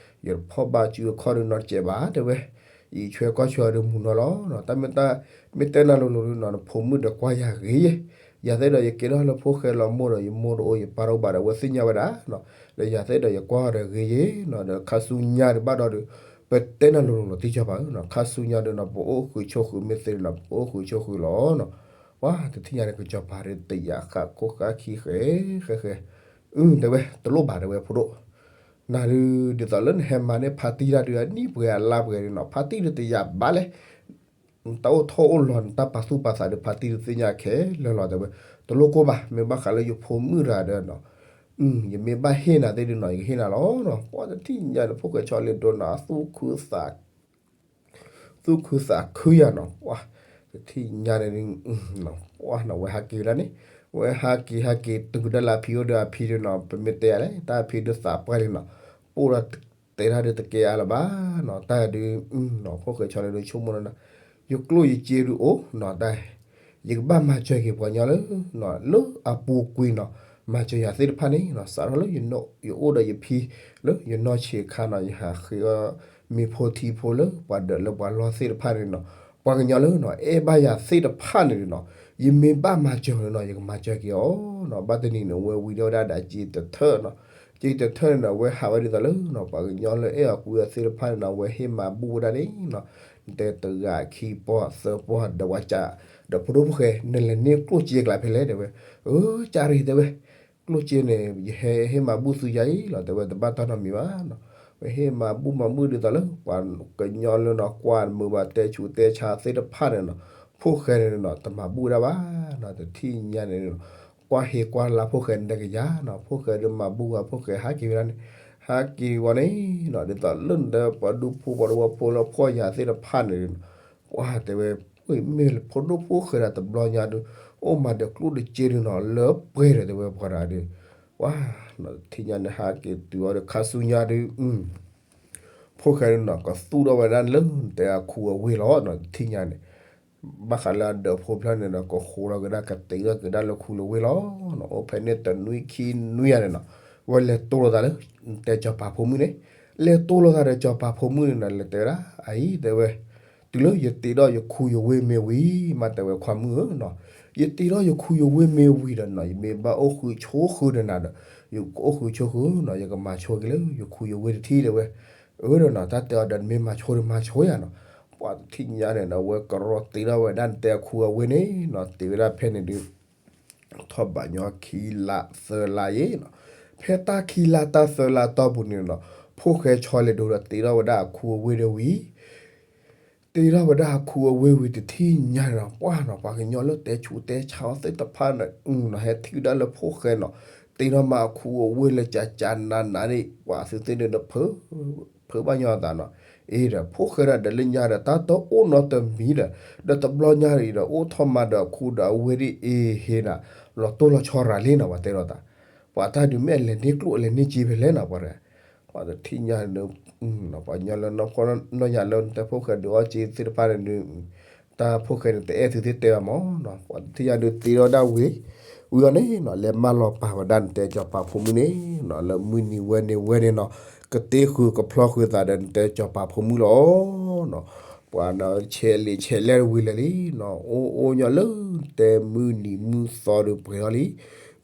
ယတဖီၣ်ဘၣ်စုအခီၣ်ဒုးနီတစဲးဘၣ် တဲဝဲ, ယအံးဆွဲကွၢ်ဆွဲအီၤဒုးမုာ်နီၤလီၤ, တၢ်မ့ၢ်တၢ် မ့ၢ်တဲနၤလိၤလိၤဒုးနီၤ နဖိမုၣ်ဒီးကွၢ်ယၤဂ့ၤယဲ, ယၤသ့ၣ်ဒီးယကဲထီၣ်လၢဖိၣ်ဃဲလီၤမိၢ်ဒီး ယမိၢ်တအိၣ်ယပၢ်တအိၣ်ဘၣ်ဒီး အဝဲသ့ၣ်ညါဝဲဒၣ်နီၤ, ဒီးယၤသ့ၣ်ဒီးယကွၢ်အီၤဒီးဂ့ၤယဲနီၤ ဒီးခါဆူညါဒုးဘၣ်ဒီးဒုး ပတဲနၤလိၤလိၤလီၤ တံၢ်စီၤပၤဧၢနီၤ ခါဆူညါဒုးနီၤ ပအိၣ်ဃုာ်ဆိးဃုာ်မ့ၢ်သ့ဒုးနီၤ ပအိၣ်ဃုာ်ဆိးဃုာ်လီၤနီၤ, ပှၤတထံၣ်ညါန့ၣ် ကစီၤပၤဒုးတယာ်ဃးခိၣ်ဃးခံဃဲ ဃဲဃဲ, အၢ တဲဝဲ တလိၣ်ဘၣ် တဲဝဲ ဖိဒိၣ်, နၤဒုး ဒ်သိးလၢနဟဲမၤန့ၢ်ဖါတံၢ်တၢ်ဒုး အနံၣ်ပှဲၤအလါပှဲၤဒုးနီၤ ဖါတံၢ်ဒုးတယာ်ဘၣ်လဲၣ် နတၢ်အိၣ်ထီၣ်အိၣ်လီၤ နတၢ်ပာ်သူၣ်ပာ်သးဒုး ဖါတံၢ်ဒုးသ့ၣ်ညါခဲလၢာ်လီၤ တဲဝဲ, တလိၣ်ကိၢ်ဘၣ် မ့ၢ်ဘၣ်ဃးလၢယဖိမုၣ်တဂၤဒီးနီၤ, ယမ့ၢ်ဘၣ်ဟ့ၣ်နၤသ့ၣ်ဒုးနီၤ ယကဟ့ၣ်နၤလီၤနီၤ ပှၤတထံၣ်ညါန့ၣ် ဖိၣ်ဃဲဆီလ့ၤဒိနီၤ အသူၣ်ခုသး သူၣ်ခုသးခုယၤနီၤ ပှၤတထံၣ်ညါန့ၣ် ပှၤနီၤ ဝဲဟးက့ၤဝဲဒၣ်န့ၣ်, ဝဲဟးက့ၤဟးက့ၤတုၤကဒါလၢအဖံအိၣ်ဒီးအဖံဒုးနီၤ ပမ့ၢ်တဲယၤလဲၣ် တၢ်အဖံဒုးသးပှၢ်ဒုးနီၤ, ပိၣ်ဒီးတဲတၢ်ဒုးတကဲအါလၢၤဘၣ်နီၤ တၢ်ဒုး ဖိၣ်ဃဲဆီလ့ၤဒိဆိကမိၣ်နီၤ ယကျိၣ်ယစ့ဒုးအိၣ်နီၤ တၢ် ယကဘၣ်မၤစၢၤက့ၤပှၤကညီလၢ လၢအပူၤကွံာ်နီၤ မၤစၢၤယၤသ့ၣ်တဖၣ်န့ၣ်နီၤ စးထီၣ်လၢယအိၣ်ဒီးယဖံ လၢယနီၢ်ဆံးအခါနီၤ ယဟးဃ့အီၣ်မ့ၤဖိထံဖိလၢပှၤဒၢးလၢပှၤလီၢ်သ့ၣ်တဖၣ်န့ၣ်နီၤ ပှၤကညီလၢနီၤ အဲၣ်ဘၣ်ယၤသ့ၣ်တဖၣ်န့ၣ်နီၤ ယမ့ၢ်ဘၣ်မၤစၢၤန့ၣ်နီၤ ယကမၤစၢၤက့ၤအီၤနီၤ ဘၣ်တနံၤန့ၣ် အဝဲဝံၤဒၣ်ဝဲဒၣ်ဒီးစ့တထၢၣ်နီၤ စ့တထၢၣ်န့ၣ်ဒီး အဝဲဟးဝဲဒ်သိးလၢနီၤ ပှၤကညီလၢအဲၣ်အီၤကွံအီၤသ့ၣ်တဖၣ်န့ၣ်နီၤ အဝဲဟ့ၣ်မၤဘူၣ်ဝဲဒၣ်န့ၣ်နီၤ နတဲတဂၤခံပီၢ်သၢပီၢ်ဒီးဝဲကး ဒီးဖိဒိၣ်ဖိၣ်ဃဲ နလဲၤန့ၢ်ကျိၣ်စ့ကျါဖဲလဲၣ်တဲဝဲ, အၢ ကၢ်ရ့ၣ်တဲဝဲ, ကျိၣ်စ့န့ၣ် ယဟဲဟ့ၣ်မၤဘူၣ်သုယၤအံၤလီၤ တဲဝဲ တဘၣ်တၢ်နီတမံၤဘၣ်နီၤ ပဟ့ၣ်မၤဘူၣ်မၤဘူၣ်ဒ်သိးလၢ ပှၤကညီလၢနီၤ ကွၢ်မုာ်ဘၣ်တဲဆူးတဲဆါသ့ၣ်တဖၣ်န့ၣ်နီၤ ဖိၣ်ဃဲန့ၣ်နီၤ တမၤဘူၣ်ဝဲဒၣ်ဘၣ်နီၤ တထံၣ်ညါန့ၣ်နီၤ ကွၢ်ဟ့ကွၢ်လါဖိၣ်ဃဲန့ၣ်တကယၤနီၤ ဖိၣ်ဃဲဒုးမၤဘူၣ်ဝဲ ဖိၣ်ဃဲဟးက့ၤဝဲဒၣ်န့ၣ် ဟးက့ၤဝဲန့ၣ်နီၤ ဒ်သိးလၢနတဲပှၤဒူဖိပှၤတဝီဖိလၢဖှီၣ်ယာ်သ့ၣ်တဖၣ်န့ၣ် ပှၤတဲဝဲ မ့ၢ်ဖိဒိၣ်ဖိၣ်ဃဲဒီးတဘျီညါဒုး အိၣ်မးဒီးကျိၣ်ဒီးစ့ဒုးနီၤ လၢပှဲၤဒီးတဲဝဲပှၤတဂၤဒီး ပှၤ ထံၣ်ညါန့ၣ် ဟးက့ၤတုၤအီၤဒီးခါဆူညါဒုး ဖိၣ်ဃဲဒုးနီၤ ကသူၣ်ထီၣ်ဝဲဒၣ်လၢနတဲအခူအဝ့ၢ်လီၤနီၤ ထံၣ်ညါန့ၣ် ဘၣ်ဃးလၢအဒၢးဖိဖျၢၣ်န့ၣ်ဒီး ကဃိးလီၤကဒါ ကတ့ထီၣ်ကဒါလၢခူလၢဝ့ၢ်လီၤ. အိၣ်ဖဲန့ၣ်တနွံခံနွံယၤန့ၣ်နီၤ ဝဲလဲၤတိၢ်လိာ်သးလၢ တဲစီၤပၤဖိမုၣ်န့ၣ် လဲၤတိၢ်လိာ်သးဒီးစီၤပၤဖိမုၣ်န့ၣ်နီၤ လဲၤတဲဝဲဒၣ် အအံၤတဲဝဲ တုၤလၢယတ့ထီၣ်ယခူယဝ့ၢ်မ့ၢ်ဝံၤ မ့ၢ်တဲဝဲခွါမုၣ်ဧၢနီၤ ယတ့ထီၣ်ယခူယဝ့ၢ်မ့ၢ်ဝံၤဒီးနီၤ ယမ့ၢ်ဘၣ်အိၣ်ဃုာ်ဆိးဃုာ်ဒီးနၤဒီး ယကအိၣ်ဃုာ်ဆိးဃုာ်နီၤ ယကမၤဆိက့ၤလၢယခူယဝ့ၢ်တထံၣ်တဲဝဲ အၢဒီးနီၤ တၢ်တဲအီၤဒီးနမ့ၢ်မၤဆိဒီးမၤဆိယၤနီၤ ပှၤတထံၣ်ညါန့ၣ်ဒီး အဝဲကရီတ့ထီၣ်ဝဲဒၣ်နတဲအခူအဝ့ၢ်န့ၣ်နီၤ တ့ဝဲဒၣ်ဖဲန့ၣ်ဒုး ထီၣ်ဘးညီခံလါသၢလါယဲနီၤ ဖဲတၢ်ခံလါတၢ်သၢလါတီၢ်ပူၤန့ၣ်နီၤ ဖိၣ်ဃဲဆီလဲၤဒိဒီးတ့ထီၣ်ဝဲဒၣ်အခူအဝ့ၢ်ဒီးဝံၤ တ့ထီၣ်ဝဲဒၣ်အခူအဝ့ၢ်ဝံၤတထံၣ်ညါန့ၣ်နီၤ ပှၤနီၤ ပှၤကညီလၢတဲဆူးတဲဆါအီၤသ့ၣ်တဖၣ်န့ၣ် နီၤ ဟဲထံၣ်ဝဲဒၣ်လၢဖိၣ်ဃဲနီၤ တ့ထီၣ်မးအခူအဝ့ၢ်လၢကကနးနးန့ၣ် ပှၤသုသ့ၣ်န့ၣ်ဒီး ဖုးဘၣ်ညီအသးနီၤ. အ့ဒီး ဖိၣ်ဃဲဒၣ်ဒီးလၢညါဒီး တၢ်တအိၣ်နီတမံၤဒီး ဒီးတဘျီညါအံၤဒီး အိၣ်ထီၣ်မးဒီးအခူဒီးအဝ့ၢ်ဒ်အံၤဟ့နီၤ, လီၤတိၢ်လီၤဆီရၤလံနီၤ ပှၤတဲလိာ်သး. ပှၤတၢ်ဒုးမ့ၢ်အလဲၤန့ၢ်ကျိၣ်လဲၤန့ၢ်စ့ဖဲလဲၣ်နီၤ ပှၤဒီး ပှၤတထံၣ်ညါန့ၣ် ပှၤညီလၢနီၢ်ဖီၣ်နီၢ်ယာ်လၢနတဲဖိၣ်ဃဲဒုးအီၣ်စ့သ့ၣ်တဖၣ်န့ၣ်ဒုး တၢ်ဖိၣ်ဃဲန့ၣ် တအဲၣ်သုသ့ၣ်တဲဘၣ်မးနီၤ. ပှၤတထံၣ်ညါဒုးသ့ထီၣ်ဒၣ်ဝံၤ ဝံၤအီၤန့ၣ်နီၤ လဲၤမၢလီၤပာ်ဝဲဒၣ်နတဲစီၤပၤဖိမုၣ်န့ၣ်နီၤ လၢမုၢ်နံၤဝဲန့ၣ်ဝဲန့ၣ်နီၤ ကတ့ဃုာ်ကဖျီဃုာ်သးဒီးနတဲစီၤပၤဖိမုၣ်လီၤနီၤ. ပှၤနီၤ ဆဲးလံာ်ဆဲးလဲၢ်တဝံၤလၢာ်လံနီၤ အိၣ်အိၣ်ညီလၢနတဲမုၢ်နံၤမုၢ်သီဒုးပှဲၤထီၣ်လံ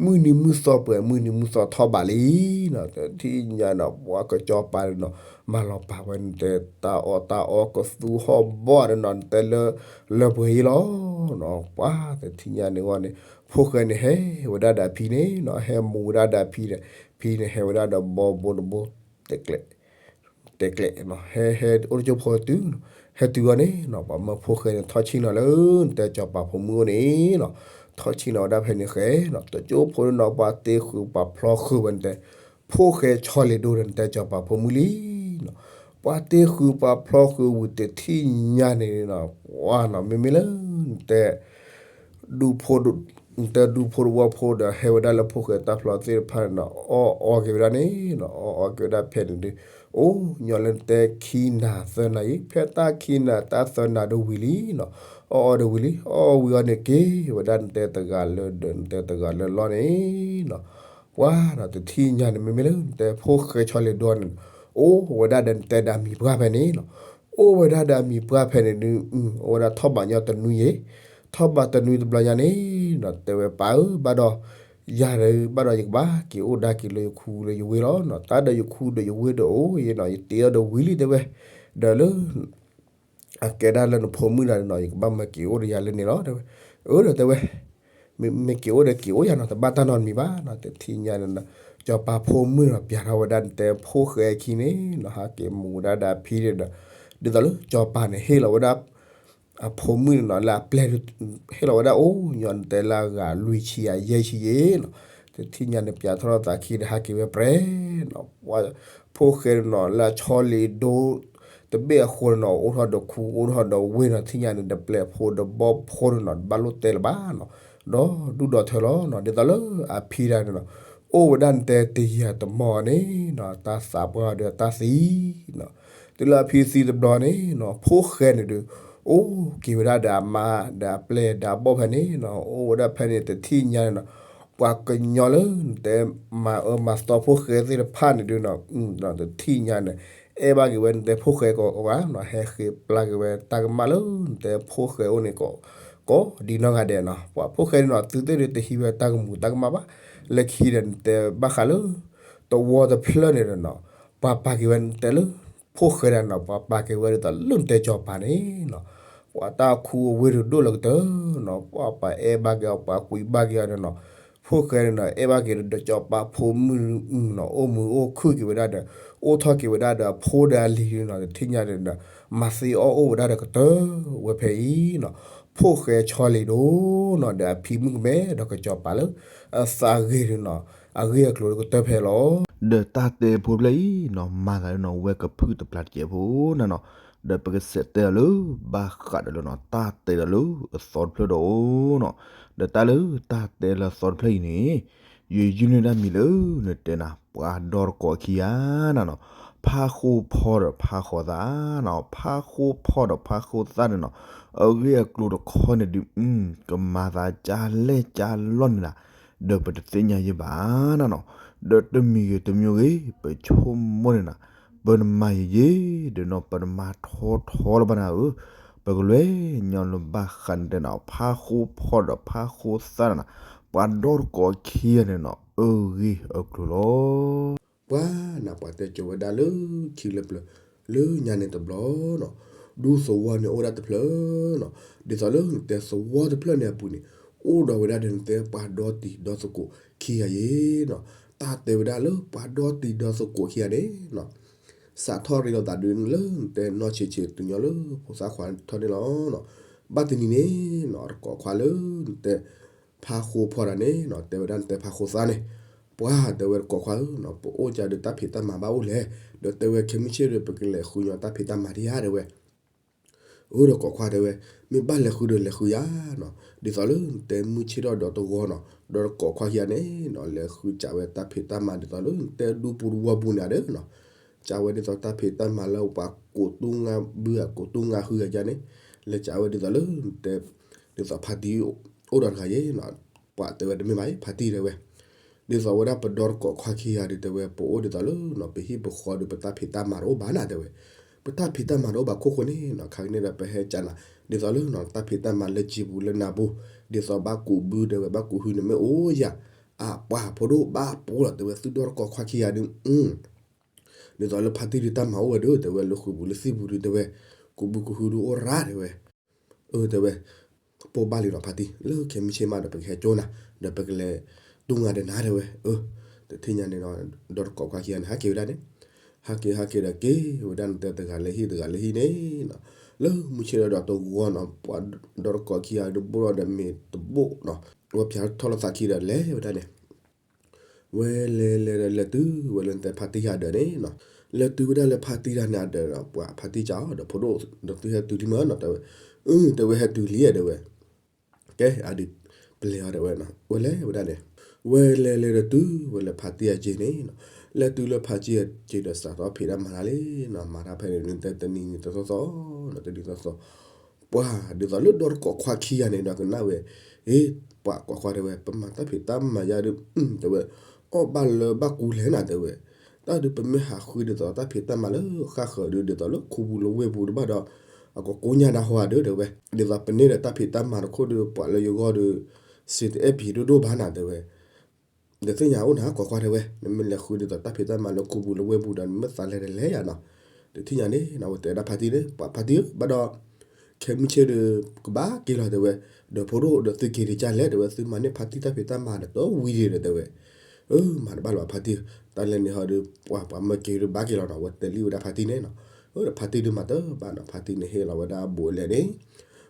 မုၢ်နံၤမုၢ်သီပှဲၤ မုၢ်နံၤမုၢ်သီထီၣ်ဘးလံနီၤ. တထံၣ်ညါနီၤ ပှၤကစီၤပၤန့ၣ်နီၤ မၢလီၤပာ်ဝဲနတဲတၢ်အီၣ်တၢ်အီကသူဟီၣ်ဘီၣ်ဒီးနီၤ နတဲလၢ လၢပှဲၤအံၤလီၤနီၤ. ပှၤတထံၣ်ညါန့ၣ်ဝဲန့ၣ် ဖိၣ်ဃဲန့ၣ်ဟဲဝဲဒၣ်ဒီးအဖံန့ၣ်နီၤ ဟဲမူဝဲဒၣ်ဒီးအဖံဒီး ဖံန့ၣ်ဟဲဝဲဒၣ်ဒီးဘီဘိတဘိ တဲကျဲ တဲကျဲနီၤ ဟဲဟဲအိၣ်တကၠိဖိတုၤနီၤ ဟဲတုၤအီၤန့ၣ်နီၤ ပှၤမၢဖိၣ်ဃဲန့ၣ် ထီၣ်ဆံၣ်နီၤလၢ နတဲစီၤပၤဖိမုၣ်အိၣ်န့ၣ်နီၤ ထီၣ်ဆံၣ်နီၤဝဲဒၣ်ဖဲန့ၣ်ဃဲနီၤ တကၠိဖိန့ၣ်နီၤ ပှၤတ့ဃုာ်ပှၤဖျီဃုာ်ဝဲနတဲ ဖိၣ်ဃဲဆီလ့ၤဒိဒီးနတဲစီၤပၤဖိမုၣ်လံနီၤ. ပှၤတ့ဃုာ်ပှၤဖျီဃုာ်ဝံၤတထံၣ်ညါန့ၣ်နီၤ ပှၤနီၤ မ့မ့ၢ်လၢ နတဲ ဒူဖိ နတဲဒူဖိတဝီဖိဒီး ဟဲဝဲဒၣ်လၢဖိၣ်ဃဲတၢ်ဖျီသ့ၣ်တဖၣ်န့ၣ်နီၤ အီၣ်အီက့ၤဝဲဒၣ်န့ၣ်နီၤ အီၣ်အီက့ၤဝဲဒၣ်ဖဲန့ၣ်ဒုး အိၣ်ညီလၢနတဲခံနၤသၢနၤအံၤ ဖဲတၢ်ခံနၤတၢ်သၢနၤဒုးဝံၤလံနီၤ အီၣ်အီဒုးဝံၤလံ အီၣ်ဝံၤအီၤန့ၣ်က့ၤဝဲဒၣ်နတဲတဂၤလၢဒီးနတဲတဂၤလၢလီၢ်န့ၣ်နီၤ ပှၤနီၤ တထံၣ်ညါန့ၣ် မ့မ့ၢ်လၢနတဲဖိၣ်ဃဲဆီလ့ၤဒိန့ၣ် အိၣ်ဝဲဒၣ်ဒီးနတဲဒီးအမံၤပှၢ်ဖဲန့ၣ်နီၤ အိၣ်ဝဲဒၣ်ဒီးအမံၤပှၢ်ဖဲန့ၣ်ဒုး အိၣ်ဝဲဒၣ်ထီၣ်ဘးညီတနွံယ့ၤ ထီၣ်ဘးတနွံတဘျီညါန့ၣ်နီၤ တဲဝဲပၢ်ဧၢ ဘၣ်ဒီး ယၤဒီး ဘၣ်ဒီးယကဘၣ်က့ၤအိၣ်ဒါက့ၤလၢယခူလၢယဝ့ၢ်လီၤနီၤ တၢ်ဒီးယခူဒီးယဝ့ၢ်ဒီးအိၣ်ယ့ၣ်နီၤ ယတ့အီၤဒီးဝံၤလံတဲဝဲ ဒီးလၢ အကဲဒၣ်လၢနဖိမုၣ်ဒၣ်နီၤ ယကဘၣ်မၢက့ၤအိၣ်ဒီးယၤလၢန့ၣ်လီၤ တဲဝဲ အၢဒီးတဲဝဲ မ့ၢ်က့ၤအိၣ်ဒီးက့ၤအိၣ်ယၤနီၤ တဘၣ်တၢ်နီတမံၤဘၣ်နီၤ တထံၣ်ညါန့ၣ်နီၤ စီၤပၤဖိမုၣ်နီၤ ပျးထီၣ်ဝဲဒၣ်နတဲဖိၣ်ဃဲအခံန့ၣ်နီၤ ဟးက့ၤမူဝဲဒၣ်ဒီးအဖံန့ၣ်ဒီး ဒ်သိးလၢစီၤပၤန့ၣ် ဟ့ၣ်လီၤဝဲဒၣ် အဖိမုၣ်န့ၣ်နီၤ လၢအပျဲၢ် ဟ့ၣ်လီၤဝဲဒၣ်အိၣ်ညီနတဲလၢအဂၤလွံၢ်ဆံယဲၢ်ဆံယ့ၣ်နီၤ တထံၣ်ညါန့ၣ် ပျးထီၣ်လီၤသးခံဒီး ဟးက့ၤဝဲပြဲၤနီၤ ပှၤဖိၣ်ဃဲန့ၣ်နီၤ လၢအဆီလ့ၤဒိ တဘ့ၣ်အဃိန့ၣ်နီၤ အိၣ်ထီၣ်ဒီးခူအိၣ်ထီၣ်ဒီးဝ့ၢ်နီၤ တထံၣ်ညါန့ၣ် ဒီးပျဲၢ်ဖိဒီးဘီၣ်ဖိန့ၣ်နီၤ တဘၣ်လိၣ်တဲလၢၤဘၣ်နီၤ ဒီးဒူၣ်ဒီးထၢလီၤနီၤ ဒ်သိးလၢအဖံဒၣ်န့ၣ်နီၤ အိၣ်ဝဲဒၣ်နတဲတယၤတမီၢ်န့ၣ်နီၤ တၢ်သးပှၢ်ဒီးတၢ်သံနီၤ တုၤလၢအဖံသံတဘျီန့ၣ်နီၤ ဖိၣ်ဃဲန့ၣ်ဒုး အိၣ်က့ၤဝဲဒၣ်ဒီးအမါ ဒီးအပျဲၢ်ဒီးအဘီၣ်ဖဲန့ၣ်နီၤ အိၣ်ဝဲဒၣ်ဖဲန့ၣ်တထံၣ်ညါန့ၣ်နီၤ ပှၤကညီလၢနတဲမၤအၢမၤသီဖိၣ်ဃဲသ့ၣ်တဖၣ်န့ၣ်ဒုးနီၤ တထံၣ်ညါန့ၣ် အဲၣ်ဘၣ်က့ၤဝဲနတဲဖိၣ်ဃဲကိးဂၤနီၤ ဟဲဃ့ပျၢ်က့ၤဝဲတၢ်ကမၣ်လၢနတဲဖိၣ်ဃဲအိၣ်န့ၣ် ကိးဒံနီၢ်ဂၤဒဲးနီၤ ပှၤဖိၣ်ဃဲန့ၣ်နီၤ သုသ့ၣ်ဒုးတဟံးဝဲတၢ်ကမူၤတၢ်ကမၣ်ဘၣ် လၢခံဒီးနတဲဘၣ်ဃးလၢ သဝီတဖျၢၣ်န့ၣ်ဒီးနီၤ ပှၤပာ်က့ၤဝဲနတဲလၢ ဖိၣ်ဃဲဒၣ်နီၤ ပှၤပာ်က့ၤဝဲဒ်သိးလၢနတဲစီၤပၤန့ၣ်နီၤ ပှၤတၢ်ခူအဝ့ၢ်ဒုးဒိၣ်လၢကတၢၢ်နီၤ ပှၤပှၤအဲၣ်ဘၣ်က့ၤအီၤ ပှၤကွံဘၣ်က့ၤအီၤန့ၣ်နီၤ ဖိၣ်ဃဲန့ၣ်နီၤ အဲၣ်ဘၣ်က့ၤဒီးစီၤပၤဖိမုၣ်နီၤ အိၣ်မုာ်အိၣ်ခုၣ်က့ၤဝဲဒၣ်ဒီး အိၣ်ထီၣ်က့ၤဝဲဒၣ်ဒီးအဖိဒီးအလံၤဒုးနီၤ တထံၣ်ညါန့ၣ်ဒီး မၤသ့အီၣ်အိၣ်ဝဲဒၣ်ဒီးကတၢၢ်ဝဲဖဲအံၤနီၤ ဖိၣ်ဃဲဆီလ့ၤဒိနီၤ ဒီးအဖံမုၣ်ကမဲဒီးကစီၤပၤလၢ အသးဂ့ၤဒုးနီၤ အဂ့ၢ်အကျိၤလၢကတၢၢ်ဖဲလီၤ. ဒီးတၢ်တဲဖိတဖျၢၣ်အံၤနီၤ မၤသးဒ်နီၤ ဝဲကဖုၣ်တပျၢ်တကဲးဖိနၤနီၤ ဒီးပကစးတဲဒီးလၢ ဘၣ်ဃးဒီးလၢနီၤ တၢ်တဲဒီးလၢအသီတဖျၢၣ်ဒီးနီၤ ဒီးတၢ်လၢတၢ်တဲလၢအသီတဖျၢၣ်အံၤန့ၣ် ယယုၢ်န့ၢ်ဒၣ်မံၤလၢနတဲနၤ ပှၤဒီတကိးခံဂၤနၤနီၤ ဖးဃိဖီဒီးဖးဃိသၣ်နီၤ ဖးဃိဖီဒီးဖးဃိသၣ်န့ၣ်နီၤ အဂ့ၢ်အကျိၤတခီန့ၣ်ဒုး ကမၤသးကၢ်လဲၢ်ကၢ်လီၢ်န့ၣ်နၤ ဒီးပတသ့ၣ်ညါယဲဘၣ်နၤနီၤ ဒီးတမံၤဂ့ၤတမံၤဂ့ၤ ပဆိကမိၣ်န့ၣ်နၤ ပနမၤယံာ်ယံာ် ဒီးနီၤ ပနမၤထီထီလၢၤဘၣ်နၤဧၢ ပကလဲၤညီလၢဘၣ်ဃးနတဲနၤ ဖးဃိဖီဒီးဖးဃိသၣ်နၤနီၤ ပှၤဒီတကိးခံဂၤန့ၣ်နီၤ အဂ့ၢ်အကျိၤလီၤ. ပှၤနၤ ပှၤတဲကၠိဝဲဒၣ်လၢခံလၢပျၢၤ လၢညါန့ၣ်တဘျီနီၤ ဒူသဝီန့ၣ်အိၣ်ဝဲဒၣ်တဖျၢၣ်နီၤ ဒ်သိးလၢနတဲသဝီတဖျၢၣ်န့ၣ်အပူၤန့ၣ် အိၣ်ဒီးဝဲဒၣ်ဒီးနတဲပှၤဒီတံၤဒီသကိးခံဂၤယဲနီၤ တၢ်တဲဝဲဒၣ်လၢပှၤဒီတံၤဒီသကိးခံဂၤန့ၣ်နီၤ စးထီၣ်ရ့လိာ်သးဒုးလၢနတဲနီၢ်ဆံးဆံးတုၤညီလၢဖိသၣ်ခွါထီၣ်န့ၣ်လီၤ. ဘၣ်တနံၤန့ၣ်နီၤ တကိးခွါလၢနတဲ ဖးဃိဖီတၢ်န့ၣ်နီၤ တဲဝဲဒၣ်နတဲဖးဃိသၣ်န့ၣ် ပှၤတဲဝဲတကိးခွါဧၢနီၤ ပအိၣ်ကဒီးတၢ်ဖံးတၢ်မၤဘၣ်အိၣ်လဲၣ်, ဒီးတဲဝဲခဲမုၢ်ဆ့ၣ်ဒီး ပကလဲၤဃုညီတၢ်ဖံးတၢ်မၤဒံးဧါတဲဝဲ. အၢဒီးကိးခွါတဲဝဲ, မ့ၢ်ဘၣ်လဲၤဃုဒီးလဲၤဃုယၤနီၤ, ဒ်သိးလၢနတဲမုၢ်ဆ့ၣ်ထီၣ်ဒီးတဂီၤနီၤ, ဒီးတကိးခွါခံဂၤန့ၣ်နီၤ လဲၤဃုစးဝဲတၢ်ဖံးတၢ်မၤဒ်သိးလၢနတဲဒူပူၤတဝီပူၤန့ၣ်ဒီးနီၤ, စးဝဲဒ်သိးတၢ်ဖံးတၢ်မၤလၢပှၤကိးတူၢ်ငါဘုဧါ ကိးတူၢ်ငါဃုဂၤယါန့ၣ်, လဲၤစးဝဲဒ်သိးလၢနတဲ ဒ်သိးဖါတံၢ်အိၣ်ဒီးတဂၤယဲနီၤ, ပှၤတဲဝဲတမ့ၢ်ဘၣ် ဖါတံၢ်တဲဝဲ, ဒ်သိးဝဲဒၣ်ပဒီတကိးခွါခံဂၤဒီးတဲဝဲ ပအိၣ်ဒ်သိးလၢနီၤ ပဟံၣ်ပဃီဒီး ပတၢ်ဖံးတၢ်မၤတအိၣ်ဘၣ်နၤတဲဝဲ, ပတၢ်ဖံးတၢ်မၤတအိၣ်ဘၣ်ခိၣ်ဃိန့ၣ်နီၤ ခါကန့ၣ်ဒီးပဟဲကနၤ ဒ်သိးလၢနီၤ တၢ်ဖံးတၢ်မၤလၢကံပူၤလၢနၤပူၤ, ဒ်သိးဘၣ်ကူးဘုတဲဝဲ ဘၣ်ကူးဟုန့ၣ်မ့ၢ်အိၣ်ယၤ, အပှၤဖိဒိၣ်ဘၣ်ပှၤလီၤတဲဝဲ သုဒီတကိးခွါခံဂၤဒီး ဒ်သိးလၢဖါတံၢ်ဒုးတၢ်မၤအိၣ်ဝဲဒီး တဲဝဲလၢဃုာ်ပူၤလၢသံၣ်ပူၤဒုးတဲဝဲ, ကူးဘုကူးဟုဒုးအိၣ်ရၣ်တဲဝဲ, အၢတဲဝဲ, ပိၢ်ဘၣ်လံနီၤဖါတံၢ် လၢခဲမုၢ်ဆ့ၣ်မးဒီး ပကဟဲကၠိနၤ ဒီးပကလဲၤတူၢ်ငါဒီးနၤတဲဝဲ, အၢ, တထံၣ်ညါန့ၣ်နီၤ ဒီတကိးခွါခံဂၤန့ၣ် ဟးက့ၤဝဲဒၣ်န့ၣ်, ဟးက့ၤဟးက့ၤဒီးက့ၤဝဲဒၣ်နတဲတဂၤလၢဟံၣ်တဂၤလၢဟံၣ်န့ၣ်နီၤ, လၢမုၢ်ဆ့ၣ်ဒီးတဂီၤနီၤ ပှၤဒီတကိးခံဂၤဒီးဘိၣ်လီၤဒီးမ့ၤတဘိၣ်နီၤ, ဝဲပၠးထီၣ်လိာ်သးခံဒီးလဲၤဝဲဒၣ်န့ၣ် ဝဲလဲၤလဲၤဒီးလဲၤတုၤဝဲလၢနတဲဖါတံၢ်ဂၤဒၢးန့ၣ်နီၤ, လဲၤတုၤဝဲဒၣ်လၢဖါတံၢ်တၢ်န့ၣ်အဒၢးဒီး ပှၤဖါတံၢ်စံးအီၤဒီး ဖိဒိၣ်ဒီးသုဟဲတုၤလံမ့ၢ်နီၤတဲဝဲ, အၢ တဲဝဲဟဲတုၤလံတဲဝဲ, ကဲအဒုး ပလဲၤအီၤတဲဝဲနီၤ ဝဲလဲၤဝဲဒၣ်န့ၣ်, ဝဲလဲၤလဲၤဒီးတုၤဝဲလၢဖါတံၢ်အစ့န့ၣ်နီၤ, လဲၤတုၤလၢဖါတံၢ်အစ့ဒီးစးထီၣ်ဖံးတၢ်မၤတၢ်လံနီၤ, မၤတၢ်ဖဲန့ၣ် နတဲတနံၤနံၤသီသီသီနီၤ တနံၤသီသီ ပှၤဒ်သိးလၢဒီတကိးခွါခံဂၤန့ၣ်ဒီးကနၣ်ဝဲ, အ့ ပှၤကိးခွါတဲဝဲ ပမၤတၢ်ဖံးတၢ်မၤယါဒီး တဲဝဲ, အီၣ်ဘၣ်လၢဘၣ်ကူးလဲၣ်နၤတဲဝဲ, တၢ်ဒုးပမ့ၢ်ဟးဃုဒ်သိးတၢ်ဖံးတၢ်မၤလၢဃၣ်ဃၢၤဒုး ဒ်သိးလၢခူပူၤလၢဝ့ၢ်ပူၤတဘၣ်ဒီး အကကိညၢ်နၤဟီဧါဒီးတဲဝဲ, ဒ်သိးပန့ၢ်ဒီးတၢ်ဖံးတၢ်မၤတခိၣ်ဒီး ပှၤလၢယဂီၢ်ဒီး စံးတအဲၣ်ပှၤဒိၣ်ဒိၣ်ဘၣ်နၤတဲဝဲ ဒီးသ့ၣ်ညါအိၣ်နၤ ကိးခွါတဲဝဲ, နမ့ၢ်လဲၤဃုဒ်သိးတၢ်ဖံးတၢ်မၤလၢခူပူၤလၢဝ့ၢ်ပူၤဒီး နမ့ၢ်သးလဲၤတလဲၤယၤနီၤ, တထံၣ်ညါန့ၣ် အဝဲတဲဒၣ်ဖါတံၢ်န့ၣ် ပှၤဖါတံၢ်ဧၢ ဘၣ်ဒီး ခဲမုၢ်ဆ့ၣ်ဒီး ကဘၣ်က့ၤလီၤတဲဝဲ, ဒီးဖိဒိၣ်ဒီးသုက့ၤဒံးကလဲၣ်တဲဝဲ သုမၤန့ၢ်ဖါတံၢ်တၢ်ဖံးတၢ်မၤဒီးတဝံၤဒံးဒီးတဲဝဲ, အၢ မၤတဘၣ်လီၤဖါတံၢ်, တၢ်လဲၤန့ၣ်ဟီဒီး ပှၤပှၤမၢက့ၤဒီးဘၣ်က့ၤလီၤနီၤ အဝဲတဲလံဝဲဒၣ်ဖါတံၢ်န့ၣ်နီၤ, အၢ ဒီးဖါတံၢ်ဒုးမၤတဘၣ်နီၤ ဖါတံၢ်န့ၣ်ဟ့ၣ်လီၤဝဲဒၣ်ဘူးလဲၣ်န့ၣ်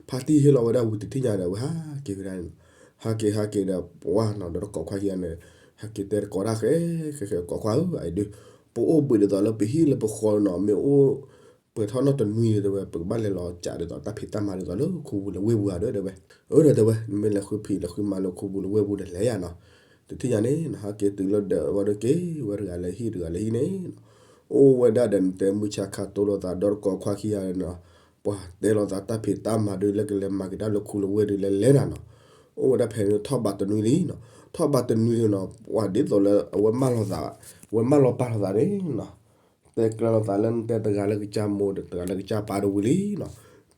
ဖါတံၢ်ဟ့ၣ်လီၤဝဲဒၣ်ဝံၤတထံၣ်ညါဒီး အဝဲဟးက့ၤဝဲဒၣ်န့ၣ်နီၤ, ဟးက့ၤဟးက့ၤဒီးပှၤနီၤ ဒီးတကိးခွါခံဂၤန့ၣ် ဟဲက့ၤတဲတကိးတၢ်ဃဲ ဃဲဃဲကိးခွါဧၢ အအံၤဒုး ပအိၣ်ဘှံးဒ်သိးလၢပဟံၣ်လၢပဃီနီၤ မ့ၢ်အိၣ် ပှဲၤထီၣ်နီတနွံဒီးတဲဝဲ ပကဘၣ်လဲၤလီၤစးဒ်သိးတၢ်ဖံးတၢ်မၤဒ်သိးလၢခူပူၤလၢဝ့ၢ်ပူၤဧါဒီးတဲဝဲ, အၢ ဒီးတဲဝဲ နမ့ၢ်လဲၤဃုဖံးလဲၤဃုမၤလၢခူပူၤလၢဝ့ၢ်ပူၤဒီးလဲၤယၤနီၤ, တထံၣ်ညါန့ၣ် ဟးက့ၤတုၤလၢဒၢးဝဲဒီးက့ၤဝဲတဂၤလၢဟံၣ်တဂၤလၢဟံၣ်န့ၣ် အိၣ်ဝဲဒၣ်ဒီးနတဲမုၢ်ဆါခါတိလိာ်သးဒီးတကိးခွါခံဂၤနီၤ, ပှၤတဲလိာ်သးတၢ်ဖံးတၢ်မၤဒုးလၢကလဲၤမၤက့ၤတၢ်လၢခူလၢဝ့ၢ်ဒုးလဲၤလဲၤနၤနီၤ, အိၣ်ဝဲဒၣ်ဖဲန့ၣ်ထီၣ်ဘးတနွံလံနီၤ, ထီၣ်ဘးတနွံလံနီၤ ပှၤဒ်သိးလၢအဝဲမၢလီၤသး, အဝဲမၢလီၤပာ်လိာ်သးန့ၣ်နီၤ, တဲကျၢၤလိာ်သးလၢနတဲတဂၤလၢကစၢ်မိၢ်ဒီးတဂၤလၢကစၢ်ပၢ်ဒီးဝံၤလံနီၤ,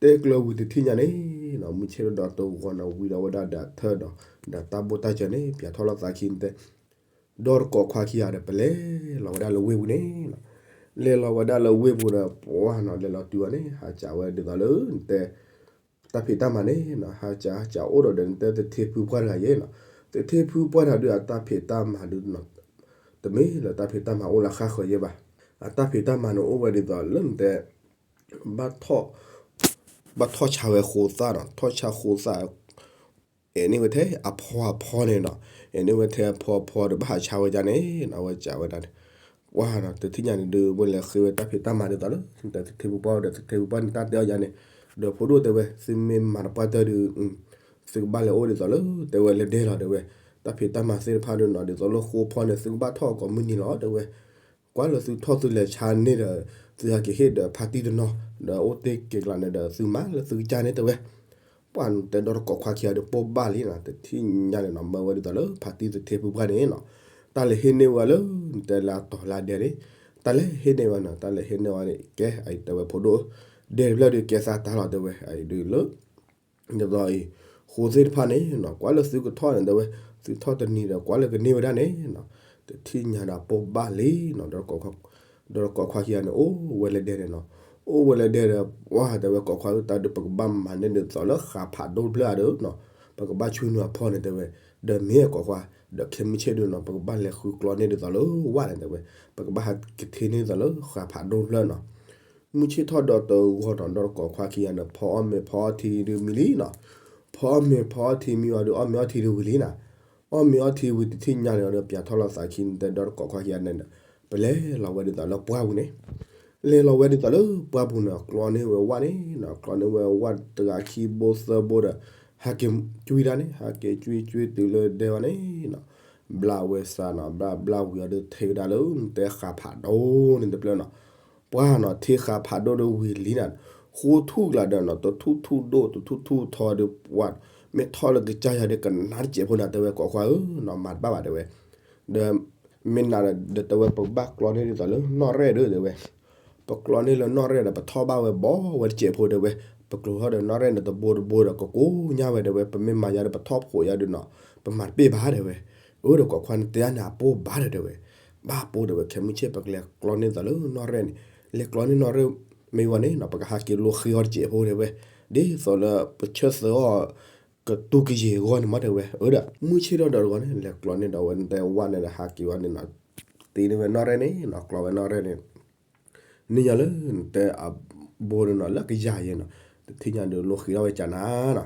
တဲကျၢၤဝံၤတထံၣ်ညါန့ၣ်နီၤ မုၢ်ဆ့ၣ်ဒီးတဂီၤနီၤ ဝံၤဒီးဝဲဒၣ်ဒီးအထၢဒီး ဒီးတၢ်ဘိၣ်တၢ်စၢၤန့ၣ် ပၠးထီၣ်လိာ်သးခံတဲ ဒီတကိးခွါခံဂၤဒီး ပလဲၤလီၤဝဲဒၣ်လၢဝ့ၢ်ပူၤန့ၣ်နီၤ, လဲၤလီၤဝဲဒၣ်လၢဝ့ၢ်ပူၤဒီး ပှၤနီၤ လဲၤလီၤတုၤအီၤန့ၣ် ဟးစးဝဲဒ်သိးလၢနတဲ တၢ်ဖံးတၢ်မၤန့ၣ်နီၤ ဟးစး ဟးစးအိၣ်ဒီးဒီးနတဲသထ့ဖုပှၢ်တဂၤယဲနီၤ, သထ့ဖုပှၢ်တဂၤဒုးအတၢ်ဖံးတၢ်မၤဒုးနီၤ တမ့ၢ်လၢတၢ်ဖံးတၢ်မၤအိၣ်လၢဃၣ်ဃၢၤယဲဘၣ်, အတၢ်ဖံးတၢ်မၤန့ၣ်အိၣ်ဝဲဒ်သိးလၢနတဲ ဘၣ်ထီၣ် ဘၣ်ထီၣ်ဆါဝဲဃိသၣ်နီၤ ထီၣ်ဆါဃိသၣ် အဲၣ်န့ၢ်ဝဲထဲအဖီအဖီန့ၣ်နီၤ, အဲၣ်န့ၢ်ဝဲထဲအဖီအဖီဒီးဘၣ်ဟးဆါဝဲဒ်န့ၣ်နီၤ အဝဲစးဝဲဒၣ်န့ၣ်, ပှၤနီၤ တထံၣ်ညါန့ၣ်ဒုး ဝဲလဲၤဃ့ဝဲတၢ်ဖံးတၢ်မၤဒ်သိးလၢ သထ့ဖုပှၢ်ဒီး သထ့ဖုပှၢ်န့ၣ်တၢ်တဲအီၤယါန့ၣ်, ဒီးဖိဒိၣ်တဲဝဲ သုမ့ၢ်မၤတပှၢ်တၢၢ်ဒုး သုကဘၣ်လဲၤအိၣ်ဒ်သိးလၢ တဲဝဲလၢဒဲလီၤတဲဝဲ, တၢ်ဖံးတၢ်မၤသ့ၣ်တဖၣ်ဒုးနီၤ ဒ်သိးလၢဃိဖီန့ၣ် သုကဘၣ်ထီၣ်ကိးမုၢ်နံၤလီၤတဲဝဲ ကွၢ်လၢသုထီၣ်သုလဲၤဆါန့ၣ်ဒီး သုဟဲက့ၤဟ့ၣ်ဒီးဖါတံၢ်တနီၤ ဒီးအိၣ်တ့ၢ်က့ၤကျါန့ၣ်ဒီး သုမၤလၢသုကစၢ်န့ၣ်တဲဝဲ, ပှၤနတဲဒီတကိးခွါခံဂၤဒီးပိၢ်ဘၣ်လံနီၤ တထံၣ်ညါန့ၣ်နီၤ မၢဝဲဒ်သိးလၢဖါတံၢ်သထ့ဖုပှၢ်န့ၣ်နီၤ, တၢ်လဲၤဟ့ၣ်န့ၢ်ဝဲလၢ နတဲလၢအတီၤလၢအဒဲန့ၣ်, တၢ်လဲၤဟ့ၣ်န့ၢ်ဝဲနီၤ တၢ်လဲၤဟ့ၣ်န့ၢ်ဝဲန့ၣ် ကဲ အအံၤတဲဝဲဖိဒိၣ်, ဒဲတဖျၢၣ်ဒုးကဲသးတၢ်လီၤတဲဝဲ အအံၤဒုးလၢ ဒ်သိးအံၤ ဃိသ့ၣ်တဖၣ်န့ၣ်နီၤ ကွၢ်လၢသုကထီၣ်န့ၣ်တဲဝဲ, သုထီၣ်တနံၤဒီး ကွၢ်လၢကန့ၢ်ဝဲဒၣ်န့ၣ်နီၤ, တထံၣ်ညါဒီးပိၢ်ဘၣ်လံနီၤ, ဒီးတကိးခွါခံဂၤန့ၣ် အိၣ်ဝဲလၢဒဲန့ၣ်နီၤ, အိၣ်ဝဲလၢဒဲဒီး ပှၤတဲဝဲကိးခွါဧၢ တၢ်ဒုးပကဘၣ်မၤန့ၢ်ဒ်သိးလၢဃးဖးဒိၣ်တဖျၢၣ်ဧါဒီးနီၤ, ပကဘၣ်ဆူနုာ်အဖီန့ၣ်တဲဝဲ, ဒီးမ့ၢ်ကိးခွါ ဒီးခဲမုၢ်ဆ့ၣ်ဒုးနီၤ ပကဘၣ်လဲၤဃုကျီန့ၢ်ဒ်သိးလၢဝၣ်န့ၣ်တဲဝဲ, ပကဘၣ်ဟးကထ့န့ၢ်ဒ်သိးလၢဃးဖးဒိၣ်တဖျၢၣ်နီၤ မုၢ်ဆ့ၣ်ထီၣ်ဒီးတဂီၤနီၤ ဒီးတကိးခွါခံဂၤန့ၣ် ဖီအီၣ်မ့ၤဖီအီထံဒုးမံလံနီၤ, ဖီအီၣ်မ့ၤဖီအီထံမံဝံၤဒီး အီၣ်မ့ၤအီထံဒုးဝံၤလံနီၤ, အီၣ်မ့ၤအီထံဝံၤတထံၣ်ညါန့ၣ်ဒီး ပၠးထီၣ်လီၤသးခံန့ၣ် တဲဒီးတကိးခွါခံဂၤန့ၣ်ဒီး ပလဲၤလီၤဝဲဒ်သိးလၢပှၢ်ပူၤန့ၣ်, လဲၤလီၤဝဲဒ်သိးလၢပှၢ်ပူၤန့ၣ် ကျီန့ၢ်ဝဲဝၣ်န့ၣ်နီၤ, ကျီန့ၢ်ဝဲဝၣ်တဂၤခံဘိသၢဘိဒီး ဟးက့ၤကွံဒၣ်န့ၣ်, ဟးက့ၤကွံကွံတုၤလၢဒဲဝဲန့ၣ်နီၤ, ဘျးဝဲစးနီၤ, ဘျးဘျးဝံၤအီၤဒီး ထံၣ်ဝဲဒၣ်လၢတဲဃးဖးဒိၣ်န့ၣ်တဖျၢၣ်နီၤ, ပှၢ်နီၤ, ထံဃးဖးဒိၣ်ဒီးဝံၤလံနၤ, ဃိထူၣ်ကျါဒီးနီၤ, တထူၣ်ထူၣ်ဒိၣ် တထူၣ်ထူၣ်ထီဒီး ပှၢ်, မ့ၢ်ထီၣ်လၢကစၢ်ယၤဒီး ကနါတစဲးဖိနၤ တဲဝဲ ကိးခွါဧၢနီၤ, မၤတဘၣ်ဘၣ် တဲဝဲ, ဒီး မ့ၢ်နၤဒီး တဲဝဲ ပကဘၣ်ကျီန့ၢ်ဒ်သိးလၢနီၣ်ရဲၣ်ဒီး တဲဝဲ, ပကျီန့ၢ်လၢနီၣ်ရဲၣ်ဒီး ပထီၣ်ဘၣ်ဝဲဘီဝဲတစဲးဖိ တဲဝဲ, ပကျိၤထီၣ်ဒီးနီၣ်ရဲၣ်န့ၣ် တဘိတဘိဒီး ကကိညါဝဲ တဲဝဲ, ပမ့ၢ်မၤယၤဒီး ပထီၣ်ဖိးယၤဒီးနီၤ, ပမၤတပ့ၢ်ဘၣ် တဲဝဲ, အၢဒီး ကိးခွါန့ၣ် တဲအါန့ၣ် အပိၢ်ဘၣ်ဒီး တဲဝဲ, ဘၣ်ပိၢ် တဲဝဲ, ခဲမုၢ်ဆ့ၣ် ပကလဲၤကျီန့ၢ်ဒ်သိးလၢနီၣ်ရဲၣ်န့ၣ်, လဲၤကျီန့ၢ်နီၣ်ရဲၣ်မ့ၢ်ဝံၤန့ၣ်နီၤ, ပကဟးက့ၤလိဃ့အီၤတစဲးဖိ တဲဝဲ, ဒ်သိးလၢပဆၢသၢအီၤ ကတူၢ်ကယဲၢ်အဂီၢ်န့ၣ်မး တဲဝဲ, အၢဒီး မုၢ်ဆ့ၣ်ထီၣ်ဒီးတဂီၤန့ၣ် လဲၤကျီန့ၢ်ဒီးဝဲ နတဲဝၣ်န့ၣ်ဒီး ဟးက့ၤဝဲန့ၣ်နီၤ, တ့န့ၢ်ဝဲနီၣ်ရဲၣ်န့ၣ်နီၤ, ကျီဝဲနီၣ်ရဲၣ်န့ၣ် န့ၢ်ညါလၢနတဲအဘိန့ၣ်နီၤ, လၢကယၤယဲနီၤ, တထံၣ်ညါဒီး လိဃ့ထီၣ်ဝဲကနၤနီၤ,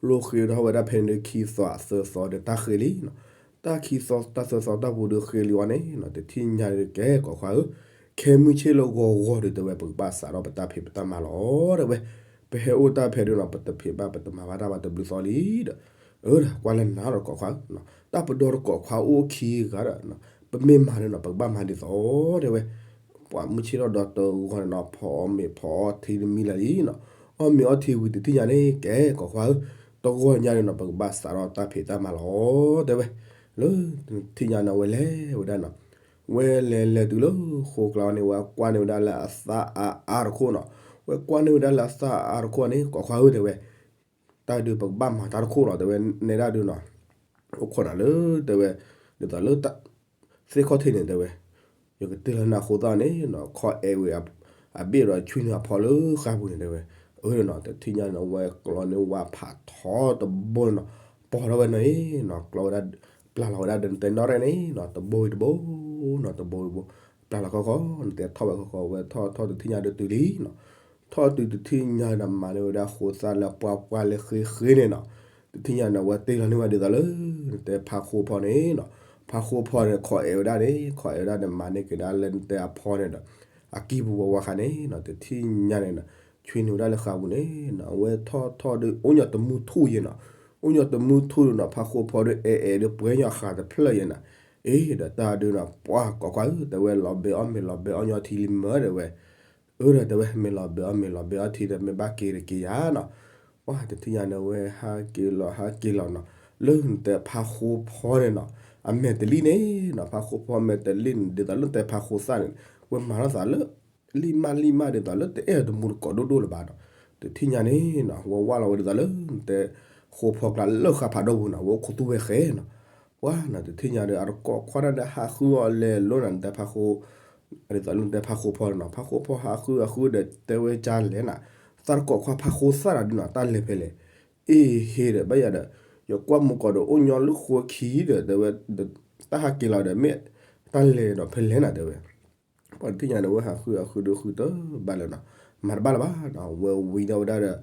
လိဃ့ထီၣ်ဝဲဒၣ်ဖဲန့ၣ်ဒီး ခံသီသၢသီဒီး တၢ်ဃ့လံနီၤ, တၢ်ခံသီတၢ်သၢသီတၢ်ပူၤဒီး ဃ့လံဝဲန့ၣ်နီၤ, တထံၣ်ညါဒီး ကဲ ကိးခွါဧၢ, ခဲမုၢ်ဆ့ၣ်လၢဂီၤဂီၤဒီး တဲဝဲ ပကဘၣ်စးထီၣ်ပတၢ်ဖံးပတၢ်မၤလီၤ တဲဝဲ, ပဟဲအိၣ်တၢ်ဖဲဒီးနီၤ, ပတဖံးဘၣ် ပတမၤဘၣ်တၢ်ဘၣ် တဘျုးသီလံဒီး, အၢဒီး ကွၢ်လၢနၤဒီး ကိးခွါဧၢ, တၢ်ပဒီတကိးခွါအိၣ်ခံဂၤဒီး ပမ့ၢ်မၤဒီးနီၤ ပကဘၣ်မၤဒ်သိး တဲဝဲ, ပှၢ် မုၢ်ဆ့ၣ်ထီၣ်ဒီးတဂီၤန့ၣ်နီၤ, ဖီအီၣ်မ့ၤဖီအီထံတမံၤလၢာ်လံနီၤ, အီၣ်မ့ၤအီထံဝံၤတထံၣ်ညါန့ၣ် ကဲ ကိးခွါဧၢ, တဂီၤညါန့ၣ်နီၤ ပကဘၣ်စးထီၣ်တၢ်ဖံးတၢ်မၤလီၤ တဲဝဲ, လၢတထံၣ်ညါန့ၣ် ဝဲလဲၤဝဲဒၣ်နီၤ, ဝဲလဲၤလဲၤတုၤလၢဃိကျါန့ၣ် ဝဲကွၢ်န့ၢ်ဝဲဒၣ်လၢအသၣ်အါအါတခိၣ်နီၤ, ဝဲကွၢ်န့ၢ်ဝဲဒၣ်လၢအသၣ်အါတခိၣ်န့ၣ် ကိးခွါဧၢ တဲဝဲ, တၢ်ဒုးပကဘၣ်မၤတၢ်တခိၣ်လီၤ တဲဝဲ, နဲဒၣ်ဒုးနီၤ, အိၣ်ခိးနၤလၢ တဲဝဲ, ဒ်သိးလၢ သ့ၣ်ခီၣ်ထံးန့ၣ် တဲဝဲ, ယကတ့ၢ်လီၤနၤဃိသၣ်န့ၣ်နီၤ, ခီအဲၣ်ဝဲ အဘ့ၣ်ဒီးဆွံနုာ်အဖီလၢဃါပူၤန့ၣ် တဲဝဲ, အၢဒီးနီၤ တထံၣ်ညါန့ၣ် ဝဲကျီန့ၢ်ဝၣ်ဖးထီတဘိန့ၣ်နီၤ, ပိာ်ထီၣ်ဝဲနီၤအံၤနီၤ, ကျီဝဲဒၣ် ပျၢ်လီၤဝဲဒၣ်ဒီးနတဲနီၣ်ရဲၣ်န့ၣ်နီၤ, တဘိဝံၤတဘိနီၤ, တဘိဝံၤတဘိ, ပျၢ်လီၤခီခီ, နတဲထီၣ်ဝဲခီခီ, ဝဲထီၣ်ထီၣ်တထံၣ်ညါဒီးတုၤလံနီၤ, ထီၣ်တုၤတထံၣ်ညါဒီး မၤန့ၢ်ဝဲဒၣ်ဃိသၣ်လၢပှၢ်ပှၢ်လၢဃ့ဃ့န့ၣ်နီၤ, တထံၣ်ညါန့ၣ် ဝဲတ့ၢ်လီၤန့ၢ်ဝဲဒ်သိးလၢ နတဲဖါဃိဖီန့ၣ်နီၤ, ဖါဃိဖီန့ၣ် ခီအဲၣ်ဝဲဒၣ်န့ၣ်, ခီအဲၣ်ဝဲဒၣ်န့ၣ် မၤန့ၢ်က့ၤဒၣ်လၢနတဲအဖီန့ၣ်ဒီး အကံၢ်ပူၤဝဲဝါဃါန့ၣ်နီၤ, တထံၣ်ညါန့ၣ်နီၤ, ဆွံနုာ်ဝဲဒၣ်လၢဃါပူၤန့ၣ်နီၤ, ဝဲထီၣ်ထီၣ်ဒီး အိၣ်ညီတမူထူၣ်ယဲနီၤ, အိၣ်ညီတမူထူၣ်ဒီးနီၤ, ဖါဃိဖီဒီးအဲၣ်အဲၣ်ဒီးပှဲၤညီဃးတဖျၢၣ်ယဲနီၤ, အ့ ဒီးတၢ်ဒုးနီၤ, ပှၢ် ကိးခွါဧၢ, တဲဝဲ လီၤဘဲအီၣ်မ့ၤလီၤဘဲအီၣ်ညီထံလံမၢ တဲဝဲ, အၢဒီးတဲဝဲ မ့ၢ်လီၤဘဲအီၣ်မ့ၤလီၤဘဲအီၣ်ထံဒီး မ့ၢ်ဘၣ်က့ၤတက့ၤယၤနီၤ, ပှၢ် တထံၣ်ညါန့ၣ် ဝဲဟးက့ၤလီၤဟးက့ၤလီၤနီၤ, လၢနတဲဖါဃိဖီန့ၣ်နီၤ, အမဲာ်တလံၣ်န့ၣ်နီၤ, ဖါဃိဖီမဲာ်တလံၣ်န့ၣ် ဒ်သိးလၢနတဲဖါဃိသၣ်န့ၣ် ဝဲမၤထီၣ်သးလၢ လံၣ်မးလံၣ်မး ဒ်သိးလၢတအဲၣ်တမူတကိးဒိၣ်ဒိၣ်လၢၤဘၣ်နီၤ, တထံၣ်ညါန့ၣ်နီၤ, ဝဲဝၢ်လီၤဝဲဒ်သိးလၢနတဲ ဃိဖီကျါလၢဃးဖးဒိၣ်ပူၤနီၤ, ဝဲအိၣ်ခိးသူၣ်ဝဲဃဲနီၤ, ပှၢ်နီၤ, တထံၣ်ညါဒီး အတကိးခွါဒၣ်ဒီး ဟးဃုအီၤလဲၤလိနီၤ, နတဲဖါဃိ ဒ်သိးလၢနတဲဖါဃိဖီနီၤ, ဖါဃိဖီဟးဃုအဃုဒီး တဲဝဲကလဲၣ်နၤ, သးတကိးခွါ ဖါဃိသၣ်နီၤဒုးနီၤ, တၢ်လဲၤဖဲလဲၣ်, အ့ဟ့ဒီး ဘၣ်ယၤဒီး ယကွၢ်မူကီးဒီး အိၣ်ညီလၢဃိခံဒီး တဲဝဲ တၢ်ဟးက့ၤလီၤဒီး မ့ၢ်တၢ်လဲၤဒီးဖဲလဲၣ်နၤ တဲဝဲ ပှၢ် တထံၣ်ညါန့ၣ် ဝဲဟးဃုအဃုဒီး ဃုတဘၣ်လၢၤနီၤ, မၤတဘၣ်လၢၤဘၣ်နီၤ, ဝဲဝံထီၣ်ဝဲဒၣ်ဒီး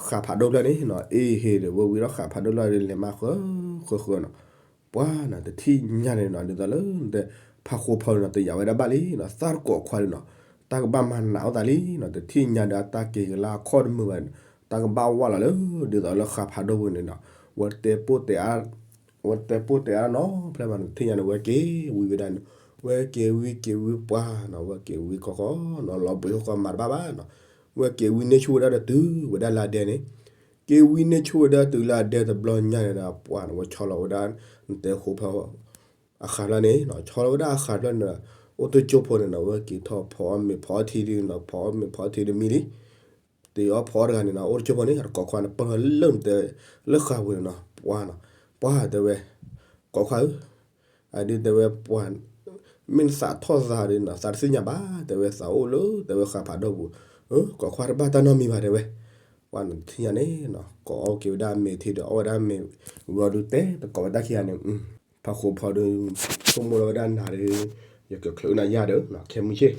ဃးဖးဒိၣ်ဖျၢၣ်န့ၣ်နီၤ, အ့ဟ့ဒီး ဝဲဝံထီၣ်ဃးဖးဒိၣ်ဖျၢၣ်ဒီး လဲၤမးဃၢဃၢဃၢနီၤ, ပှၢ်နီၤ, တထံၣ်ညါန့ၣ်နီၤ, ဒ်သိးလၢနတဲ ဖါဃိဖီနီၤ တယာ်ဝဲဒၣ်ဘၣ်လံနီၤ, သးတကိးခွါဒုးနီၤ, တၢ်ကဘၣ်မၤနးအီၣ်သးလံနီၤ, တထံၣ်ညါဒီး အတၢ်က့ၤကလါအခီၣ်တမုာ်ဘၣ်, တၢ်ကဘၣ်ဝၢ်လီၤလၢ ဒ်သိးလၢဃးဖးဒိၣ်ပူၤန့ၣ်နီၤ, ဝဲတဲပိၢ်တဲအါ ဝဲတဲပိၢ်တဲအါနီၤ ဖဲမး တထံၣ်ညါန့ၣ် ဝဲက့ၤဝံဝဲဒၣ်န့ၣ်, ဝဲက့ၤဝံက့ၤဝံပှၢ်နီၤ, ဝဲက့ၤဝံခီခီနီၤ, လီၤဘှံးခီခီ မၤတဘၣ်ဘၣ်နီၤ, ဝဲက့ၤဝံန့ၢ်ဆူၣ်ဝဲဒၣ်ဒီးတုၤဝဲဒၣ်လၢအဒဲန့ၣ်, က့ၤဝံန့ၢ်ဆူၣ်ဝဲဒၣ်တုၤလၢအဒဲတဘျီညါန့ၣ်ဒီး ပှၢ်နီၤ, ဝဲဆီလီၤဝဲဒၣ် နတဲဃိဖီ အဃးဖျၢၣ်န့ၣ်နီၤ, ဆီလီၤဝဲဒၣ်အဃးဖျၢၣ်န့ၣ်ဒီး အိၣ်တကၠိဖိန့ၣ်နီၤ, ဝဲက့ၤထီၣ်ဖီအီၣ်မ့ၤဖီအီၣ်ထံဒုးနီၤ, ဖီအီၣ်မ့ၤဖီအီၣ်ထံတမံၤလံ တ့ၤအီၣ်ဖီတဂၤန့ၣ်နီၤ, အိၣ်တကၠိဖိန့ၣ် အတကိးခွါန့ၣ် ပၢၢ်လၢနတဲ လၢဃးပူၤန့ၣ်နီၤ, ပှၢ်နီၤ, ပှၢ်တဲဝဲ ကိးခွါဧၢ, အဒုးတဲဝဲပှၢ်, မ့ၢ်နသးထီၣ်သးဒုးနီၤ, သးတသ့ၣ်ညါဘၣ် တဲဝဲ, သးအိၣ်လၢတဲဝဲဃးဖးဒိၣ်ပူၤ, ကိးခွါတဘၣ်တၢ်နီတမံၤဘၣ်တဲဝဲ, ပှၢ်နီၤ, တထံၣ်ညါန့ၣ်နီၤ, ကိးအီၣ်က့ၤဝဲဒၣ်မ့ၤထံဒီး အီၣ်ဝဲဒၣ်မ့ၤဝံၤအီၤဒုး တဲတကိးဝဲတၢ်ခံဂၤန့ၣ် ဖးဃိဖီဒီး ဆိကမိၣ်လီၤဝဲဒၣ်နၤဒီး ယကချုးနၤယၤဒီး ခဲမုၢ်ဆ့ၣ်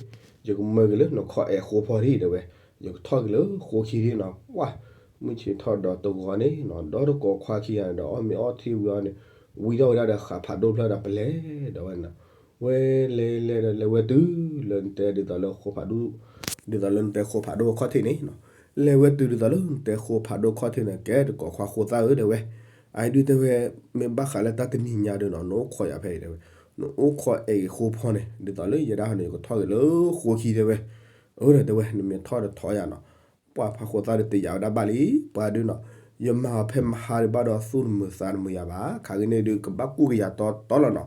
ယကမၢက့ၤလၢနခီအဲၣ်ဃိဖီဒံးတဲဝဲ, ယကထီၣ်က့ၤလၢဃိခံဒံးနီၤ, ပှၢ် မုၢ်ဆ့ၣ်ထီၣ်ဒီးတဂီၤန့ၣ်နီၤ ဒီးတကိးခွါခံဂၤန့ၣ်ဒီး အီၣ်မ့ၤအီထံဝံၤအီၤန့ၣ် ဝံထီၣ်ဝဲဒၣ်ဒီးဃာ်ဖးဒိၣ်ဖျၢၣ်ဒီးပလဲၤဒီးဝဲနီၤ, ဝဲလဲၤလဲၤဒီးလဲၤဝဲတုၤ လၢနတဲဒ်သိးလၢဃိဖးဒိၣ်, ဒ်သိးလၢနတဲဃိဖးဒိၣ်အခီၣ်ထံးန့ၣ်နီၤ, လဲၤဝဲတုၤဒ်သိးလၢနတဲဃိဖးဒိၣ်အခီၣ်ထံးန့ၣ် ကဲတကိးခွါဃိသၣ်ဧၢတဲဝဲ, အဒုတဲဝဲ မ့ၢ်ဘၣ်ဃးလၢတၢ်တနံၤညါဒုနီၤ နအိၣ်ခိးယၤဖဲအံၤတဲဝဲ, နအိၣ်ခိးအဲၣ်အံၤဃိဖီန့ၣ် ဒ်သိးလၢယဲဒၣ်ဟီန့ၣ် ယကထီၣ်က့ၤလၢဃိခံတဲဝဲ, အၢဒီးတဲဝဲ နမ့ၢ်ထီၣ်ဒီးထီၣ်ယၤနီၤ, ပှၤဖးဃိသၣ်ဒီးတယာ်ဝဲဒၣ်ဘၣ်လံ, ပှၤဒုနီၤ, ယမၤအီၤဖဲမဟါဒုးဘၣ်ဒီးသူၣ်တမုာ်သးတမုာ်ယၤဘၣ်, ခးက့ၤန့ၣ်ဒုးကဘၣ်ကူၣ်ကယၤတီတီလီၤနီၤ,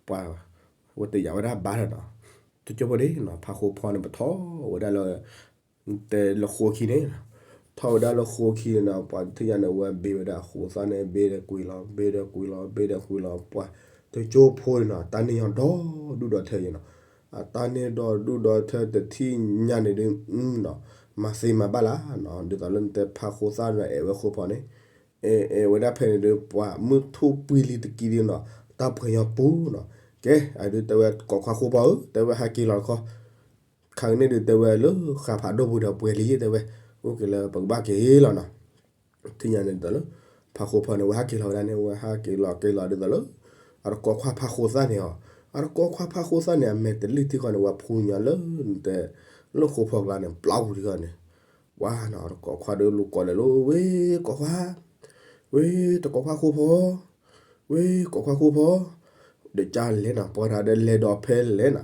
ပှၤ ဝဲတယာ်ဝဲဒၣ်ဘၣ်ဒီးနီၤ, တကၠိဖိန့ၣ်နီၤ ဖးဃိဖီန့ၣ် ပထီၣ်ဝဲဒၣ်လၢ တဲလၢဃိခံန့ၣ်, ထီၣ်ဝဲဒၣ်လၢဃိခံန့ၣ်နီၤ ပှၤတထံၣ်ညါန့ၣ် ဝဲဘ့ဝဲဒၣ်ဃိသၣ်န့ၣ် ဘ့ဒီးကွံာ်လီၤ ဘ့ဒီးကွံာ်လီၤ ဘ့ဒီးကွံာ်လီၤ ပှၤတကၠိဖိန့ၣ်နီၤ တၢ်န့ၢ်ညီဒီဒူၣ်ဒီထၢယဲနီၤ, အတၢ်န့ၢ်ဒီဒူၣ်ဒီထၢတထံၣ်ညါန့ၣ်ဒုးနီၤ မၤသ့မၤဘၣ်လၢနီၤ ဒ်သိးလၢနတဲဖးဃိသၣ်ဒီးအဲၣ်ဝဲဃိဖီန့ၣ်, အဲၣ်ဝဲဒၣ်ဖဲန့ၣ်ဒုး ပှၤမုၢ်ထူၣ်ပှံၤလံတကံဒုးနီၤ တၢ်ပှဲၤညီပူၤနီၤ, ကဲ အဒုးတဲဝဲတကိးခွါဃိဖီဧၢ တဲဝဲဟးက့ၤလီၤတခီ ခါကန့ၣ်ဒုးတဲဝဲလၢဃာ်ဖးဒိၣ်ပူၤဒီးပှဲၤလံတဲဝဲ, အိၣ်က့ၤလၢပကဘၣ်က့ၤလီၤနီၤ, ထံၣ်ညါန့ၣ်ဒ်သိးလၢ ဖးဃိဖီန့ၣ် ဝဲဟးက့ၤလီၤဝဲဒၣ်န့ၣ် ဝဲဟးက့ၤလီၤက့ၤလီၤဒ်သိးလၢ အတကိးခွါဖးဃိသၣ်န့ၣ်အီၤ, အတကိးခွါဖးဃိသၣ်န့ၣ် အမဲာ်တလံၢ်ထံဃီန့ၣ် ဝဲဖူညါလၢနတဲ လၢဃိဖီကျါန့ၣ် ပျီပူၤထံဃီန့ၣ်, ပှၤနီၤ အတကိးခွါဒီးလူၤကိးလဲၤလၢ ဝ့ကိးခွါ ဝ့တကိးခွါဃိဖီ ဝ့ကိးခွါဃိဖီ, ဒီးကၢ်လဲၣ်နီၤ ပှၤတၢ်ဒီးလဲၤဒီးဖဲလဲၣ်နီၤ,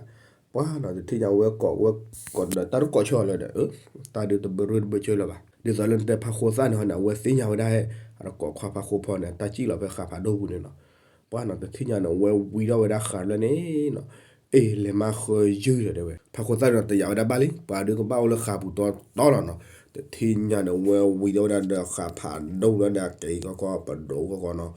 ပှၤနီၤတထံၣ်ညါဝဲကိးဝဲကိးဒီးတၢ်တကိးဆၢအီၤလၢဒီး တၢ်ဒုးတဘၢရၢတဘၢဆၢလၢၤဘၣ်, ဒ်သိးလၢနတဲဖးဃိသၣ်န့ၣ်ဟီန့ၣ် အဝဲသ့ၣ်ညါဝဲဒၣ် အတကိးခွါဖးဃိဖီန့ၣ် တၢ်စံၣ်လီၤဖဲဃာ်ဖးဒိၣ်ပူၤန့ၣ်နီၤ, ပှၤနီၤတထံၣ်ညါန့ၣ် ဝဲဝံထီၣ်ဝဲဒၣ်ဃာ်လၢန့ၣ်နီၤ, အ့ၣ်လဲၤမါဃၢယုၢ်ဒီးတဲဝဲ ဖးဃိသၣ်န့ၣ်တယာ်ဝဲဒၣ်ဘၣ်လံ ပှၤဒုးကဘၣ်အိၣ်လၢဃာ်ပူၤတီတီလီၤနီၤ, တထံၣ်ညါန့ၣ် ဝဲဝံထီၣ်ဝဲဒၣ်ဒီးဃာ်ဖးဒိၣ်လၢဒီးကဲအံၤခီခီ ပဒိၣ်ခီခီနီၤ,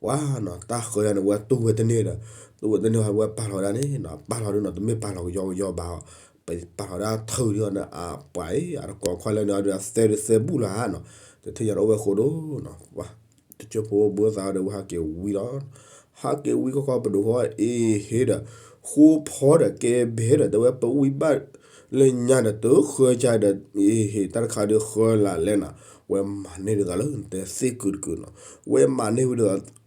ပှၤနီၤ တၢ်ဃၢယၤန့ၣ် ဝဲတူၢ်ဝဲတန့ၢ်ဒီး တူၢ်ဝဲတန့ၢ်ဟီ ဝဲပာ်လီၤဝဲဒၣ်န့ၣ်နီၤ ပာ်လီၤဒုးနီၤ တမ့ၢ်ပာ်လီၤကယီကယီဘၣ်အီၤ, ပာ်လီၤဒၣ်ထုးဒုးအီၤန့ၣ် အပှၤအံၤ အတကိးခွါလၢန့ၣ်အီၤဒုး အသဲဒုးသဲဘူၣ်လီၤဧါနီၤ, တထံၣ်ညါန့ၣ်အိၣ်ဝဲဃိဒိၣ်နီၤ, ပှၤ တကၠိဖိဘၢသးဒီးဝဲဟးက့ၤဝံလီၤ, ဟးက့ၤဝံခီခီပဒိၣ်ခီ အ့ၣ်ဟ့ဒီး ဃိဖီဒီးကဲဘဲဒီး တဲဝဲပဝံဘၣ်လၢညါဒီး တဃၢကါဒီး အ့ၣ်ဟ့ တၢ်တခါဒုးဃၢလၢ်လဲၣ်နီၤ, ဝဲမၤန့ၢ်ဒ်သိးလၢနတဲသ့ၣ်ကုာ်တကုာ်နီၤ, ဝဲမၤန့ၢ်ဝဲဒ်သိး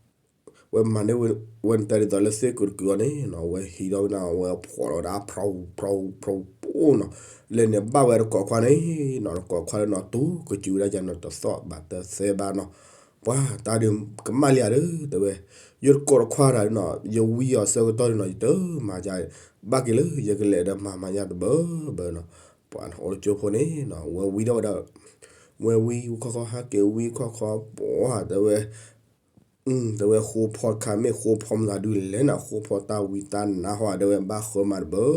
ဝဲမၤန့ၢ်ဝဲ ဝဲနတဲဒ်သိးလၢသ့ၣ်ကုာ်တကုာ်အီၤန့ၣ်နီၤ ဝဲဟံးထီၣ်ဝဲန့ၣ် ဝဲဖှီၣ်လီၤဝဲဒၣ် ဖျီဖျီဖျီနီၤ, လဲၤန့ၣ်ဘၣ်ဝဲတကိးခွါန့ၣ်နီၤ တကိးခွါလၢနီၤ တူၢ်ကစူၤဝဲဒၣ်ယၤနီၤ တသီၣ်ဘၣ်တသဲဘၣ်နီၤ, ပှၤတၢ်ဒုးကမၣ်လံဧါဒီး တဲဝဲ ယတကိးတခွါတၢ်နီၤ ယဝံအီၤဆၢကတီၢ်ဒုးနီၤ ယတမၤယၤ ဘၣ်က့ၤလၢယကလဲၤဒီးမၤမၤယၤတဘၢဘၢနီၤ, ပှၤအိၣ်တကၠိဖိန့ၣ်နီၤ ဝဲဝံထီၣ်ဝဲဒၣ် ဝဲဝံခီခီ ဟးက့ၤဝံခီခီ ပှၤတဲဝဲ တဲဝဲဃိဖီတခါ မ့ၢ်ဃိဖီမတၤဒုးလဲၣ်နီၤ ဃိဖီတၢ်ဝံတၢ်နါဟီ တဲဝဲဘၣ်ဃၢမၤတဘၢ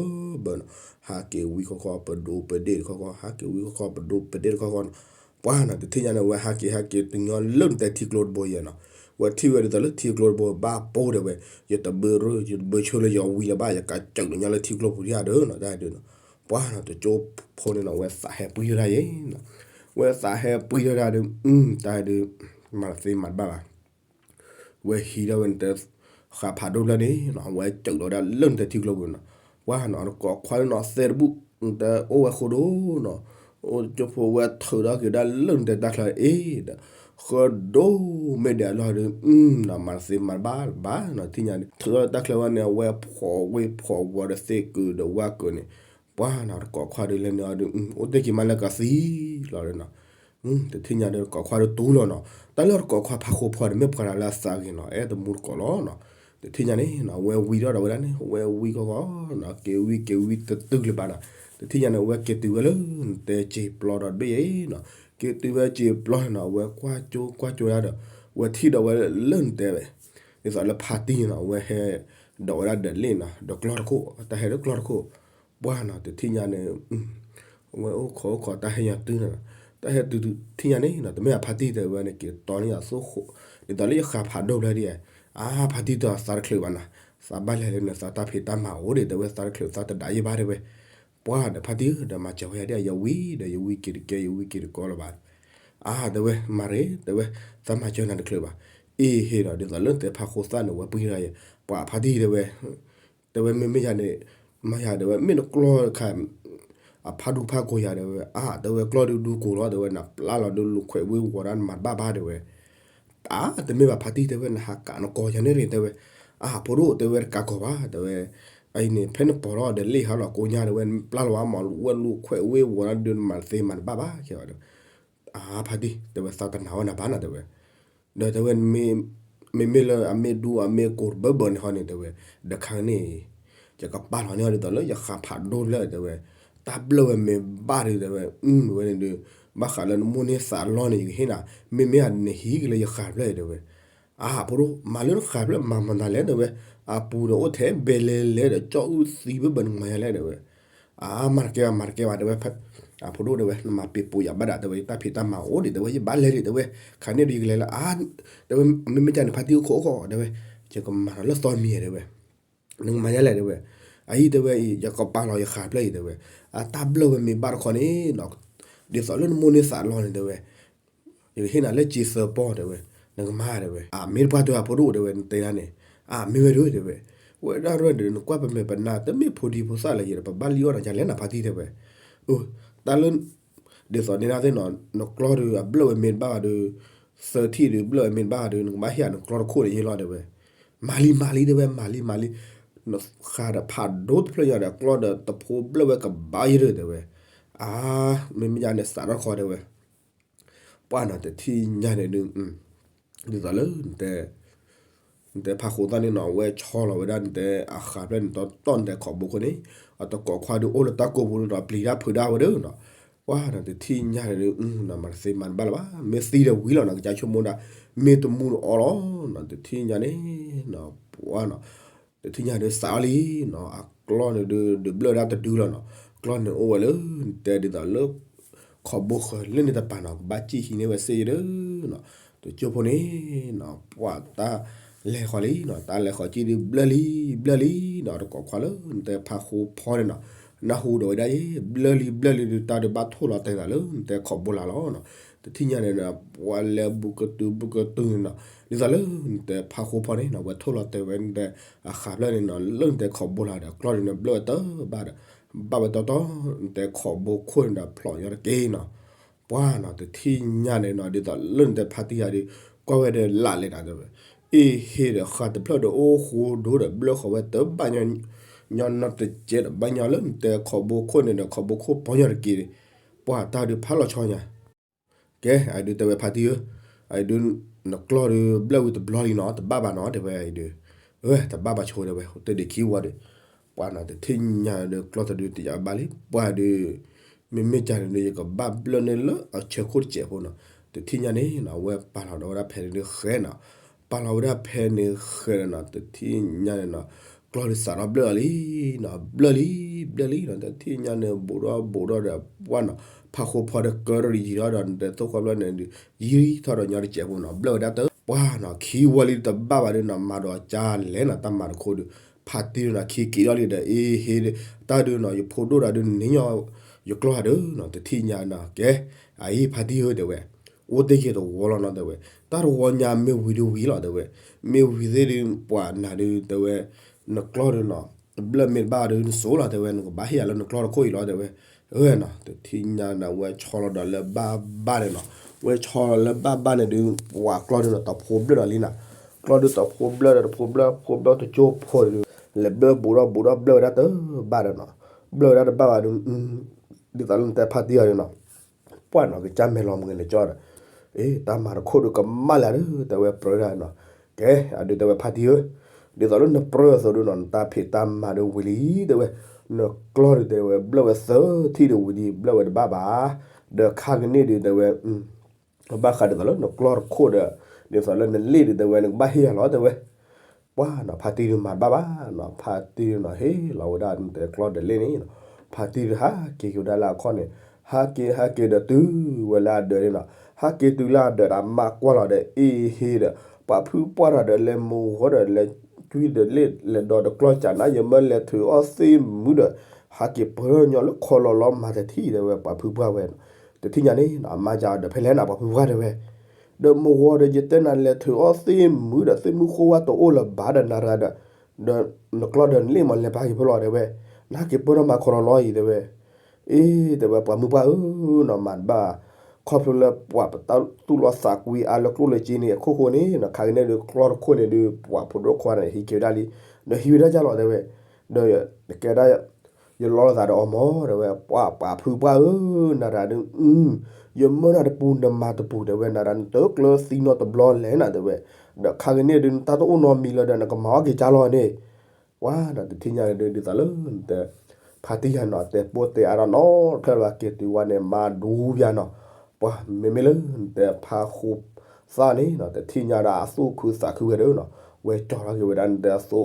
ဘၢနီၤ, ဟးက့ၤဝံခီခီ ပဒိၣ်ပဒ့ၣ်တခီခီ ဟးက့ၤဝံခီခီ ပဒိၣ်ပဒ့ၣ်တခီခီနီၤ, ပှၤနီၤ တထံၣ်ညါန့ၣ် ဝဲဟးက့ၤဟဲက့ၤတုၤညီလၢနတဲထံကျိတဘိယဲနီၤ, ဝဲထံၣ်ဝဲဒ်သိးလၢထံကျိတဘိ ဘၣ်ပိၢ်တဲဝဲ ယတဘၢရၢ ယတဘၢဆၢလၢယဝံလၢၤဘၣ် ယကစၢၢ်လီၤညီလၢထံကျိပူၤဒံးဧါဒီးနီၤ တၢ်ဒုးနီၤ, ပှၤနီၤ တကၠိဖိန့ၣ်နီၤ ဝဲသးဟဲပှံၢ်ထီၣ်ဒၣ်ယဲနီၤ, ဝဲသးဟဲပှံၢ်ထီၣ်ဒၣ်ဒီး တၢ်ဒုး မၤသ့မၤတဘၣ်ဘၣ် ဝဲဟံးထီၣ်ဝဲနတဲ ဃာ်ဖးဒိၣ်ဖျၢၣ်န့ၣ်နီၤ ဝဲစၢၢ်လီၤဒၣ်လၢနတဲထံကျိပူၤနီၤ, ပှၤနီၤ တကိးခွါလၢနီၤသဲတဘူၣ် နတဲအိၣ်ဝဲဃိဒိၣ်နီၤ, အိၣ်ကၠိဖိဝဲထုးထီၣ်က့ၤဒၣ်လၢနတဲတၢ်ချၢအံၤဒီး ဃၢဒိၣ်မ့ၢ်ဒဲးအလီၢ်ဒီး နီၤမၤသ့မၤတဘၣ်ဘၣ်နီၤ တထံၣ်ညါန့ၣ် ထုးထီၣ်တၢ်ချၢဝဲန့ၣ် အဝဲဖှီၣ်ဝ့ဖှီၣ်ဝီၤဒီးသ့ၣ်ကုာ်ဒီးဝၣ်ကုာ်န့ၣ်, ပှၤနီၤ တကိးခွါဒီးလဲၤန့ၣ်အီၤဒီး အိၣ်တ့ၢ်က့ၤမးလၢကသံလီၤဒီးနီၤ, တထံၣ်ညါဒီးတကိးခွါဒီးတူၢ်လီၤနီၤ, တၢ်လၢတကိးခွါဖးဃိဖီန့ၣ် မ့ၢ်ပှၤတၢ်လၢအသးဂ့ၤနီၤ အဲၣ်တမူတကိးလီၤနီၤ, တထံၣ်ညါန့ၣ်နီၤ ဝဲဝံထီၣ်ဒီးဝဲဒၣ်န့ၣ် ဝဲဝံခီခီနီၤ က့ၤဝံက့ၤဝံတတုၤလၢၤဘၣ်နီၤ, တထံၣ်ညါန့ၣ် ဝဲက့ၤတုၤဝဲလၢနတဲစံာ်ပျီဒီးတဘ့ၣ်အံၤနီၤ, က့ၤတုၤဝဲစံာ်ပျီနီၤ ဝဲကွၢ်ကၠိကွၢ်ကၠိဒၣ်ဒီး ဝဲထံၣ်ဒီးဝဲလၢနတဲဝဲ ဒ်သိးလၢဖါတံၢ်နီၤ အဝဲဟဲဒီးဝဲဒၣ်ဒီးလ့ၣ်နီၤ ဒီးကျီၢ်တခိၣ် တၢ်ဟဲဒီးကျီၢ်တခိၣ်, ပှၤနီၤ တထံၣ်ညါန့ၣ် ဝဲအိၣ်ခိးအိၣ်ခိးတၢ်ဟဲညါတုၤနီၤ, တၢ်ဟဲတုၤတုၤထံၣ်ညါန့ၣ်နီၤ တမ့ၢ်အဖါတံၢ်တဲဝဲန့ၣ် က့ၤတီန့ၢ်ယၤသိခိၣ်, ဒ်သိးလၢယဃာ်ဖးဒိၣ်ဖျၢၣ်ဒ်အံၤ, အါဖါတံၢ်တဲသးတချုးဘၣ်နီၤ, သးဘၣ်လဲၤလၢနသးတၢ်ဖံးတၢ်မၤအိၣ်ဒံး တဲဝဲသးတချုးသးတဒၣ်ယံၢ်ဘၣ်တဲဝဲ, ပှၤဒီးဖါတံၢ်ဒီးမၤစၢၤဝဲယၤဒ်အံၤ ယဝံၤဒီးယဝံၤက့ၤတကဲ ယဝံၤက့ၤတကီလၢၤဘၣ်, အါတဲဝဲ မၤရ့ တဲဝဲ သးမၤစၢၤနၤတချုးဘၣ်, အ့ဟ့ၣ်ဒီး ဒ်သိးလၢနတဲဖးဃိသၣ်န့ၣ် ဝဲပှံၢ်ထီၣ်ယၤ, ပှၤဖါတံၢ်တဲဝဲ တဲဝဲမ့မ့ၢ်ယၤန့ၣ် မၤယၤတဲဝဲ မ့ၢ်နကျီၢ်တခါ အ အဖးဒူဖးကိာ်ယၤတဲဝဲ, အါ တဲဝဲ ကျီၢ်ဒုးဒူကိာ်လီၤ တဲဝဲ, နပျၢ်လီၤဒုးလူၤခွဲးဝ့ၤဝီၤဒၣ် နမၤတဘၣ်ဘၣ် တဲဝဲ. အါ တမ့ၢ်ဘၣ်ဖါတံၢ် တဲဝဲ, နဟးကးနကိာ်ယၤန့ၣ်ရ့ၣ် တဲဝဲ. အါ ဖိဒိၣ် တဲဝဲ တကးကိာ်ဘၣ် တဲဝဲ. အအံၤန့ၣ် ဖဲနပိာ်ထီၣ်ဒီးလ့ၣ်ဟးလီၤကိညါ တဲဝဲ, နပျၢ်လီၤဝဲမၤဝဲလူၤခွဲးဝ့ၤဝီၤဒၣ်ဒုး နမၤတသ့မၤတဘၣ်ဘၣ် ကဲဝဲဒီး. အါ ဖါတံၢ် တဲဝဲ သးတနာ်ဝဲနၤဘၣ်နၤ တဲဝဲ. ဒီးတဲဝဲ မ့မ့ၢ်လၢအမ့ၢ်ဒူအမ့ၢ်ကိာ်တဘၢဘၢန့ၣ်ဟီန့ၣ် တဲဝဲ, ဒီးခါန့ၣ် ယကပာ်လီၤန့ၢ်အီၤဒ်သိးလၢယဃးဖးဒိၣ်လၢ တဲဝဲ, တၢ်ဘျၢၣ်ဝဲမ့ၢ်ဘၣ်ဒီး တဲဝဲ, ဝဲန့ၣ်ဒီး ဘၣ်ဃးလၢနမိၢ်န့ၢ်သးလီန့ၣ် ယကဟ့ၣ်နၤ, မ့မ့ၢ်နဟံးက့ၤလၢယဃးဖျၢၣ် တဲဝဲ. အါ ဖိဒိၣ် မၤလၢနဃးဖျၢၣ် မၤမနုၤလဲၣ် တဲဝဲ, အပူၤဒီးအိၣ်ထဲဘဲလဲၤလဲၤဒီး ကၠီၣ်အုၣ်သံဘၢဘၢ နကမၤယၤလဲၣ် တဲဝဲ. အါ မၤတကဲဘၣ် မၤတကဲဘၣ် တဲဝဲ, အဖိဒိၣ် တဲဝဲ, နမၤပ့ၤပိာ်ယၤဘၣ်ဒၣ် တဲဝဲ, ယတၢ်ဖံးတၢ်မၤအိၣ်ဒံး တဲဝဲ, ယဘၣ်လဲၤဒံး တဲဝဲ, ခါန့ၣ်ဒီးယကလဲၤလၢ အါ တဲဝဲ, မ့မ့ၢ်ကန့ၣ် ဖါတံၢ်အိၣ်ခိးအိၣ်ခိး တဲဝဲ, ယကမၤဒီးလၢသီမံၤ တဲဝဲ, နကမၤယၤလဲၣ် တဲဝဲ. အအံၤ တဲဝဲအံၤ ယကပာ်လီၤယဃးဖျၢၣ်အံၤ တဲဝဲ, အတၢ်ဘျၢၣ်ဝဲမ့ၢ်ဘၣ်တခီန့ၣ် ဒ်သိးလၢနမိၢ်န့ၢ်သးလီန့ၣ် တဲဝဲ, ယကဟ့ၣ်နၤလၢစ့သၢပီၢ် တဲဝဲ, နကမၤ တဲဝဲ. အမ့ၢ်တပှၢ်တဲအဖိဒိၣ် တဲဝဲ, နတဲဒၣ်န့ၣ်, အမ့ၢ်ဝဲဒၣ် တဲဝဲ, ဝဲဒၣ်ရဲၣ်ဒီး နကွၢ်ပမဲာ်ပနါ တမ့ၢ်ဖိဒံဖိသၣ်လၢၤယၤဒီး ပဘၣ်လံအီၣ်နၤယၤလဲၣ်နၤဖါတံၢ် တဲဝဲ. အ တၢ်လၢ ဒ်သိးန့ၣ်ဒၣ်သ့ၣ်နီၤ နကျီၢ်ဒီးအဘျၢၣ်ဝဲမ့ၢ်တဘၣ်ဒီး သၢထံၣ်ဒီးဘျၢၣ်ဝဲမ့ၢ်တဘၣ်ဒီး နကဘၣ်ဟ့ၣ်ယၤနကျီၢ်တခိၣ်န့ၣ်ယ့လီၤ တဲဝဲ. မၤလံ မၤလံ တဲဝဲ, မၤလံ မၤလံ, နဃးဒီးဖးဒိၣ်တဖျၢၣ်ညါဒီး ကျီၢ်ဒီးတဖိဘျၢၣ်ဝဲကဘၣ်ယဲၢ်ဒီး တဲဝဲ. အါ မ့မ့ၢ်ယၤန့ၣ် စးထီၣ်ခီ တဲဝဲ, ပှၢ်နီၤ တထံၣ်ညါန့ၣ်ဒုး ဒ်သိးလၢ နတဲဖးဃိသၣ်န့ၣ်နီၤ အဝဲဆီလီၤဝဲဒၣ်နတဲအဃးဖျၢၣ်န့ၣ် တီတီၢ်နတဲခိးဘိခိၣ်န့ၣ် အတကိးခွါဒုးအိၣ်လၢတၢ်ကိးပူၤဒီးပျံၤတၢ်ဖုးဒၣ်ဝဲဒၣ်နီၤ. ပှၢ်နီၤ တထံၣ်ညါန့ၣ်ဒုး နမၤတသ့မၤတဘၣ်လၢၤဘၣ် မ့ၢ်သံဒီးဝံၤလီၤနီၤ ကစၢ်ဆိကမိၣ်ဒၣ် မ့ၢ်တမူဒီးအီလီၤနီၤ တထံၣ်ညါန့ၣ်နီၤ ပှၢ်နီၤ တထံၣ်ညါဒုးစးအီၤလံနီၤ အကျီၢ်န့ၣ်ဒုး ဒုးဘျၢၣ်ဝဲဒၣ်တဒုလီၤနီၤ ကျီၢ်န့ၣ်အိၣ်ဝဲလၢ နတဲဒ်သိးလၢ ခိးဘိဃၢၤလၢန့ၣ်တပၤနီၤ ကဘၣ်စံၣ်ဟံးန့ၢ်ဝဲစ့ၢ်ကီးဒီးနီၤ တကၠိဖိန့ၣ်နီၤ ပှၢ်တၢ်လဲၤဃီၤလံနီၤ တၢ်လဲၤဃီၤကံၣ်ဒုးဘျၢၣ်လံ ဘျၢၣ်လံနီၤ တကိးခွါလၢနတဲဖးဃိဖီန့ၣ်နီၤ နၢ်ဟူဒီးဝဲဒၣ်ယဲ ဘျၢၣ်လံ ဘျၢၣ်လံဒုး တၢ်ဒုးဘၣ်ထိၣ်လီၤတဲာ်သးလၢနတဲခိးဘိလာ်လီၤနီၤ တထံၣ်ညါန့ၣ်နီၤ ပှၢ်လဲၤဘူးကတုၤဘူးကတုၤန့ၣ်နီၤ ဒ်သိးလၢနတဲဖးဃိဖီန့ၣ်နီၤ ဝဲထိၣ်လီၤတဲာ်ဝဲနတဲ အဃးဖျၢၣ်န့ၣ်နီၤ လၢနတဲခိးဘိလာ်ဒီး ကျီၢ်ဒုးန့ၣ်ဘျၢၣ်ဝဲတဘၣ်ဒီး ဘၣ်ဝဲတီတီ နတဲခိးဘိခိၣ်န့ၣ်ဒီးဖျိးညီတက့ၢ်နီၤ ပှၢ်နီၤ တထံၣ်ညါန့ၣ်နီၤ ဒ်သိးလၢနတဲဖါတံၢ်ယၤဒီး ကွၢ်ဝဲဒီးလၢ်လဲၣ်နီၤ တဲဝဲ အ့ဟ့ဒီးဃးတဖျၢၣ်ဒီး အိၣ်ဃိဒိဒီး ဘျၢၣ်ဃီၤဝဲတဘၣ်ညီ ညီနီတစဲးဒီး ဘၣ်ညီလၢနတဲခိးဘိခိၣ်န့ၣ်ဒီး ခိးဘိခိၣ်ပီညီတက့ၢ် ပှၢ်တၢ်ဒုးဖးလီၤဆီညါ ကဲ အဒုးတဲဝဲဖါတံၢ်ဧၢ, အဒုး နကျီၢ်ဒုးဘျၢၣ်ဝံၤတဘျီလံနီၤ တဘၣ်ဘၣ်နီၤ တဲဝဲအဒုး, အၢ တဘၣ်ဘၣ်ဆိတဲဝဲ တဒံးခံဝီဒီး, ပှၢ်နီၤ တထံၣ်ညါဒီးကျီၢ်တဒုးတယၤဘၣ်လံ ပှၢ်ဒုး, မ့မ့ၢ်ကန့ၣ်ဒီး ယကဘၣ်ဘျၢၣ်န့ၢ်လၢအဆၢခိၣ်တစဲးဖိနီၤ, တထံၣ်ညါန့ၣ်နီၤ အဝဲပာ်လီၤဒီးဝဲဒၣ်ဖဲန့ၣ်ဒုးဃဲနီၤ, ပာ်လီၤဝဲဒၣ်ဖဲန့ၣ်ဃဲနီၤ တထံၣ်ညါန့ၣ်နီၤ, ကျီၢ်ဒုးစးထီၣ်ဘျၢၣ်လီၤလံနီၤ ဘျၢၣ်လံ ဘျၢၣ်လံနီၤ တထံၣ်ညါန့ၣ် ဘူးထီၣ်ဘူးထီၣ်ဒီးပှၢ်နီၤ, ဖးဃိဖီဒီးကၢထီၣ်ဒီးယံၤထီၣ်ဒီး နတဲသိၣ်ဃီဘျၢၣ်န့ၣ်ဒီး ယံၤထီၣ်ဒီးညီတစဲးဖိနီၤ ဘျၢၣ်ဝဲဒၣ်တဘၣ်ဘၣ်နီၤ ခံဝီလံတဘၣ်ဘၣ်ဒီးနီၤ မၤဒီးကလဲၣ်နီၤ တၢ်မၤတခိၣ်ဒီး ဖါတံၢ်နီၤ ခံက့ၤထီၣ်လံဒီး အ့ဟ့ဒီး တၢ်ဒုးနီၤ ယဖိဒိၣ်ဒီးဒုးန့ၣ်ညီ ယကျီၢ်ဒီးနီၤ တထံၣ်ညါနီၤ ကဲ အအံၤဖါတံၢ်ဧၢ တဲဝဲ, အိၣ်တ့ၢ်က့ၤတဝီလီၤနီၤ တဲဝဲ, တၢ်တဝီညါမ့ၢ်ဝံၤဒုးဝံၤလီၤ တဲဝဲ, မ့ၢ်ဝံၤသ့ၣ်ဒုး ပှၤနၤဒုး တဲဝဲ, နကျီၢ်ဒုးနီၤ ဘျၢၣ်မ့ၢ်တဘၣ်ဒီး နစိၤလီၤ တဲဝဲ, နကဘၣ်ဟ့ၣ်ယၤလၢနကျီၢ်တခိၣ်အံၤလီၤ တဲဝဲ, အၢနီၤ တထံၣ်ညါနီၤ ဝဲဆီလီၤဒီးလၢဘၣ်ဘၣ်န့ၣ်နီၤ, ဝဲဆီလီၤလၢဘၣ်ဘၣ်န့ၣ်ဒုး ပှၤကျီၢ်ဒုးနီၤ တဖိဘျၢၣ်ဒီးလံနီၤ, ကျီၢ်ဒုးတဖိဘျၢၣ်ဒီးတဖိဘျၢၣ် ဖိဘျၢၣ်တကၠိဖိဒီး လဲၤဘျၢၣ်ဘူးထီၣ်ဘူးထီၣ်ဘျၢၣ်ဝဲဒၣ်တဘၣ်ဒီးနီၤ, ဘျၢၣ်ဝဲဒၣ်တဘၣ်ဘၣ်ဒီး ဒ်သိးလၢနတဲဖါတံၢ်အီၤန့ၣ်နီၤ ပှၢ်နီၤ ကစၢ်မဲာ်လီၤမုၢ်ကလဲၤကၠီဒီး, အ့ တၢ်မၤတခိၣ်ဒုးကမၣ်လၢဒုး တဲဝဲပြၢဒၣ်နီၤ, ကဲ အဒုးတဲဝဲဖါတံၢ်ဧၢ, ဒ်သိးလၢနပြၢအသိးဒုးနီၤ နတၢ်ဖံးတၢ်မၤဒုးဝံၤလံ တဲဝဲ, နကျီၢ်ဒုးတဲဝဲ ဘျၢၣ်ဝဲသၢထံၣ်ဒုးဝံၤလံ ဘျၢၣ်ဝဲတဘၣ်ဘၣ်, ဒီးခါကန့ၣ်ဒုးတဲဝဲ ဘၣ်ဃးဒ်သိးလၢနကျီၢ်တခိၣ်ဒီး, ဒ်သိးလၢနလ့ၣ်ဒုးတဲဝဲ နကဘၣ်ဟ့ၣ်ယၤလီၤ တဲဝဲ ပှၢ်နီၤ ဖါတံၢ်ဒုးမၤတဘၣ်ဘၣ်နီၤ ဖါတံၢ်နီၤ ဟ့ၣ်လီၤဝဲဒၣ်နတဲကျီၢ်ဒီးလ့ၣ်န့ၣ်နီၤ, ဖါတံၢ်ဒုးဟးက့ၤက့ၤဝဲဒၣ်လၢအခီၣ်န့ၣ်, ဟးက့ၤဟးက့ၤဒီးတုၤဝဲလၢအဒၢးန့ၣ်နီၤ, ဟးက့ၤတုၤလၢအဒၢးဒီးမၤကွၢ်လီၤဒီး အ့ဟ့ဒီး ပှၤဖုပှၢ်ထီၣ်ဒီးလဲၤမိၢ်ဝီဒီးလဲၤကွံဒီးလ့ၣ်လဲၤဒီးတကျီၢ်ကၢ်နါ ယမၢလဲၤထုးအီၣ်သ့ၣ်မုၢ်ဒီး ဟးက့ၤပၢၢ်ညီလၢခီလီၤလီၤမၤတထံၣ်တဲဝဲ ပှၤဖုပှၢ်ဝဲနီၤ, တထံၣ်ညါန့ၣ်နီၤ အမါကဒီးဖဲလဲၣ်နၤ ပှၤဖုပှၢ်တဲဝဲ ဒီးမိၢ်ဝီဒီး ယတဲနၤလဲၤထုးအီၣ်သ့ၣ်မုၢ်ဒီး သ့ၣ်မုၢ်ဃိဝါတအိၣ်လၢၤဘၣ်ဒီးနၤရၤဒီး, ဒီးနကျီၢ်ဒီးနလ့ၣ်မးလဲၤပာ်က့ၤဖဲလီၤတဲဝဲ, နဟးက့ၤပၢၢ်ထီၣ်မၤခီလီၤလီၤအံၤတဲဝဲ, အ့ တဲဝဲပှၤမုၢ်ပှၢ်ဧၢနီၤ မၤတဘၣ် ခီဖျိလၢပှၤပတၢ်သူၣ်လီသးကွံအါလၢကျိၣ်လၢစ့န့ၣ် အခိၣ်ဃိန့ၣ်နီၤ ခါကန့ၣ်ဒုးကျီၢ်တခိၣ်န့ၣ်ဒုး ပှၤဖိဒိၣ်ခွါန့ၣ် ဟံးက့ၤဝဲဒၣ်လံ ဒီးဟံးဝဲဒၣ်ယါလီၤတဲဝဲ ဒီးကဲဒၣ် ယလီလိာ်သးဒီးအီၤမၢ တဲဝဲ ပှၤပှၤဖုပှၢ်ဧၢ နၤတၢ်ဒုး ယမၢနၤတပူၤနမၤတပူၤ တဲဝဲ နၤတၢ်နတကျၢၤသံနီတဘျီလဲၣ်နၤ တဲဝဲ ဒီးခါကန့ၣ်ဒုး နတၢ်တအိၣ်နီတမံၤလၢၤဒီး နကမၤအီၣ်က့ၤကၢ်လီၤန့ၣ် ပှၤနီၤ တထံၣ်ညါန့ၣ်ဒုး ဒ်သိးလၢနတဲ ဖါတံၢ်ယၤနီၤ တဲပိၢ်တဲအါထီၣ်နီတဖျၢၣ်လၢၤဘၣ် က့ၤတုၤဝဲန့ၣ် မၤဒူပၠးနီၤ ပှၤမ့မ့ၢ်လၢနတဲဖါဃိသၣ်န့ၣ်နီၤ တထံၣ်ညါဒီးအသူၣ်ခုသးခုဝဲဒၣ်နီၤ ဝဲကၠီထီၣ်က့ၤဝဲဒၣ်နတဲအသ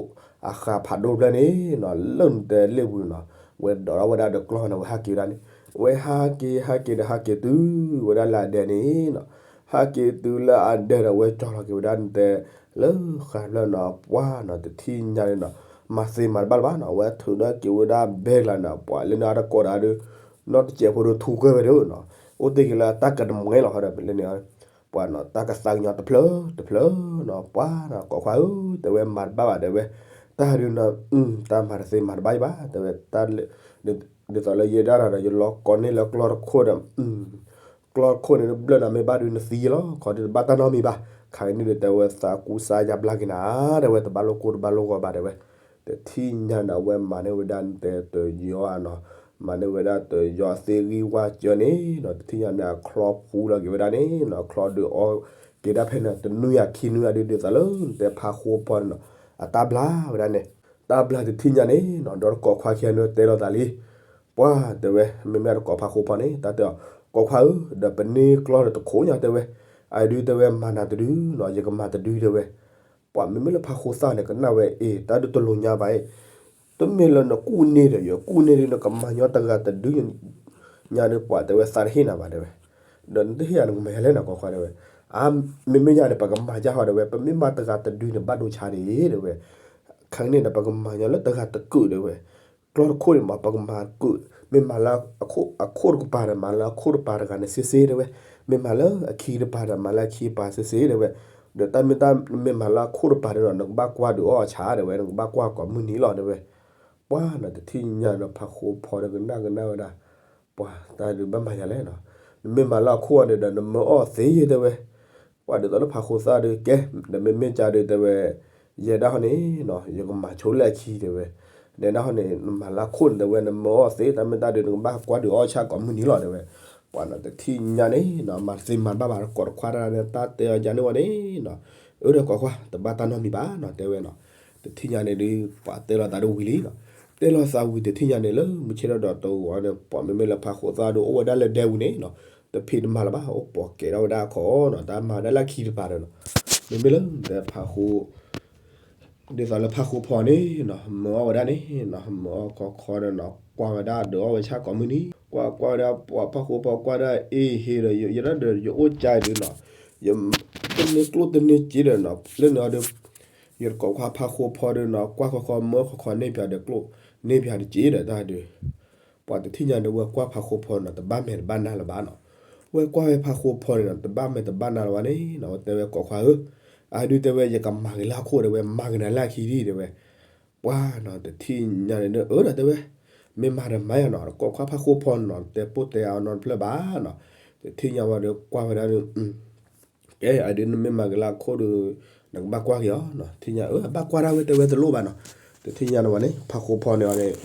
ိအဃါဖးဒိၣ်တဖျၢၣ်န့ၣ်နီၤ လၢနတဲလ့ၣ်ပူၤနီၤ ဝဲဒိးထီၣ်ဝဲဒၣ်ဒီးကျီၢ်န့ၣ် ဝဲဟးက့ၤဝဲဒၣ်န့ၣ် ဝဲဟးက့ၤဟးက့ၤဒီးဟးက့ၤတုၤဝဲဒၣ်လၢအဒဲန့ၣ်နီၤ ဟးက့ၤတုၤလၢအဒဲဒီး ဝဲကၠီထီၣ်က့ၤဝဲဒၣ်နတဲ လၢဃါဖျၢၣ်နီၤ ပှၤနီၤ တထံၣ်ညါန့ၣ်နီၤ မၤသ့မၤတဘၣ်လၢၤဘၣ်နီၤ ဝဲထုးထီၣ်က့ၤဝဲဒၣ်ဘဲကျါနီၤ ပှၤလၢန့ၣ်အတကိးတၢ်ဒုး နီတစဲးဖိဒုးထူကၢၢ်ဝဲဒၣ်နီၤ အိၣ်တ့ၢ်က့ၤလၢတၢ်ကတမဲလီၤဟီဒီး လၢန့ၣ် ပှၤနီၤ တၢ်ကသးကညီၤတဖျၢၣ်တဖျၢၣ်နီၤ ပှၤနီၤ ကိးခွါဧၢ တဲဝဲမၤတဘၣ်ဘၣ် တဲဝဲ တၢ်ဒုးနီၤ တၢ်မၤတသ့မၤတဘၣ်ယဘၣ် တဲဝဲ တၢ် ဒ်သိးလၢယဲဒၣ်ဒီး ယလီၤကိးန့ၢ်လၢကျီၢ်တခိၣ်ဒီး ကျီၢ်တခိၣ်န့ၣ် ဘျၢၣ်နၤမ့ၢ်ဘၣ်ဒုးနသံလီၤ ခီဒုးတဘၣ်တၢ်နီတမံၤဘၣ် ခါကန့ၣ်ဒုး တဲဝဲသးကူစါယါဘျါက့ၤနၤ တဲဝဲ တဘၣ်လိာ်ကိၢ်တဘၣ်လိာ်ဂီၤဘၣ် တဲဝဲ တထံၣ်ညါန့ၣ် အဝဲမၤန့ၢ်ဝဲဒၣ်နတဲတယီၤနီၤ မၤန့ၢ်ဝဲဒၣ်တယီၤသ့ဂံၢ်ဝါစၢၤန့ၣ်နီၤ တထံၣ်ညါန့ၣ် အချီဖှူလီၤက့ၤဝဲဒၣ်န့ၣ်နီၤ ချီဒုးအီၣ်က့ၤဒၣ်ဖဲန့ၣ် တနွံယၤခံနွံယၤဒုး ဒ်သိးလၢနတဲဖါဃိဖီန့ၣ်နီၤ အတၢ်ဘျါဝဲဒၣ်န့ၣ် တၢ်ဘျါတထံၣ်ညါန့ၣ်နီၤ ဒီးတကိးခွါခံဂၤန့ၣ်တဲလိာ်သးလံ ပှၤတဲဝဲ မ့မ့ၢ်တကိးဖါဃိဖီန့ၣ် တၢ်တဲအီၤ ကိးခွါဧၢ ဒီးပန့ၢ်ကျီၢ်ဒီးတခိၣ်ညါတဲဝဲ အဒုးတဲဝဲမၤနၤတဒုနီၤ ယကမၤတဒုတဲဝဲ ပှၤမ့မ့ၢ်လၢဖါဃိသၣ်န့ၣ် ကနၣ်ဝဲအ့ၣ် တၢ်ဒုးတလိၤညါဘၣ်အ့ၣ် တမ့ၢ်လၢနကူၣ်န့ၢ်ဒီး ယကူၣ်န့ၢ်ဒီး နကမၤညီတဂၤတဒု ညါဒီးပှၤတဲဝဲသးတဟ့ၣ်နၤဘၣ်တဲဝဲ ဒီးနတဟ့ၣ်ယၤနကမၤယၤလဲၣ်နီၤ ကိးခွါတဲဝဲ အါ မ့မ့ၢ်ယၤန့ၣ် ပကမၤယၤဟီတဲဝဲ ပမ့ၢ်မၤတဂၤတဒုန့ၣ် ဘၣ်ဒိဆါန့ၣ်တဲဝဲ ခါကန့ၣ်ဒီး ပကမၤညီလၢတဂၤတကုာ်တဲဝဲ ကျီၢ်တခိၣ်န့ၣ်မး ပကမၤကုာ် မ့ၢ်မၤလၢအခိၣ်တကပၤဒီး မၤလၢအခိၣ်တကပၤတဂၤန့ၣ်စ့စ့တဲဝဲ မ့ၢ်မၤလၢအခံတပၤဒီး မၤလၢအခံတပၤစ့စ့တဲဝဲ ဒီးတၢ်မ့ၢ်တၢ်မ့ၢ်မၤလၢအခိၣ်တပၤဒီး နကဘၣ်ကွၢ်ဒုးအီၣ်အဆၣ်တဲဝဲ နကဘၣ်ကွၢ်ကိးမုၢ်နံၤလီၤတဲဝဲ ပှၤနီၤ တထံၣ်ညါဒီး ဖါဃိဖီဒီးကနၣ်ကနၣ်ဝဲဒၣ် ပှၤတၢ်ဒုးဘၣ်မၤယၤလဲၣ်နီၤ နမ့ၢ်မၤလၢအခိၣ်အီၤဒီး နမၢအီၣ်သ့ယဲတဲဝဲ ပှၤဒ်သိးလၢဖါဃိသၣ်ဒီးကဲ ဒီးမ့မ့ၢ်ကဒီးတဲဝဲ ယဲဒၣ်ဟီန့ၣ်နီၤ ယကမၤဆိလၢအခံတဲဝဲ နဒၣ်ဟီန့ၣ် နမၤလၢအခိၣ်န့ၣ်တဲဝဲ နမၢအီၣ်သ့ တၢ်မ့ၢ်တၢ်ဒုး နကဘၣ်ကွၢ်ဒုးအီၣ်ဆၣ်ကိးမုၢ်နံၤလီၤတဲဝဲ ပှၤနီၤ တထံၣ်ညါန့ၣ်နီၤ မၤတသ့မၤတဘၣ်ဘၣ် ကိးတခွါတၢ်န့ၣ် တၢ်တဲအီၤယၤန့ၣ်ဝဲန့ၣ်နီၤ အၢဒီးကိးခွါ တဘၣ်တၢ်နီတမံၤဘၣ်နီၤ တဲဝဲနီၤ တထံၣ်ညါန့ၣ်ဒုး ပှၤတဲလိာ်သးဒ်ဝံၤလံနီၤ တဲလိာ်သးဝံၤ တထံၣ်ညါန့ၣ် လၢမုၢ်ဆ့ၣ်ထီၣ်ဒီးတဝီၤန့ၣ် ပှၤမ့မ့ၢ်လၢဖါဃိသၣ်ဒီး အိၣ်ဝဲဒၣ်လၢဒဲဝံၤန့ၣ်နီၤ တဖံးတမၤလၢၤဘၣ် အိၣ်ပိာ်ကဲထီၣ်ဝဲဒၣ်အခီၣ်နီၤ တၢ်မၤဝဲဒၣ်လၢခံတပၤဒီးနီၤ မ့မ့ၢ်လၢနတဲဖါဃိ ဒ်သိးလၢဖါဃိဖီန့ၣ်နီၤ မၢအီၣ်ဝဲဒၣ်န့ၣ်နီၤ မၢအီၣ်ခီခီဒီးနီၤ ကွၢ်ဝဲဒၣ်ဒုးအီၣ်ဝဲဆၣ်ကိးမုၢ်နံၤ ကွၢ်ကွၢ်ဝဲဒၣ်ပှၤဖါဃိဖီကွၢ်ဒၣ်အ့ၣ်ဟ့ဒီး ယဲဒၣ်ဒီးယအိၣ်ကၢအံၤဒုးနီၤ ယ တန့ၢ်ကျိၣ်တန့ၢ်စ့ဒီးနီၤ လၢန့ၣ်အီၤဒီး ယတကိးခွါဖါဃိဖီဒီးနီၤ ကွၢ်ခီခီမၢခီခီန့ၢ်ပၠးဒီးကျိၣ် န့ၢ်ပၠးတစ့ဒီးတၢ်ဒုး ပှၤတထံၣ်ညါဒီးဝဲကွၢ်ဖါဃိဖီနီၤ တဘၣ်မဲာ်တဘၣ်နါလၢၤဘၣ်နီၤ ဝဲကွၢ်ဝဲဖါဃိဖီန့ၣ်နီၤ တဘၣ်မဲာ်တဘၣ်နါလၢၤဘၣ်န့ၣ်နီၤ ဝဲတဲဝဲကိးခွါဧၢ အဒုးတဲဝဲ ယကမၤက့ၤလၢအခိၣ်တဲဝဲ မၤက့ၤနၤလၢအခံဒံးတဲဝဲ ပှၤနီၤ တထံၣ်ညါန့ၣ်ဒီး အၢဒီးတဲဝဲ မ့ၢ်မၤဒီးမၤယၤနီၤ တကိးခွါဖါဃိဖီနီၤ တဲပိၢ်တဲအါနီတဖျၢၣ်ဘၣ်နီၤ တထံၣ်ညါဝဲဒီးကွၢ်ဝဲဒၣ်ဒီး ကဲ အဒုးနမ့ၢ်မၤက့ၤလၢအခိၣ်ဒီး နကဘၣ်ကွၢ်က့ၤအီၤနီၤ တထံၣ်ညါ အၢ အဘၣ်ကွၢ်ဒၣ်ဝဲတဲဝဲတလိၣ်ဘၣ်နီၤ တထံၣ်ညါန့ၣ်ဝဲန့ၣ် ဖါဃိဖီန့ၣ်အီၤန့ၣ်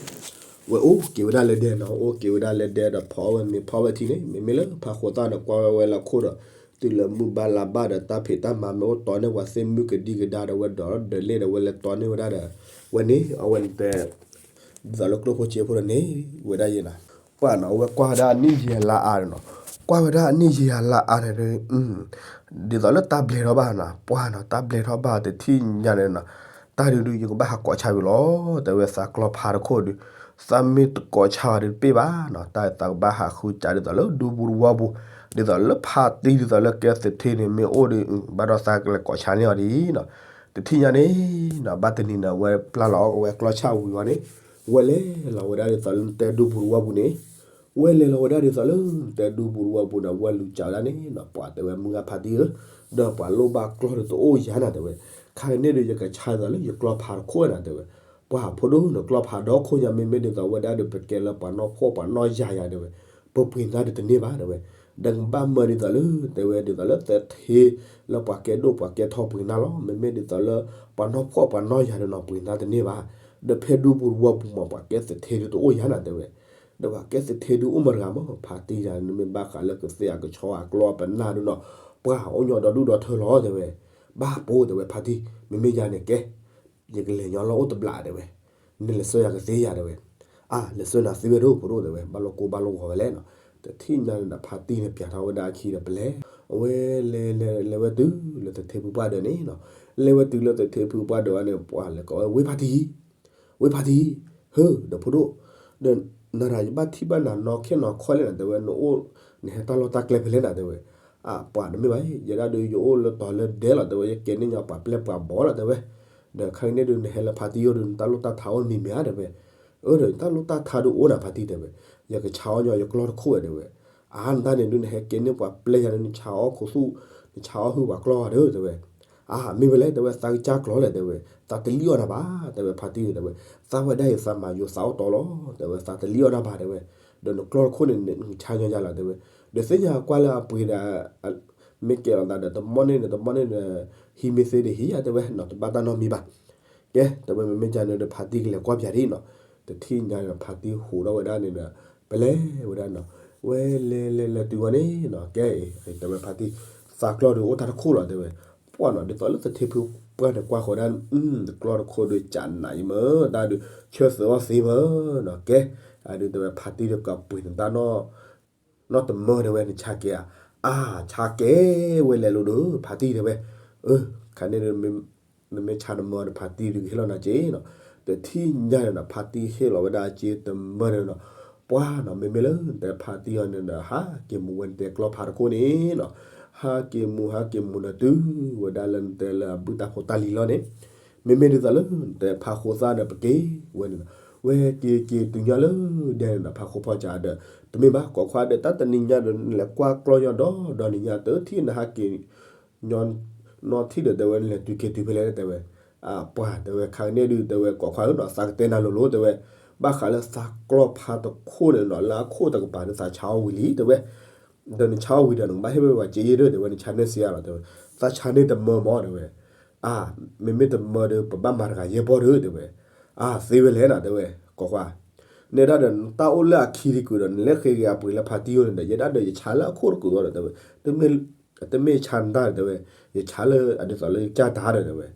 ဝဲအိၣ်က့ၤဝဲဒၣ်လၢဒဲနီၤ အိၣ်က့ၤဝဲဒၣ်လၢဒဲဒီးဖီအီၣ်ဝဲမ့ၤဖီအီၣ်ဝဲထံန့ၣ် မ့မ့ၢ်လၢဖါဃိသၣ်ဒီးကွၢ်ဝဲဝဲလၢအခိၣ်ဒီး တုၤလၢမုၢ်ဘၣ်လါဘၣ်ဒီးတၢ်ဖံးတၢ်မၤမ့ၢ်အိၣ်တီန့ၢ်ပှၤသ့ၣ်မုၢ်ကဒံကဒါဒီးဝဲဒီး ဒီးလဲၣ်ဒီးဝဲလဲၤတီန့ၢ်ဝဲဒၣ်ဒီး ဝဲန့ၣ် အဝဲန့ၣ်တဲ ဒ်သိးလၢကျိၣ်ဖိစ့ဖိဒီးန့ၢ်ဝဲဒၣ်ယဲနီၤ ပှၤနီၤ အဝဲကွၢ်ဝဲဒၣ်အနံၣ်ယံာ်အလါအါန့ၣ်နီၤ ကွၢ်ဝဲဒၣ်အနံၣ်ယံာ်အလါအါန့ၣ်ဒီး ဒ်သိးလၢတၢ်ဘျဲးထီၣ်ဘၣ်နီၤ ပှၤနီၤ တၢ်ဘျဲးထီၣ်ဘၣ်တထံၣ်ညါန့ၣ်နီၤ တၢ်ဒုးဒုး ယကဘၣ်ဟးကိးဆါဝံၤလီၤ တဲဝဲသးကျီဖါတခိၣ်ဒုး သးမ့ၢ်တကိးဆါဝံၤဒုးတပ့ၢ်ဘၣ်နီၤ တၢ်သးကဘၣ်ဟးဃုစးဒ်သိးလၢဒူပူၤတဝီပူၤ ဒ်သိးလၢဖါတံၢ်ဒ်သိးလၢကဲသထ့န့ၣ် မ့ၢ်အိၣ်ဒီး ဘၣ်ဒီးသးကလဲၤကိးဆါန့ၢ်အီၤဒ်နီၤ တထံၣ်ညါန့ၣ်နီၤ ဘၣ်တနံၤန့ၣ် ဝဲပျၢ်လီၤအီၣ်ဝဲကျီဆၣ်ဝံၤဝဲန့ၣ် ဝဲလဲၤလီၤဝဲဒၣ်ဒ်သိးလၢနတဲဒူပူၤတဝီပူၤန့ၣ် ဝဲလဲၤလီၤဝဲဒၣ်ဒ်သိးလၢနတဲဒူပူၤတဝီပူၤန့ၣ် ဝဲလူၤစးဝဲဒၣ်န့ၣ်နီၤ ပှၤတဲဝဲမုၢ်ဂၢ်ဖါတံၢ်ဧၢ ဒီးပှၤလိၣ်ဘၣ်ကျီၢ်ဒီးတအိၣ်ယၤနၤတဲဝဲ ခါကန့ၣ်ဒီးယကဆါဒ်သိးလၢယကျီၢ်ဖါတခိၣ်နၤတဲဝဲ ပှၤဖိဒိၣ်နကျီၢ်ဖးဒီခိၣ်ညါ မ့မ့ၢ်ဒ်သိးဝဲဒၣ်ဒီး ပကဲလၢပှၤနီၢ်ဖှီၣ်ပှၤနီၢ်ယၤယၤတဲဝဲ, ပပှ့ၤနါဒုးတန့ၢ်ဘၣ်တဲဝဲ, ဒီးနကဘၣ်မၢဒ်သိးလၢတဲဝဲ ဒ်သိးလၢသထ့လၢပှၤကဲဒိၣ်ပှၤကဲထီပှ့ၤနါလီၤ. မ့မ့ၢ်ဒ်သိးလၢ ပှၤနီၢ်ဖှီၣ်ပှၤနီၢ်ယၤဒုးနီၤ ပှ့ၤနါတန့ၢ်ဘၣ်. ဒီးဖဲဒူပူၤတဝီပူၤမး ပှၤကဲသထ့ဒုးတအိၣ်ယၤနၤတဲဝဲ, ဒီးပှၤကဲသထ့ဒုးအိၣ်မတၤဂၤမး ဖါတံၢ်ယၤ နမ့ၢ်ဘၣ်ဃးလၢကသ့ၣ်အကဆီအကျီအပနၢ်ဒုးနီၤ ပှၤအိၣ်ညီဒီဒူၣ်ဒီထၢလီၤတဲဝဲ, ဘၣ်ပိတဲဝဲဖါတံၢ် မ့မ့ၢ်ယၤန့ၣ်ကဲ ယကလဲၤညီလီၤအိၣ်တဘျီတဲဝဲ, နလဲၤဆှၢယၤကသ့ယၤတဲဝဲ, အါ လဲၤဆှၢနၤသ့ဝဲဒၣ်ဖိဒိၣ်တဲဝဲ ဘၣ်လိာ်ကိၢ်ဘၣ်လိာ်ဂီၤဝဲလဲၣ်နီၤ. တထံၣ်ညါန့ၣ်ဒီး ဖါတံၢ်န့ၣ်ပျးထီၣ်ဝဲဒၣ်အခံဒီးပလဲၤ, အဝဲလဲၤလဲၤလဲၤဝဲတုၤလၢသထ့ဖုပှၢ်ဒၢးန့ၣ်နီၤ, လဲၤဝဲတုၤလၢသထ့ဖုပှၢ်ဒၢးဝဲန့ၣ် ပှၤလဲၤကိးဝဲ ဝ့ၢ်ဖါတံၢ် ဝ့ၢ်ဖါတံၢ်, ဟၢ ဒီးဖိဒိၣ်, ဒီးနၤရၤယဘၣ်ထံၣ်ဘၣ်နၤနီၢ်ခဲနီၢ်ခီလဲၣ်နၤတဲဝဲ နအိၣ် နဟဲတၢ်လီၢ်တၢ်ကျဲဖဲလဲၣ်နၤတဲဝဲ, အါ ပှၤတမ့ၢ်ဘၣ်အံၤ ယဲဒၣ်ဒီးယအိၣ်လၢတီၤလၢဒဲလီၤတဲဝဲ ယကဲန့ၢ်ညီပှၤပျဲၢ်ပှၤဘီလီၤတဲဝဲ, ဒီးခါအံၤန့ၣ်ဒုးနဟဲလၢဖါတံၢ်ယိၣ်ဒုး နတၢ်လိၣ်တၢ်ထါအိၣ်မံၤမံၤဧါတဲဝဲ, အၢ ဒီးတၢ်လိၣ်တၢ်ထါဒုးအိၣ်နၤဖါတံၢ်တဲဝဲ, ယကဆါအီၣ်ညီယကျီၢ်တခိၣ်ဝဲတဲဝဲ, အါ နတၢ်န့ၣ်ဒုးနဟဲကဲန့ၢ်ပှၤပျဲၢ်ယၤဒုး နဆါအီၣ်ခိၣ်သူၣ်, နဆါအီၣ်ဟုၣ်ပှၤကျီၢ်ဂၤဒီးတဲဝဲ, အါ မ့ၢ်ဝဲလဲၣ်တဲဝဲ သးကစၢ်ကျီၢ်လဲၣ်တဲဝဲ, သးတလံၣ်အီၣ်နၤဘၣ်တဲဝဲ ဖါတံၢ်တဲဝဲ, သးဝဲဒၣ်အံၤသးမၤယိၤသးအိၣ်တီလီၤတဲဝဲ သးတလံၣ်အီၣ်နၤဘၣ်တဲဝဲ, ဒီးနကျီၢ်တခိၣ်န့ၣ် နဆါညီယၤလီၤတဲဝဲ, ဒီးသ့ၣ်ညါကွၢ်လၢအပှ့ၤဒီး မ့ၢ်ကဲလီၤသးဒီး တမီၢ်န့ၣ်ဒီး တမီၢ်န့ၣ်ဒီး ဟံးမ့ၢ်သ့ဒီးဟံးယၤတဲဝဲနီၤ တဘၣ်တၢ်နီတမံၤဘၣ်. ကဲ တဲဝဲမ့မ့ၢ်ကန့ၣ်ဒီး ဖါတံၢ်ကလဲၤကွၢ်ပၠးဒ်နီၤ, တထံၣ်ညါဒီး ဖါတံၢ်ဟူးထီၣ်ဝဲဒၣ်န့ၣ်ဒီး ပလဲၤဝဲဒၣ်နီၤ, ဝဲလဲၤလဲၤလဲၤတုၤဝဲန့ၣ်နီၤ ကဲအံၤ တဲဝဲဖါတံၢ် သးကျီၢ်ဒုးအိၣ်တၢ်တခိၣ်လီၤတဲဝဲ, ပှၢ်နီၤ ဒ်သိးလၢသထ့ဖုပှၢ်န့ၣ်ကွၢ်ဃီဒၣ် ကျီၢ်တခိၣ်ဒုးကနးအံၤမၢ် တၢ်ဒုးဆၢသၢအီၣ်သ့မၢ်နီၤ ကဲ, အဒုးတဲဝဲဖါတံၢ်ဒီးကပှ့ၤန့ၣ်တၢ် နီၢ်တမၢတဲဝဲ နဆါကဲဧါ, အါ ဆါကဲဝဲလဲၤလိၤဒီး ဖါတံၢ်တဲဝဲ, အၢ ခါန့ၣ်ဒီး နမ့ၢ်ဆါတမၢဒီး ဖါတံၢ်ဒုးကဟ့ၣ်လီၤနၤက့နီၤ, တထံၣ်ညါန့ၣ်ဒီး ဖါတံၢ်ဟ့ၣ်လီၤဝဲဒၣ်က့တမၢန့ၣ်နီၤ, ပှၢ်နီၤ မ့မ့ၢ်လၢနတဲဖါတံၢ်အီၤန့ၣ်ဒီး ဟးက့ၤမူဝဲနတဲကျီၢ်ဖါတခိၣ်န့ၣ်နီၤ, ဟးက့ၤမူဟးက့ၤမူဒီးတုၤဝဲဒၣ်လၢနတဲလၢအဘုၣ်တၢ်ဖိတၢ်လံၤလီၤန့ၣ်, မ့မ့ၢ်ဒ်သိးလၢနတဲဖါဃိသၣ်ဒီးပက့ၤဝဲန့ၣ်နီၤ, ဝဲက့ၤက့ၤတုၤညါလၢဒဲန့ၣ်ဒီး ဖါဃိဖီစးဒီး တမ့ၢ်ဘၣ် ကိးခွါဒီး တၢ်တနံၤညါဒီး နလဲၤကွၢ်ကျီၢ်ညီဒီး ဒီနံၤညါတထံၣ်နဟးက့ၤ ညီနီၢ်ထံၣ်ဒီး တဲဝဲနလဲၤတုၤက့ၤတုၤဖဲလဲၣ်တဲဝဲ, ပှၢ်တဲဝဲ ခါကန့ၣ်ဒုး တဲဝဲ ကိးခွါဧၢနီၤ သးကတဲနၤလိၤလိၤတဲဝဲ, ဘၣ်ဃးလၢသးကျီၢ်ဖါတခိၣ်န့ၣ်နီၤ လၢအခိၣ်တကပၤဒီး သးဆါအီၣ်ဝံၤလံတဲဝဲ, ဒီးနဆါအီၣ်ဝံၤဒီး နကဘၣ်ဟ့ၣ်ဝဲပှၤစ့ယ့ၢ်ဒီး တဲဝဲ နဆါန့ၢ်စ့အါလီၤတဲဝဲ, သးဆါန့ၢ်တမၢမၢတဲဝဲ, အါ မ့မ့ၢ်တမၢဒီး ပဘၣ်မၤတဂၤယဲၢ်ဘီဒီးတဲဝဲ, အါ သ့ဝဲလဲၣ်နီၤတဲဝဲ ကိးခွါ နဲဒၣ်ဒီး နတၢ်အိၣ်လၢအခံတကုာ်ဒီး နလဲၤဃ့က့ၤအပှ့ၤလၢဖါတံၢ်အအိၣ်န့ၣ်ဒီး ယဲဒၣ်ဒီးယဆါလၢအခိၣ်တကုာ်အဂီၢ်ဒီးတဲဝဲ, တမ့ၢ်ယဆါနတၢ်ဒီးတဲဝဲ, ယဆါလၢအဒ်သိးလၢယကစၢ်တၢ်ဒီးတဲဝဲ,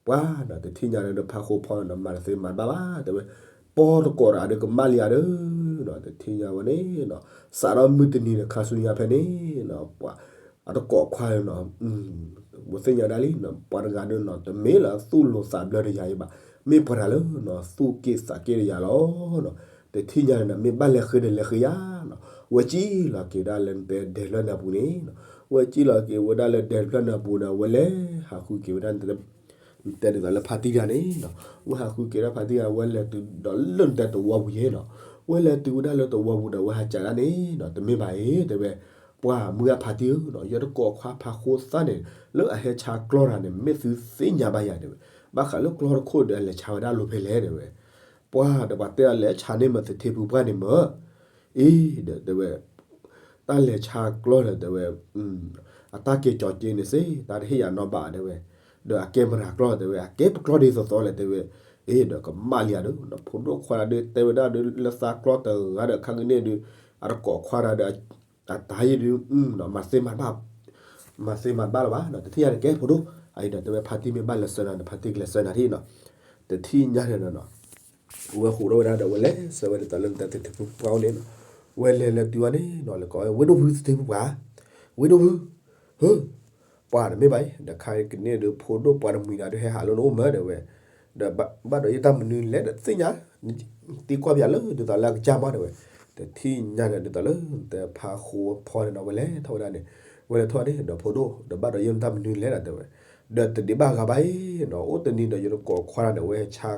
ပှၢ်နီၤ တထံၣ်ညါန့ၣ်ဒီး ဖါဃိဖီန့ၣ်ဒီး မၤတသ့မၤတဘၣ်ဘၣ်တဲဝဲ, ပီတကိးတဂၤဒီးကမၣ်လံဧါဒီးနီၤ တထံၣ်ညါဝဲန့ၣ်နီၤ, စးထီၣ်မုၢ်တနံၤဒီးခါဆူညါဖဲန့ၣ်နီၤ ပှၤ အတကိးခွါနီၤ ပသ့ၣ်ညါဒၣ်လံနီၤ ပှၤတဂၤဒီးနီၤ တမ့ၢ်လၢသူၣ်လိၤသးဘျၢတယၤအံၤဘၣ်, မ့ၢ်ပှၤတဂၤလၢနီၤ သူၣ်က့ၣ်သးက့ၣ်တယၤလီၤနီၤ, တထံၣ်ညါန့ၣ်နီၤ မ့ၢ်ဘၣ်လဲၤဃ့ဒီးလဲၤဃ့ယၤနီၤ, ဝဲကံၣ်လီၤက့ၤဒၣ်လၢနတဲဒဲးဖျၢၣ်နၢ်ပူၤန့ၣ်နီၤ, ဝဲကံၣ်လီၤက့ၤဝဲဒၣ်လၢဒဲးဖျၢၣ်နၢ်ပူၤဒီး ဝဲလဲၤဟးဃုက့ၤဝဲဒၣ် နတဲဒ်သိးလၢဖါတံၢ်တဂၤန့ၣ်နီၤ, ဝဲဟးဃုက့ၤဒၣ်ဖါတံၢ်တဂၤ ဝဲလဲၤတုၤဒီးလၢနတဲသဝီပူၤယဲနီၤ, ဝဲလဲၤတုၤဝဲဒၣ်လၢသဝီပူၤဒီး ဝဲဟးကးဒၣ်န့ၣ်နီၤ တမ့ၢ်ဘၣ်အံၤ တဲဝဲ, ပှၢ်မုၢ်အဖါတံၢ်ဧၢနီၤ ယတကိးခွါဖါဃိသၣ်န့ၣ် လၢအဟဲဆါကျီၢ်တၢ်န့ၣ် မ့ၢ်သုသ့ၣ်ညါဘၣ်ယၤတဲဝဲ, ဘၣ်ဃးလၢကျီၢ်တခိၣ်ဒီး အလဲၤဆါဝဲဒၣ်လိၤဖဲလဲၣ်တဲဝဲ, ပှၢ်ဒီးပှၤတဲအီၤလဲၤဆါန့ၢ်မၢ်သထ့ဖုပှၢ်န့ၣ်မၢ်, အ့ဒီးတဲဝဲ တၢ်လဲၤဆါကျီၢ်ဒီးတဲဝဲ, အတၢ်က့ၤကၠီၤက့ၤန့ၣ်စ့ၢ် တၢ်တဟ့ၣ်ယၤနီတဘျီတဲဝဲ, ဒီးအကဲမတၤကျီၢ်တဲဝဲ အကဲပကျီၢ်ဒ်သိးသိးလဲၣ်တဲဝဲ, အ့ဒီးကမၣ်လံဧါဒီး ဖိဒိၣ်ခွါဒီးတဲဝဲဒၣ်ဒီး လၢသးကျီၢ်တဂၤဒီး ခါကန့ၣ်ဒုး အတကိးခွါဒီး အတၢ်ယံၤဒုး မၤသ့မၤဘၣ်, မၤသ့မၤဘၣ်လၢၤဘၣ်, တထံၣ်ညါန့ၣ်ကဲဖိဒိၣ်, အအံၤဒီးတဲဝဲဖါတံၢ်မ့ၢ်ဘၣ်လဲၤဆှၢနၤဒီး ဖါတံၢ်ကလဲၤဆှၢနၤဒ်နီၤ, တထံၣ်ညါန့ၣ်နီၤ ဝဲဟူးထီၣ်ဝဲဒၣ်ဒီး ဝဲလဲၤဆှၢဝဲဒ်သိးလၢနတဲသထ့ဖုပှၢ်အိၣ်န့ၣ်နီၤ, ဝဲလဲၤလဲၤတုၤဝဲန့ၣ်နီၤ လဲၤကိးဝဲ ဝ့ၢ်ဒိၣ်ဖုသထ့ဖုပှၢ်, ဝ့ၢ်ဒိၣ်ဖု, ဟၢ, ပှၢ်တမ့ၢ်ဘၣ်အံၤ ဒီးခါကန့ၣ်ဒုး ဖိဒိၣ်ပှၤတမှံၤဒီး ဟဲဟးလၢနအိၣ်မၢ်တဲဝဲ, ဒီးဘၣ်ဒီးယတၢ်မနုၤလဲၣ်ဒီးသ့ၣ်ညါ, တံၤကွၢ်ပၠးလၢဒ်သိးလၢအကစၢ်မးတဲဝဲ, တထံၣ်ညါန့ၣ်ဒ်သိးလၢ တဲဖါဃိဖီန့ၣ်နီၤ ဝဲလဲၤထီၣ်ဝဲဒၣ်န့ၣ်, ဝဲလဲၤထီၣ်န့ၣ် ဒီးဖိဒိၣ် ဒီးဘၣ်ဒီးယတၢ်မနုၤလဲၣ်ဒီးတဲဝဲ, ဒီးတဒံးဘၣ်ဂၤဘၣ်အံၤနီၤ အိၣ်တနံၤဒီးယတကိးခွါန့ၣ် ဝဲဆါ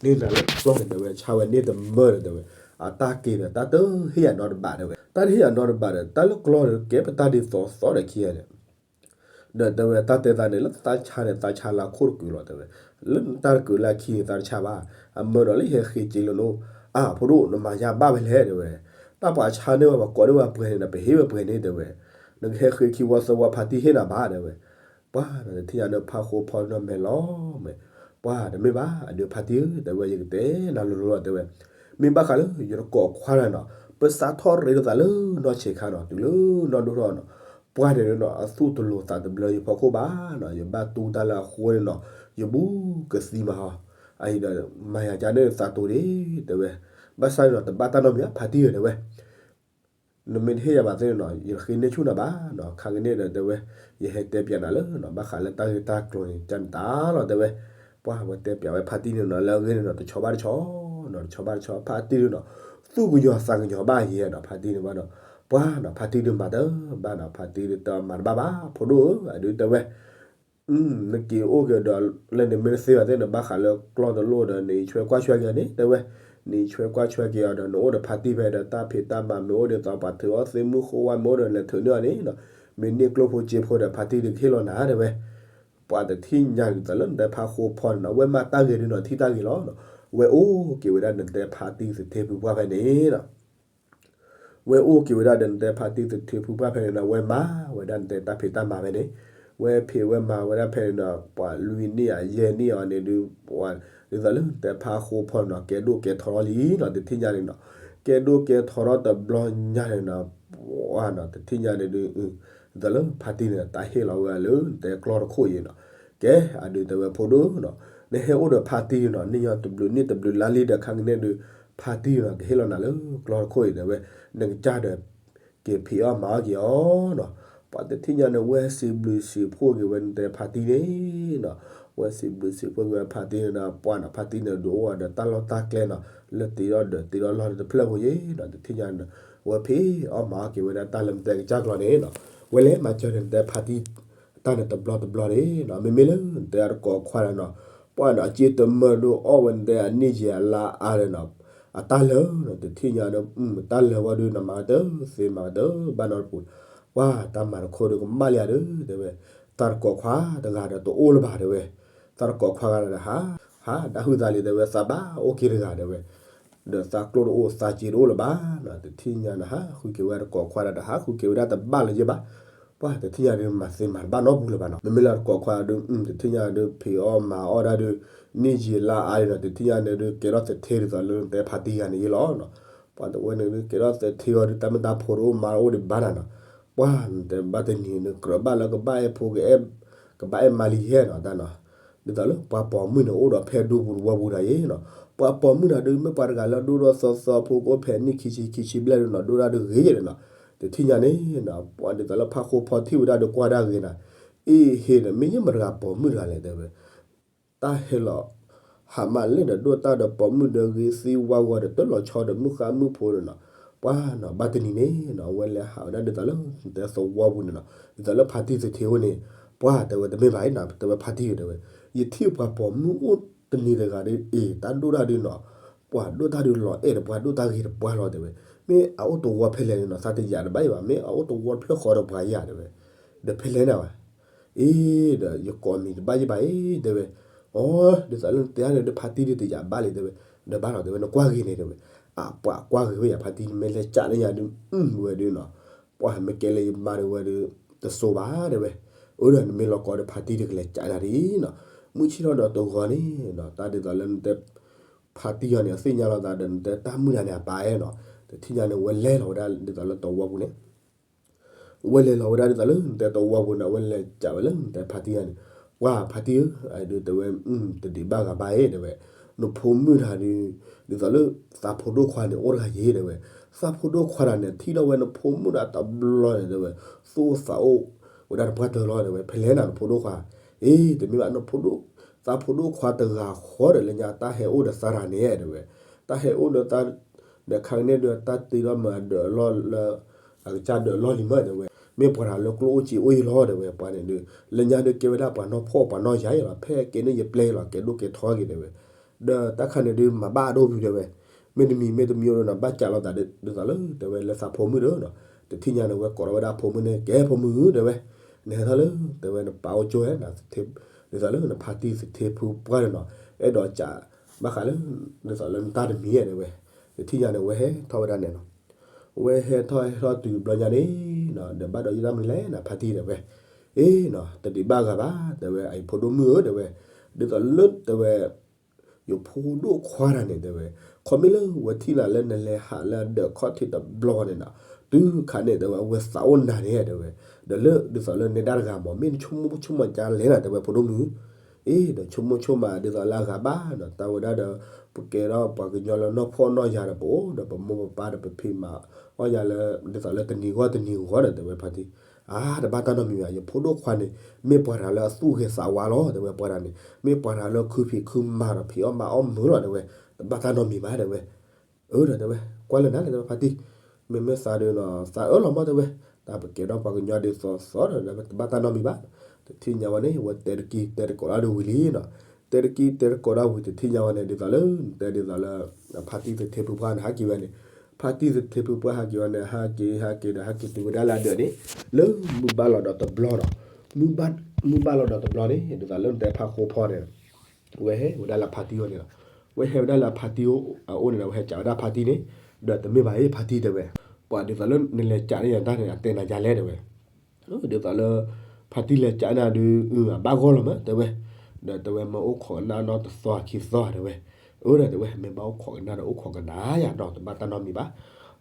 န့ၢ်နၤလၢကျီၢ်န့ၣ်တဲဝဲ ဆါဝဲန့ၢ်တမၢၢ်န့ၣ်တဲဝဲ, အတၢ်က့ၤဒီး တၢ်တဟ့ၣ်ယၤနီတဘးတဲဝဲ, တၢ်တဟ့ၣ်ယၤနီတဘးဒီး တၢ်လၢကျီၢ်ဒီး ကဲပတၢ်ဒ်သိးသိးဒီးခံဂၤန့ၣ်, ဒီးတဲဝဲ တၢ်တဲသးန့ၣ် လၢသးဆါန့ၣ် သးဆါလၢအခိၣ်တကုာ်လီၤ တဲဝဲ, လၢနတၢ်တကုာ်လၢအခံန့ၣ် သးတဆါဘၣ်, အမၢဒီးလၢယဟဲဃ့က့ၤလၢနအိၣ်, အၢ ဖိဒိၣ် နမၤယါဘၣ်ဝဲလဲၣ် တဲဝဲ, တၢ်ပှၤဆါန့ၢ်ဝဲ ပှၤကိးန့ၢ်ဝဲပှဲၤန့ၣ်ဒီး ပဟ့ၣ်ဝဲပှဲၤန့ၣ် တဲဝဲ, နကဟဲဃ့ခံဝီသၢဝီ ဖါတံၢ်ဟ့ၣ်နၤဘၣ် တဲဝဲ, ပှၤဒီးတထံၣ်ညါဒီး ဖးဃိဖီဒီးမဲာ်လီၤမဲာ်, ပှၤတမ့ၢ်ဘၣ် အဒုးဖါတံၢ်ဧၢ တဲဝဲ ယကတဲနၤလိၤလိၤလီၤ တဲဝဲ, မ့ၢ်ဘၣ်ဃးလၢယတကိးခွါတဂၤနီၤ ပစးထီၣ်ရ့လိာ်သးလၢနီၢ်ဆံးခါနီၤ တုၤလၢနီၢ်ဒိၣ်ထီၣ်နီၤ, ပှၤန့ၣ်နီၤ အသူၣ်တလိၤသးတဘျၢယဖီခိၣ်ဘၣ်နီၤ ယဘၣ်တူၢ်တၢ်လၢအဃိန့ၣ်နီၤ ယဘူးကသံမးဟီ, အအံၤဒီး မၤယၤကါန့ၣ်သးတိၤဒ့ တဲဝဲ, ဘၣ်ဆၣ်န့ၣ်နီၤ တဘၣ်တၢ်နီတမံၤ ဖါတံၢ်ဧၢ တဲဝဲ နမ့ၢ်တဟ့ၣ်ယၤဘၣ်သ့ၣ်န့ၣ်နီၤ ယဃ့န့ၢ်ဆူၣ်နၤဘၣ်နီၤ ခါကန့ၣ်ဒီးတဲဝဲ, ယဟဲတဲပၠးနၤလၢနီၤ ဘၣ်ဃးလၢတၢ်ဂ့ၢ်တၢ်ကျိၤန့ၣ် ကန့ၣ်တၢ်လီၤ တဲဝဲ, ပှၤဝဲတဲပၠးဝဲဖါတံၢ်န့ၣ်နီၤ လၢအဂ့ၢ်န့ၣ်နီၤ တဆီဘၣ်တဆီနီၤ တဆီဘၣ်တဆီ ဖါတံၢ်ဒုနီၤ, သူၣ်ကညီၤသးကညီၤဘၣ်ယဲနီၤ ဖါတံၢ်န့ၣ်ဘၣ်ဒီး, ပှၤနီၤ ဖါတံၢ်ဒုမၤတဘၣ်နီၤ ဖါတံၢ်ဒုတမၤတဘၣ်ဘၣ် ဖိဒိၣ်ဧၢ အဒုတဲဝဲ နက့ၤအိၣ်က့ၤဒီး လၢနမ့ၢ်တသ့ဘၣ်သ့ၣ်န့ၣ် ဘၣ်ဃးလၢကျီၢ်တလိၣ်ဒီး နအံးဆွဲကွၢ်ဆွဲက့ၤအီၤန့ၣ် တဲဝဲ, နအံးဆွဲကွၢ်ဆွဲက့ၤအီၤဒီး နအိၣ်ဒီးဖါတံၢ်ဖဲဒီး တၢ်ဖံးတၢ်မၤမ့ၢ်အိၣ်ဒ်သိးပှၤထုးအီၣ်သ့ၣ်မုၢ်ဃိဝါမ့ၢ်အိၣ်ဒီး လဲၤထုးန့ၢ်အီၤန့ၣ်နီၤ, မ့ၢ်န့ၢ်ကျိၣ်ဖိစ့ဖိဒီး ဖါတံၢ်ဒုကဟ့ၣ်လီၤနၤ တဲဝဲ, ပှၤတထံၣ်ညါဒ်သိးလၢနတဲဖးဃိဖီန့ၣ်နီၤ ဝဲမၤတၢ်ဂ့ၤဒုနီၤ ထံၣ်တၢ်ဂ့ၤလီၤနီၤ, ဝဲအိၣ်က့ၤဝဲဒၣ်နတဲဖါတံၢ်သထ့ဖုပှၢ်ဖဲန့ၣ်နီၤ ဝဲအိၣ်က့ၤဝဲဒၣ်ဒီးနတဲဖါတံၢ်သထ့ဖုပှၢ်ဖဲန့ၣ်နီၤ ဝဲမၤဝဲဒၣ်နတဲတၢ်ဖံးတၢ်မၤဖဲန့ၣ်, ဝဲဖံးဝဲမၤဝဲဒၣ်ဖဲန့ၣ်နီၤ ပှၤလွံၢ်နံၣ်ဧါယဲၢ်နံၣ်အီၤန့ၣ်ဒုး ပှၤဒ်သိးလၢနတဲဖးဃိဖီန့ၣ်နီၤ ကဲဒိၣ်ကဲထီထီၣ်လံနီၤ တထံၣ်ညါန့ၣ်နီၤ, ကဲဒိၣ်ကဲထီထီၣ်တဘျီညါန့ၣ်နီၤ ပှၤနီၤ တထံၣ်ညါန့ၣ်ဒုး ဒ်သိးလၢဖါတံၢ်န့ၣ် တၢ်ဟ့ၣ်လီၤဝဲလၢနတဲကျီၢ်တခိၣ်အံၤနီၤ, ကဲ အဒုးတဲဝဲဖိဒိၣ်နီၤ, နဟဲအိၣ်ဒီးဖါတံၢ်နီၤ နံၣ်ညီတဘျုးနံၣ်တဘျုးလါလံဒီး ခါကန့ၣ်ဒုး ဖါတံၢ်နီၤ ကဟ့ၣ်လီၤနၤလၢကျီၢ်တခိၣ်အံၤတဲဝဲ, နကစၢ်ဒီး က့ၤဖံးအီၣ်မၤအီၣ်က့ၤအီၤနီၤ, ပှၤတထံၣ်ညါန့ၣ် ဝဲစံးဘျုးစံးဖှိၣ်က့ၤဝဲနတဲဖါတံၢ်န့ၣ်နီၤ, ဝဲစံးဘျုးစံးဖှိၣ်က့ၤဝဲဖါတံၢ်န့ၣ်ဒီး ပှၤနီၤ ဖါတံၢ်န့ၣ်ဒုးအိၣ်ဒီးတၢ်လီၢ်တၢ်ကျဲနီၤ လၢတ့ထီၣ်ဒီးတ့ထီၣ်လီၢ်တဖျၢၣ်ဖိယ့ၣ်နီၤ တထံၣ်ညါန့ၣ် ဝဲဖံးအီၣ်မၤအီၣ်က့ၤဝဲဒၣ်တၢ်လၢနတဲကစၢ်ကျီၢ်န့ၣ်နီၤ, ဝဲလဲၤမၤစၢၤဒီးနတဲဖါတံၢ် တၢ်န့ၣ်တဘျီတဘျီန့ၣ်နီၤ မ့မ့ၢ်လၢနတဲအတကိးခွါဒီးနီၤ, ပှၤနီၤအစ့တမၢဒုးအီၣ်ဝဲနတဲအနံၣ်ယံာ်အလါအါဒီးနီၤ, အတၢ်လၢာ်နီၤ တထံၣ်ညါဒီး တၢ်လၢာ်ဝဲဒုးနီၤ မၤတသ့မၤတဘၣ်နီတပူၤ, ပှၤတၢ်မၤတခိၣ်ဒုးကမၣ်လံဧါဒုး တဲဝဲ, သးတကိးခွါတဂၤဒီးတအိၣ်လၢၤဘၣ်တဲဝဲ, သးတကိးခွါဂၤဒီးဟး ဟးဒၣ်ဟုၣ်သးလံတဲဝဲ သးဘၣ်အိၣ်က့ၤတဂၤတဲဝဲ ဒီးသးကျိၣ်တအိၣ်သးစ့တအိၣ်လၢၤဘၣ်နီၤ တထံၣ်ညါန့ၣ် ဟးဃုက့ၤဝဲတကိးခွါဒီး ဟးဃုက့ၤဝဲဒၣ်တဘၣ်လၢၤယဲၢ်ဘၣ်, ပှၤတထံၣ်ညါဒုးမၤသ့မၤတဘၣ်နီတပူၤလၢၤဘၣ်နီၤ မ့မ့ၢ်လၢတကိးခွါဒုး တထံၣ်ညါဒုးဖံးအီၣ်မၤအီၣ်ဒၣ်ဒုး နံၣ်ယံာ်လါအါန့ၣ်နီၤ တထံၣ်ညါန့ၣ်ဒုး ကဲထီၣ်သထ့ဒ်သိးလၢနတဲဖါတံၢ်ဂၤန့ၣ်ယဲၢ်လီၤနီၤ, ပှၤတဝဲန့ၣ်ဒုး ကဲထီၣ်သထ့အီၤဒုး တၢ်မ့ၢ်တၢ်ဖိတအိၣ်မၤတအိၣ်ဒံးဘၣ်နၤနီၤ, ပှၤနတဲဘၣ်တနံၤန့ၣ် ကြၢးဘၣ်လၢကဘၣ်အဲၣ်ဖိ ကဘၣ်အဲၣ်မါလံဟဲနီၤတၢ်နီၤ, ဒ်သိးလၢပှၤပိာ်မုၣ်န့ၣ် အိၣ်ဒီးဖဲဒူပူၤတဝီပူၤတဂၤယဲၢ်နီၤ, ပှၤပိာ်မုၣ်တဂၤဒုး မ့ၢ်ပှၤတဂၤလၢဒိၣ်ထီၣ်သီသီဖိ ကအိၣ်ဖဲနံၣ်ခံဆံခံဆံဘျဲၣ်ဒုးနီၤ ဒိၣ်တၢ်ဒုးဂ့ၤယဲၢ်နီၤ, တထံၣ်ညါန့ၣ်နီၤ ပှၤဒ်သိးလၢဖးဃိဖီထံၣ်ဝဲဒၣ်ဒုးကွၢ်ဒၣ်ဂ့ၤနီၤ, အ့ၣ်ဟ့ဒီး မ့ၢ်ယမတဂၤပိာ်မုၣ်တဂၤလဲၣ်တဲဝဲ တၢ်ဟဲလီၤ ဟးမးလဲၣ်ဒီးဒိၣ်တၢ်ဒီးပိာ်မုၣ်ဒီးဂ့ၤသံဝါဂီၤဒီး တလီၤဆီဒီးမုၢ်ဃါမုၢ်ဖိဒီးနီၤ, ပှၤနီၤ ဘၣ်တနံၤန့ၣ်နီၤ အဝဲလဲၤဟးဝဲဒၣ်ဒ်သိးလၢ နတဲသဝီပူၤန့ၣ်နီၤ ဒ်သိးလၢဖါတံၢ်သထ့ဝဲန့ၣ်, ပှၤတဲဝဲတမ့ၢ်ဘၣ်အံၤနီၤ တဲဝဲဖါတံၢ်တဲဝဲ, ယထံၣ်ပှၤပိာ်မုၣ်အိၣ်တနံၤတဂၤဒီး အ့ၣ် တၢ်ဒိၣ်တၢ်ဒုးနီၤ, ပှၤဒိၣ်တၢ်ဒုးလီၤအဲၣ်ဒီးပှၤဒိၣ်တၢ်ဂ့ၤဒီးပှၤလီၤတဲဝဲ, မ့ၢ်အအိၣ်တဝီဖဲလဲၣ်န့ၣ်နီၤ သးတယာ်တဘၣ်အံၤဘၣ် မ့ၢ်အအိၣ်တဝီတဖျၢၣ်ဃီဒီးပှၤယၤတဲဝဲ, ဒီးဖဲလဲၣ်နၤဘၣ် အ့ၣ် ဒီးယကိးမံၤတဘၣ်ယဘၣ်အံၤ တဲဝဲ, အိ ဒ်သိးလၢနတဲန့ၣ်ဒီး ဖါတံၢ်ဒုးတယာ်ဘၣ်လံတဲဝဲ, ဒီးဘၣ်လီၤတဲဝဲ နကွၢ်ဂ့ၤန့ၣ်တဲဝဲ, အပှၤကွၢ်ဂ့ၤဝဲယၤ ဖါတံၢ်န့ၣ်မ့ၢ်လဲၤကးန့ၢ်ယၤဒုး အုဝဲဒုးနီၤ, ပှၤမ့ၢ်ကဲလၢယမါဒုးဝဲဒုး တစိၤဘၣ်တဲဝဲ, အိ ဒီးနမ့ၢ်လီၤကီးဒီး ဖါတံၢ်ဒုးကလဲၤကးနၤဒ်နီၤ, မုၢ်ဆ့ၣ်ထီၣ်ဒီးတဂီၤန့ၣ်နီၤ တၢ်ဒ်သိးလၢနတဲ ဖါတံၢ်အီၤန့ၣ် အသ့ၣ်ညါလီၤသးဒီး နတဲတၢ်မုၢ်နၤန့ၣ် အပၢ်အဲၣ်နီၤ, တထံၣ်ညါန့ၣ် ဝဲလဲၤလီၤဝဲဒၣ်ဒ်သိးလၢတဝီပူၤန့ၣ် ဝဲလဲၤလီၤဝဲဒၣ်ဒ်သိးလၢနတဲတဝီပူၤန့ၣ် ဝဲလဲၤကးဝဲလၢနတဲဖါတံၢ်ဂၤန့ၣ်, ပှၤဖါတံၢ်ဧၢ, အဒုးတဲဝဲ တဒံးဘၣ်ဂၤဘၣ်အံၤတဲဝဲ, နဖိမုၣ်တဂၤဒုး ဒ်သိးလၢ သးဖိဒိၣ်ခွါန့ၣ် အိၣ်တဂၤယဲၢ်တဲဝဲ, သးဖိဒိၣ်ခွါတဂၤန့ၣ် ထံၣ်ထီၣ်ဝဲနဖိမုၣ်တဂၤတဘျီန့ၣ်တဲဝဲ, သူၣ်အိၣ်သးအိၣ်ဝဲဒၣ်တပှၢ်တၢၢ်လီၤတဲဝဲ, ဖဲလဲၣ်နၤနဖိဒိၣ်ခွါ, အ့ တမ့ၢ်ဘၣ်နဖိဒိၣ်, သးဖိဒိၣ်ခွါတဂၤဃီဒီးလၢညါတၢ်ဟဲအိၣ်ဒီးသးတဂၤန့ၣ်တဲဝဲ, တၢ်ဟဲအိၣ်ဒီးသး ဒီးခါကန့ၣ်ဒုး တၢ်တ့ထီၣ်မၤဒၢးအလီၢ်လၢ အကစၢ်ဒၢးအလီၢ်လံမ့ၢ်တဲဝဲ, မ့ၢ်ပှၤတဂၤလၢကျိၣ်အိၣ်စ့အိၣ်အံၤလီၤတဲဝဲ, ပှၤန့ၣ်ဒုး လၢညါဒုးကဲဝဲဒၣ်ပှၤနီၢ်ဖှီၣ်ပှၤနီၢ်ယၤအံၤလီၤ, ဖဲကဲန့ၣ်ယပျဲလီၤ ကဲဒိၣ်ကဲထီက့ၤတဲဝဲ, ဒီးတၢ်ခါန့ၣ်ဒုး မၤဘၣ်အဒိၣ်ဖုတဲဝဲ, မ့တမံၤမ့တမံၤအိၣ်ဒီးနီၤ ဘၣ်ကးလိာ်သးဒ်သိးလၢတဲဝဲလၢသးဖိမုၣ်ဒီးနီၤ, တထံၣ်ညါန့ၣ် ဝဲကိးထီၣ်ဝဲဒၣ်ဖိမုၣ်န့ၣ် ကဲဖိမုၣ်ဧၢတဲဝဲ, နဟဲထီၣ်လၢ တဲဝဲ နပာ်အိၣ်ကၠိဧါ, ဒ်သိးလၢနဖါတံၢ်သထ့ဖုပှၢ်န့ၣ်နီၤ, အဲၣ်ဒိးစံးဘၣ်ဃးလၢ ဒ်သိးလၢနတၢ်တမံၤဧါ တဲဝဲ, တထံၣ်ညါန့ၣ် ဝဲဟဲထီၣ်ဝဲဒၣ်န့ၣ်နီၤ, ဝဲဟဲထီၣ်ဟဲထီၣ်တုၤတဘျီညါန့ၣ်နီၤ, ဒီးဘၣ်ဒီးယတၢ်မနုၤလဲၣ်နဖါတံၢ် တဲဝဲ, အ့နီၤ တဒံးဘၣ်ဂၤဘၣ် တဲဝဲ, အဖိဒိၣ်မုၣ်ဧၢ တဲဝဲ, ဒ်သိးလၢတဲဝဲ ယဖိဒိၣ်ခွါတဂၤန့ၣ် တဲဝဲ, ခီမ့ၢ်လၢဝဲထံၣ်နၤလၢနလဲၤဟးလၢအဒၢးခီၣ်ထံးတဘျီန့ၣ်နီၤ, တုၤခါန့ၣ် တဲဝဲ အဝဲသးအိၣ်နၤန့ၣ် တဲဝဲ, ဒီးလၢဒ်သိးလၢနဲဒၣ်တဂၤမ့ၢ် မ့ၢ်နဆိကမိၣ်ဆိကမးကလဲၣ်နၤ တဲဝဲ ဖိဒိၣ်မုၣ်, အ့ဒီးဆိကမိၣ်ဆိကမးဒ်သိးလၢအဂၤဘၣ်နီၤ, တၢ်ဝဲဒၣ်ဒီး ပကဲထီၣ်ပှၤကညီလၢနီၢ်ဖှီၣ်နီၢ်ယာ်ဒီး ပအိၣ်ဒီးပမိၢ်ပပၢ်ဒီးပဖံးမၤအီၣ်ယၤလၢ ဒ်သိးလၢတနံၤဂီၢ်တနံၤဂီၢ်ဒီး တဲဝဲ ဖါတံၢ်, အါ တဘၣ်တၢ်နီတမံၤဘၣ်, ယဖိဒိၣ်ခွါန့ၣ် မ့ၢ်ပှၤတဂၤလၢအသူၣ်ဂ့ၤသးဝါလီၤ တဲဝဲ, ပှၤတဂၤန့ၣ် မ့ၢ်ပှၤတဂၤလၢခုဖံးခုမၤဒီး ဖံးအီၣ်မၤအီၣ်မုာ်လီၤ တဲဝဲ, တဘၣ်တၢ်နီတမံၤဘၣ် တဲဝဲ, အၢဒီးတဲဝဲ ကွၢ်လၢနၤလၢ တဲဝဲ ဖါတံၢ်, မ့မ့ၢ်သးဒုးနီၤ သးအၢလီၤမး တဲဝဲ, တၢ်ပကဲထီၣ်ပှၤကညီဒ်သိးသိးဒီး တဘၣ်တၢ်နီတမံၤဘၣ်, တထံၣ်ညါဝဲန့ၣ် ဝဲတဲတက့ၢ်တဲတကိးတၢ်ဒီးဝံၤလံနီၤ, တဲတက့ၢ်တဲတကိးတၢ်ဝံၤ တထံၣ်ညါဝဲန့ၣ် ဒ်သိးလၢ တဲဒ်သိးလၢ ဖါတံၢ်သထ့ဖုပှၢ်န့ၣ် ဟးက့ၤဝဲန့ၣ်, ဖါတံၢ်သထ့ဖုပှၢ်ဟးက့ၤဝဲန့ၣ် ဟးက့ၤဟးက့ၤဒီး ဟးက့ၤတုၤဝဲဒၣ်လၢအဒၢးန့ၣ် လၢမုၢ်ဘၣ်လီၤဒီးတဘျီနီၤ, မုၢ်ဘၣ်လီၤဒီးတဘျီန့ၣ် ဒ်သိးလၢနတဲဖါဃိဖီန့ၣ် ဝဲဟဲဝဲဒၣ်လၢဖါတံၢ်အအိၣ်န့ၣ်လီၤ, ဝဲဟဲဝဲဒၣ်လၢဖါတံၢ်အအိၣ်န့ၣ်ဒီး ဝဲဟဲကးဝဲဒၣ်ဖါတံၢ်န့ၣ်, ဒီးတမ့ၢ်ဘၣ်အံၤ ဖါတံၢ်တဲဝဲ, ပှၤဒ်သိးလၢနလဲၤကးန့ၢ်ယၤတၢ်န့ၣ် အတဲနၤယၤလဲၣ်တဲဝဲ ဒ်သိးလၢ ဖါတံၢ်လဲၤကးနၤဒုး အဘၣ်ဂီၢ်လီၤမး တဲဝဲ, ဒီးတဲဝဲ မ့ၢ်အိၣ်ခိးကနၣ်နီတသီခံသီ တဲဝဲ, အၢဒီးတဲဝဲ မ့ၢ်ဘၣ်အိၣ်ခိးကနၣ်ဒီးအိၣ်ခိးကနၣ်ယၤနီၤ တဘၣ်တၢ်နီတမံၤဘၣ်,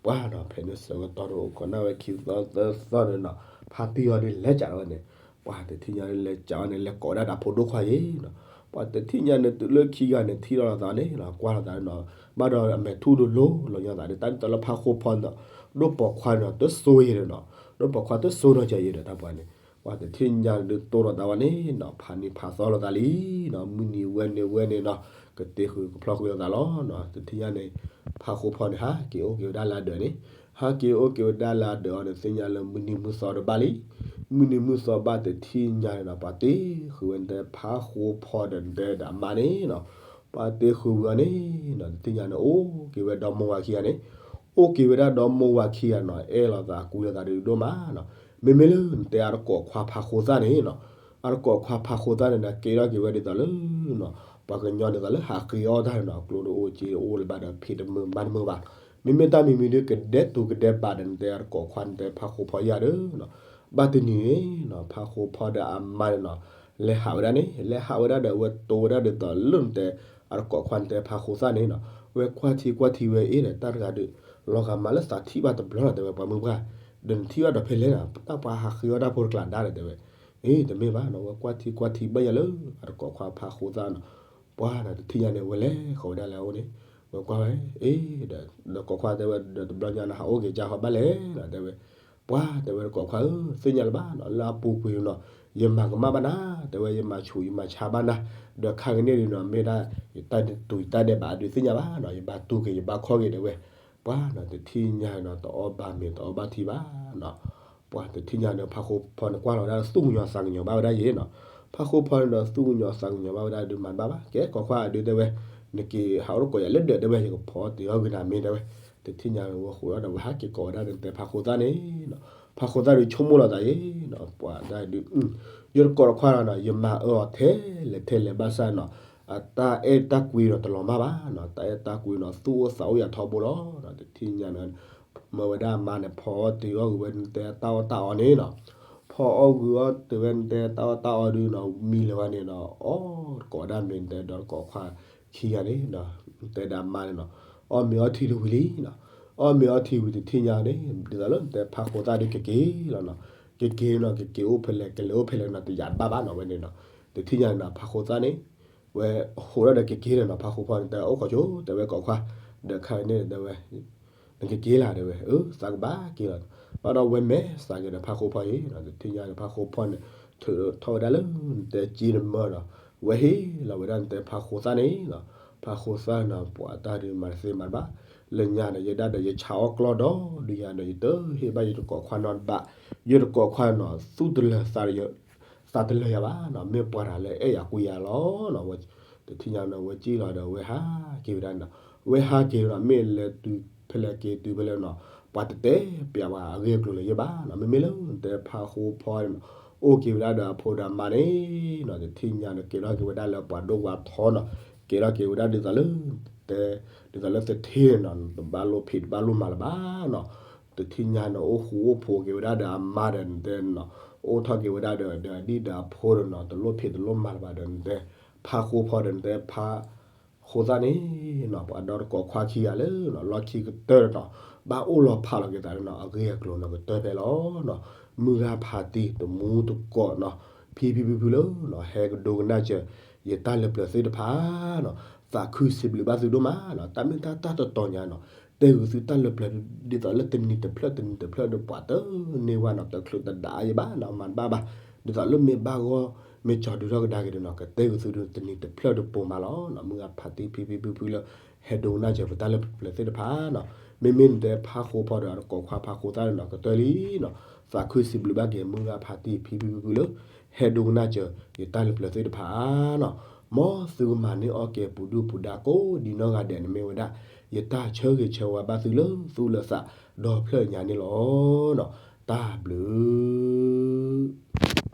ပှၤနီၤ ဖဲန့ၣ်ဆၢကတီၢ်ဒီးအိၣ်ခိးကနၣ်ဝဲခံသီသၢသီန့ၣ်နီၤ, ဖါတံၢ်အီၤဒုးလဲၤကးဝဲန့ၣ်, ပှၤတထံၣ်ညါဒုးလဲၤကးဝဲန့ၣ် လဲၤကိးဒၣ်ဒီးဖိဒိၣ်ခွါအံၤနီၤ, ပှၤတထံၣ်ညါန့ၣ် တုၤလၢခံဂၤန့ၣ် ထံၣ်လီၤလိာ်သးန့ၣ်နီၤ ကွၢ်လိာ်သးန့ၣ်နီၤ, ဘၣ်ဒီးအမဲာ်ထူၣ်ဒုးလိၤလိာ်ညီသးဒုး တၢ်ဒ်သိးလၢဖါဃိဖီန့ၣ်နီၤ, ဒိၣ်ပိာ်ခွါန့ၣ်နီၤ တစိၤယဲၤဒီးနီၤ, ဒိၣ်ပိာ်ခွါတစိၤနီၤကဲၤယဲၤဒီး တၢ်ပှၤန့ၣ်, ပှၤတထံၣ်ညါဒုးတိၢ်လိာ်သးဝဲန့ၣ်နီၤ ဖးနံၤဖးသီလိာ်သးလံနီၤ, မုၢ်နံၤဝဲန့ၣ်ဝဲန့ၣ်နီၤ ကတ့ဃုာ်ကဖျီဃုာ်လိာ်သးလီၤနီၤ, တထံၣ်ညါန့ၣ် ဖါဃိဖီန့ၣ် ဟးက့ၤအိၣ်က့ၤဝဲဒၣ်လၢအဒၢးန့ၣ်, ဟးက့ၤအိၣ်က့ၤဝဲဒၣ်လၢအဒၢးအီၤန့ၣ် သ့ၣ်ညါလၢမုၢ်နံၤမုၢ်သီတဘၣ်လံ, မုၢ်နံၤမုၢ်သီဘၣ်တထံၣ်ညါန့ၣ်နီၤ ပှၤတ့ဃုာ်ဝဲနတဲဖါဃိဖီဒီး နတဲဒီးအမါန့ၣ်နီၤ, ပှၤတ့ဃုာ်ဝံၤအီၤန့ၣ်နီၤ တထံၣ်ညါန့ၣ် အိၣ်က့ၤဝဲဒီမိၢ်ဝၤခံဂၤန့ၣ်, အိၣ်က့ၤဝဲဒၣ်ဒီမိၢ်ဝၤခံဂၤနီၤ အဲၣ်လိာ်သးကူလိာ်သးဒုးဒိၣ်မးနီၤ, မ့မ့ၢ်လၢနတဲအတကိးခွါဖါဃိသၣ်န့ၣ်နီၤ, အတကိးခွါဖါဃိသၣ်န့ၣ်ဒီး ကဲထီၣ်က့ၤဝဲဒ်သိးလၢ ပှၤကညီဒ်သိးလၢဟးဃ့အီၣ်တၢ်န့ၣ်နီၤ ကျိတအိၣ်စ့တအိၣ်လၢၤဘၣ်ဒီး ဖံးတမုာ်မၤတမုာ်ဘၣ်, မ့မ့ၢ်တၢ်မံၤမံၤဒုးကဒဲတူကဒဲဘးဒီး နတဲအတကိးခွါ နတဲဖါဃိဖီယၤဒီးနီၤ, ဘၣ်တနံၤန့ၣ်နီၤ ဖါဃိဖီဒီးအမါန့ၣ်နီၤ လဲၤဟးဝဲဒၣ်န့ၣ် လဲၤဟးဝဲဒၣ်ဒီး ဝဲတိဝဲဒၣ်ဒ်သိးလၢနတဲ အတကိးခွါ နတဲဖါဃိသၣ်န့ၣ်နီၤ, ဝဲကွၢ်ထံကွၢ်ထံဝဲအ့ၣ်ဒီး တၢ်တဂၤဒုး လီၤဂာ်မးလၢသးထံၣ်ဘၣ်တဘျီလီၤ တဲဝဲ ပှၤမုၢ်ပှၢ်, ဒီးနထံၣ်ဘၣ်ဒီးဖဲလဲၣ်နီၤ တၢ်ပှၤဟးဃ့အီၣ်တၢ်ဖိတကျးဒါဒီး တဲဝဲ, အ့ တမ့ၢ်ဘၣ်နီၤ ဝဲကွၢ်ထံကွၢ်ထံဘၣ်ယၤလၢ အတကိးခွါဖါဃိသၣ်နီၤ, ပှၤနီၤ တထံၣ်ညါန့ၣ် ဝဲလဲၤဃီၤဝဲဒၣ်လၢအအိၣ်န့ၣ်, ဝဲကွၢ်ဝဲ အ့ ဒီး ဒီးကိးခွါတဲဝဲ ဒီးတဘျီညါန့ၣ် ဟးအိၣ်က့ၤကၢ်ဃီဘၣ်လဲၣ်နီၤ တဲဝဲ, ပှၤတဲဝဲတကိးခွါဧၢ သ့ၣ်ညါလၢၤဘၣ်နီၤ လၢအပူၤကွံာ်နီၤ ယမၤကမၣ်ဘၣ်နၤ တဲဝဲ ယမၤဆူးယမၤဆါဘၣ်နၤ, ဒီးခါကန့ၣ်ဒုးနီၤ မ့ၢ်ဒၣ် ယတၢ်တူၢ်ယတၢ်ဒဲးဘးဒုးသ့ၣ်ညါဘၣ်နီၤ ယဘၣ်တူၢ်က့ၤယဘၣ်ခီၣ်က့ၤတဲဝဲ, ပှၤနီၤ တထံၣ်ညါနီၤ တအီၣ်ဘၣ်မ့ၤတအီၣ်ဘၣ်ထံဘၣ်နီၤ, ပှၤတထံၣ်ညါန့ၣ် ဖါဃိဖီန့ၣ်ကွၢ်လီၤဝဲဒၣ်သူၣ်ကညီၤသးကညီၤဘၣ်ဝဲဒၣ်ယဲနီၤ, ဖါဃိဖီန့ၣ်ဒီးသူၣ်ကညီၤသးကညီၤဘၣ်ဝဲဒၣ်ဒုးမၤတဘၣ်ဘၣ် ကဲကိးခွါဒုးတဲဝဲ, နက့ၤဟးအိၣ်တကိးယၤလၢဒၢးတဲဝဲ ယကဖီအီၣ်တ့ၤအီၣ်ဂ့ၤနၤမ့ၤတဲဝဲ, တထံၣ်ညါန့ၣ် ဝဲဃိးဒီးဝဲဟးက့ၤကိးဝဲဒၣ်ဒီးတဲဖါဃိသၣ်န့ၣ်နီၤ, ဖါဃိသၣ်ဒုးဆိကမိၣ်လီၤသးယဲနီၤ ပှၤတၢ်ဒုး ယတကိးတခွါနီၤ ယမၤအၢအီၤထဲလဲၣ်ထဲလဲၣ်ဘၣ်ဆၣ်နီၤ, အတၢ်အဲၣ်တၢ်ကွံနီၤတလီၤမၢ်ဘၣ်နီၤ တၢ်အဲၣ်တၢ်ကွံနီၤ သူၣ်အိၣ်သးအိၣ်ယၤထီဘိလီၤ, တထံၣ်ညါန့ၣ် မၢဝဲဒၣ်အမါန့ၣ် ဖီအီၣ်တ့ၤအီၣ်ဂ့ၤဝဲနတဲတၢ်အီၣ်တၢ်အီန့ၣ်နီၤ, ဖီအီၣ်ဂ့ၤအီၣ်တ့ၤဝဲနတဲတၢ်အီၣ်တၢ်အီဒုးနီၤ မံလၢၤဝဲန့ၣ်နီၤ အီၣ်တကိးဒၣ်မ့ၤနတဲဒီးတကိးခွါခံဂၤန့ၣ်နီၤ, နတဲဒၣ်အမါန့ၣ်နီၤ, အီၣ်မ့ၤအီထံတဝံၤလံနီၤ, အီၣ်မ့ၤအီထံဝံၤတထံၣ်ညါန့ၣ် ဒ်သိးလၢနတဲဖါဃိသၣ်ဒုးကက့ၤလီၤနီၤ, ကက့ၤနီၤ ကက့ၤအိၣ်ဖဲလဲၣ် ကလဲၤအိၣ်ဖဲလဲၣ်နီၤ တယာ်တဘၣ်ဘၣ်နီၤဝဲန့ၣ်နီၤ, တထံၣ်ညါန့ၣ်နီၤ ဖါဃိသၣ်န့ၣ် ဝဲဟိးထီၣ်ဒီးကက့ၤလီၤနီၤ ဖါဃိဖီန့ၣ် တဲအိၣ်ခိးဆိ တဲဝဲကိးခွါ, ဒီးခါန့ၣ်တဲဝဲ နကက့ၤလၢ်တဲဝဲ အၢ သးကဘၣ်က့ၤလီၤ, ဘၣ်ဒီးဝဲမဲာ်သးက့ၤဒီးဖါဃိဖီအံၤနီၤ တထံၣ်ညါန့ၣ် ဖါဃိဖီန့ၣ် ထုးထီၣ်ဝဲဒၣ်လၢနတဲက့ၤနမၢနီၤ, ဝဲဟ့ၣ်လီၤဝဲဒၣ်နတဲဖါဃိသၣ်န့ၣ်နီၤ, ဖါဃိသၣ်နီၤ ပှၤတၢ်ဒုးမၤတသ့မၤတဘၣ်, လၢညါန့ၣ် ယဒၣ်ဒီးယဆါအီၣ်ကျီၢ်ဒီး ဒုးယၤဒီး ယတဟ့ၣ်ဘၣ်ယတကိးခွါနီတဘၣ်, ယတကိးခွါနီၤ သူၣ်တလၢာ် သးတလၢာ်ယၤဘၣ်နီၤ မ့ၢ်ပှၤတဂၤလၢအဲၣ်ယၤကွံယၤလီၤနီၤ, တထံၣ်ညါန့ၣ် ဝဲက့ၤလီၤဒီး ဝဲဟးက့ၤဝဲဒၣ်နီၤ, ဝဲဟးက့ၤနီၤ မ့ၢ်လဲၤတုၤဖဲလဲၣ်က့ၤတုၤဖဲလဲၣ်နီၤ, ပှၤတတဲပျးပှၤအဂ့ၢ်အကျိၤလၢၤယဲဘၣ်နီၤ, မ့မ့ၢ်လၢနတဲဖါဃိဖီနီၤ, အိၣ်က့ၤဝဲဒၣ်ဒီးအဖိဒီးအမါန့ၣ်နီၤ တထံၣ်ညါဒီးကဲထီၣ်က့ၤဝဲဒၣ်လၢပှၤဒိၣ်ပှၤထီနီၤ, ကဲထီၣ်က့ၤဝဲဒၣ်ဒ်သိးလၢ တဲ ဒ်သိးလၢသထ့နီၤ တဘၣ်လိၣ်ဖံးတဘၣ်လိၣ်မၤလၢၤဘၣ်နီၤ, တထံၣ်ညါနီၤ အိၣ်ဃူအိၣ်ဖိးက့ၤဝဲဒၣ်ဒီးအမါဒီးနတဲနီၤ, အိၣ်ထီၣ်က့ၤဝဲဒၣ်ဒီး ဒီးအဒံၣ်ဒီးအဖိဒီးနီၤ တလိၣ်ဖံးတလိၣ်မၤလၢၤဘၣ်ဒီးနတဲ ဖါဃိဖီဒီးနတဲဖါ ဃိသၣ်န့ၣ်နီၤ ပှၤဒီတကိးခွါခံဂၤလၢနီၤ လီၢ်ခံကတၢၢ်ဒီးနီၤ ဘၣ်အိၣ်လီၤဖးလီၤက့ၤသးဒီးနီၤ အဂ့ၢ်အကျိၤနီၤ ကတၢၢ်ဖဲလီၤနီၤ, မုၢ်ဂၤဖးတံၢ်တမူတကိးနီၤ ဖံဖံဖုဖုလၢနီၤ ဟဲကဒိကနၣ်စၢၤ ယတၢ်လၢပျၢၤသ့ၣ်တဖၣ်နီၤ, သးခုစံးဘျုးဘၣ်သုဒိၣ်မးနီၤ, တၢ်မ့ၢ်တၢ်တၢ်တတီၤညါနီၤ တဲဂုာ်သုတၢ်လၢပျၢၤ ဒ်သိးလၢတနံၤတဖျၢၣ်တနံၤတဖျၢၣ်ဒီးပှၤတန့ၢ်ဝဲနီၤ တချုးတဒါယဘၣ်နီၤ မၤတဘၣ်ဘၣ်, ဒ်သိးလၢမ့ၢ်ဘၣ်ဂီၢ် မ့ၢ်ကၠီၤဒုးထီၣ်ကဒါက့ၤဒီးနီၤ ကတဲဂုာ်သုဒီးတနံၤတဖျၢၣ်ဒီးပိာ်မးလီၤနီၤ, မုၢ်ဂၤဖးတံၢ်ဖံဖံဖုဖုလၢ ဟဲဒိကနၣ်စၢၤပတၢ်လၢပျၢၤသ့ၣ်တဖၣ်နီၤ, မ့မ့ၢ်နတဲဖါဃိဖီဒီးတကိးခွါဖါဃိသၣ်ဒီးနီၤ ကတၢၢ်လံနီၤ, သးခုစံးဘျုးဘၣ်က့ၤမုၢ်ဂၤဖးတံၢ်ဖံဖံဖုဖုလၢ ဟဲဒိကနၣ်စၢၤ ယတၢ်လၢပျၢၤသ့ၣ်တဖၣ်နီၤ, မ်သုကမၤန့ၢ်အီၣ်က့ၤပူၤဒုၣ်ပူၤဒါကိးဒံနီၢ်ဂၤဒဲးန့ၣ်မ့ၢ်ဝဲဒၣ် ယတၢ်ဆၢဂ့ၤဆၢဝါဘၣ်သုလၢသူၣ်လၢသး ဒီဖျၢၣ်ညါန့ၣ်လီၤနီၤ, တၢ်ဘျုး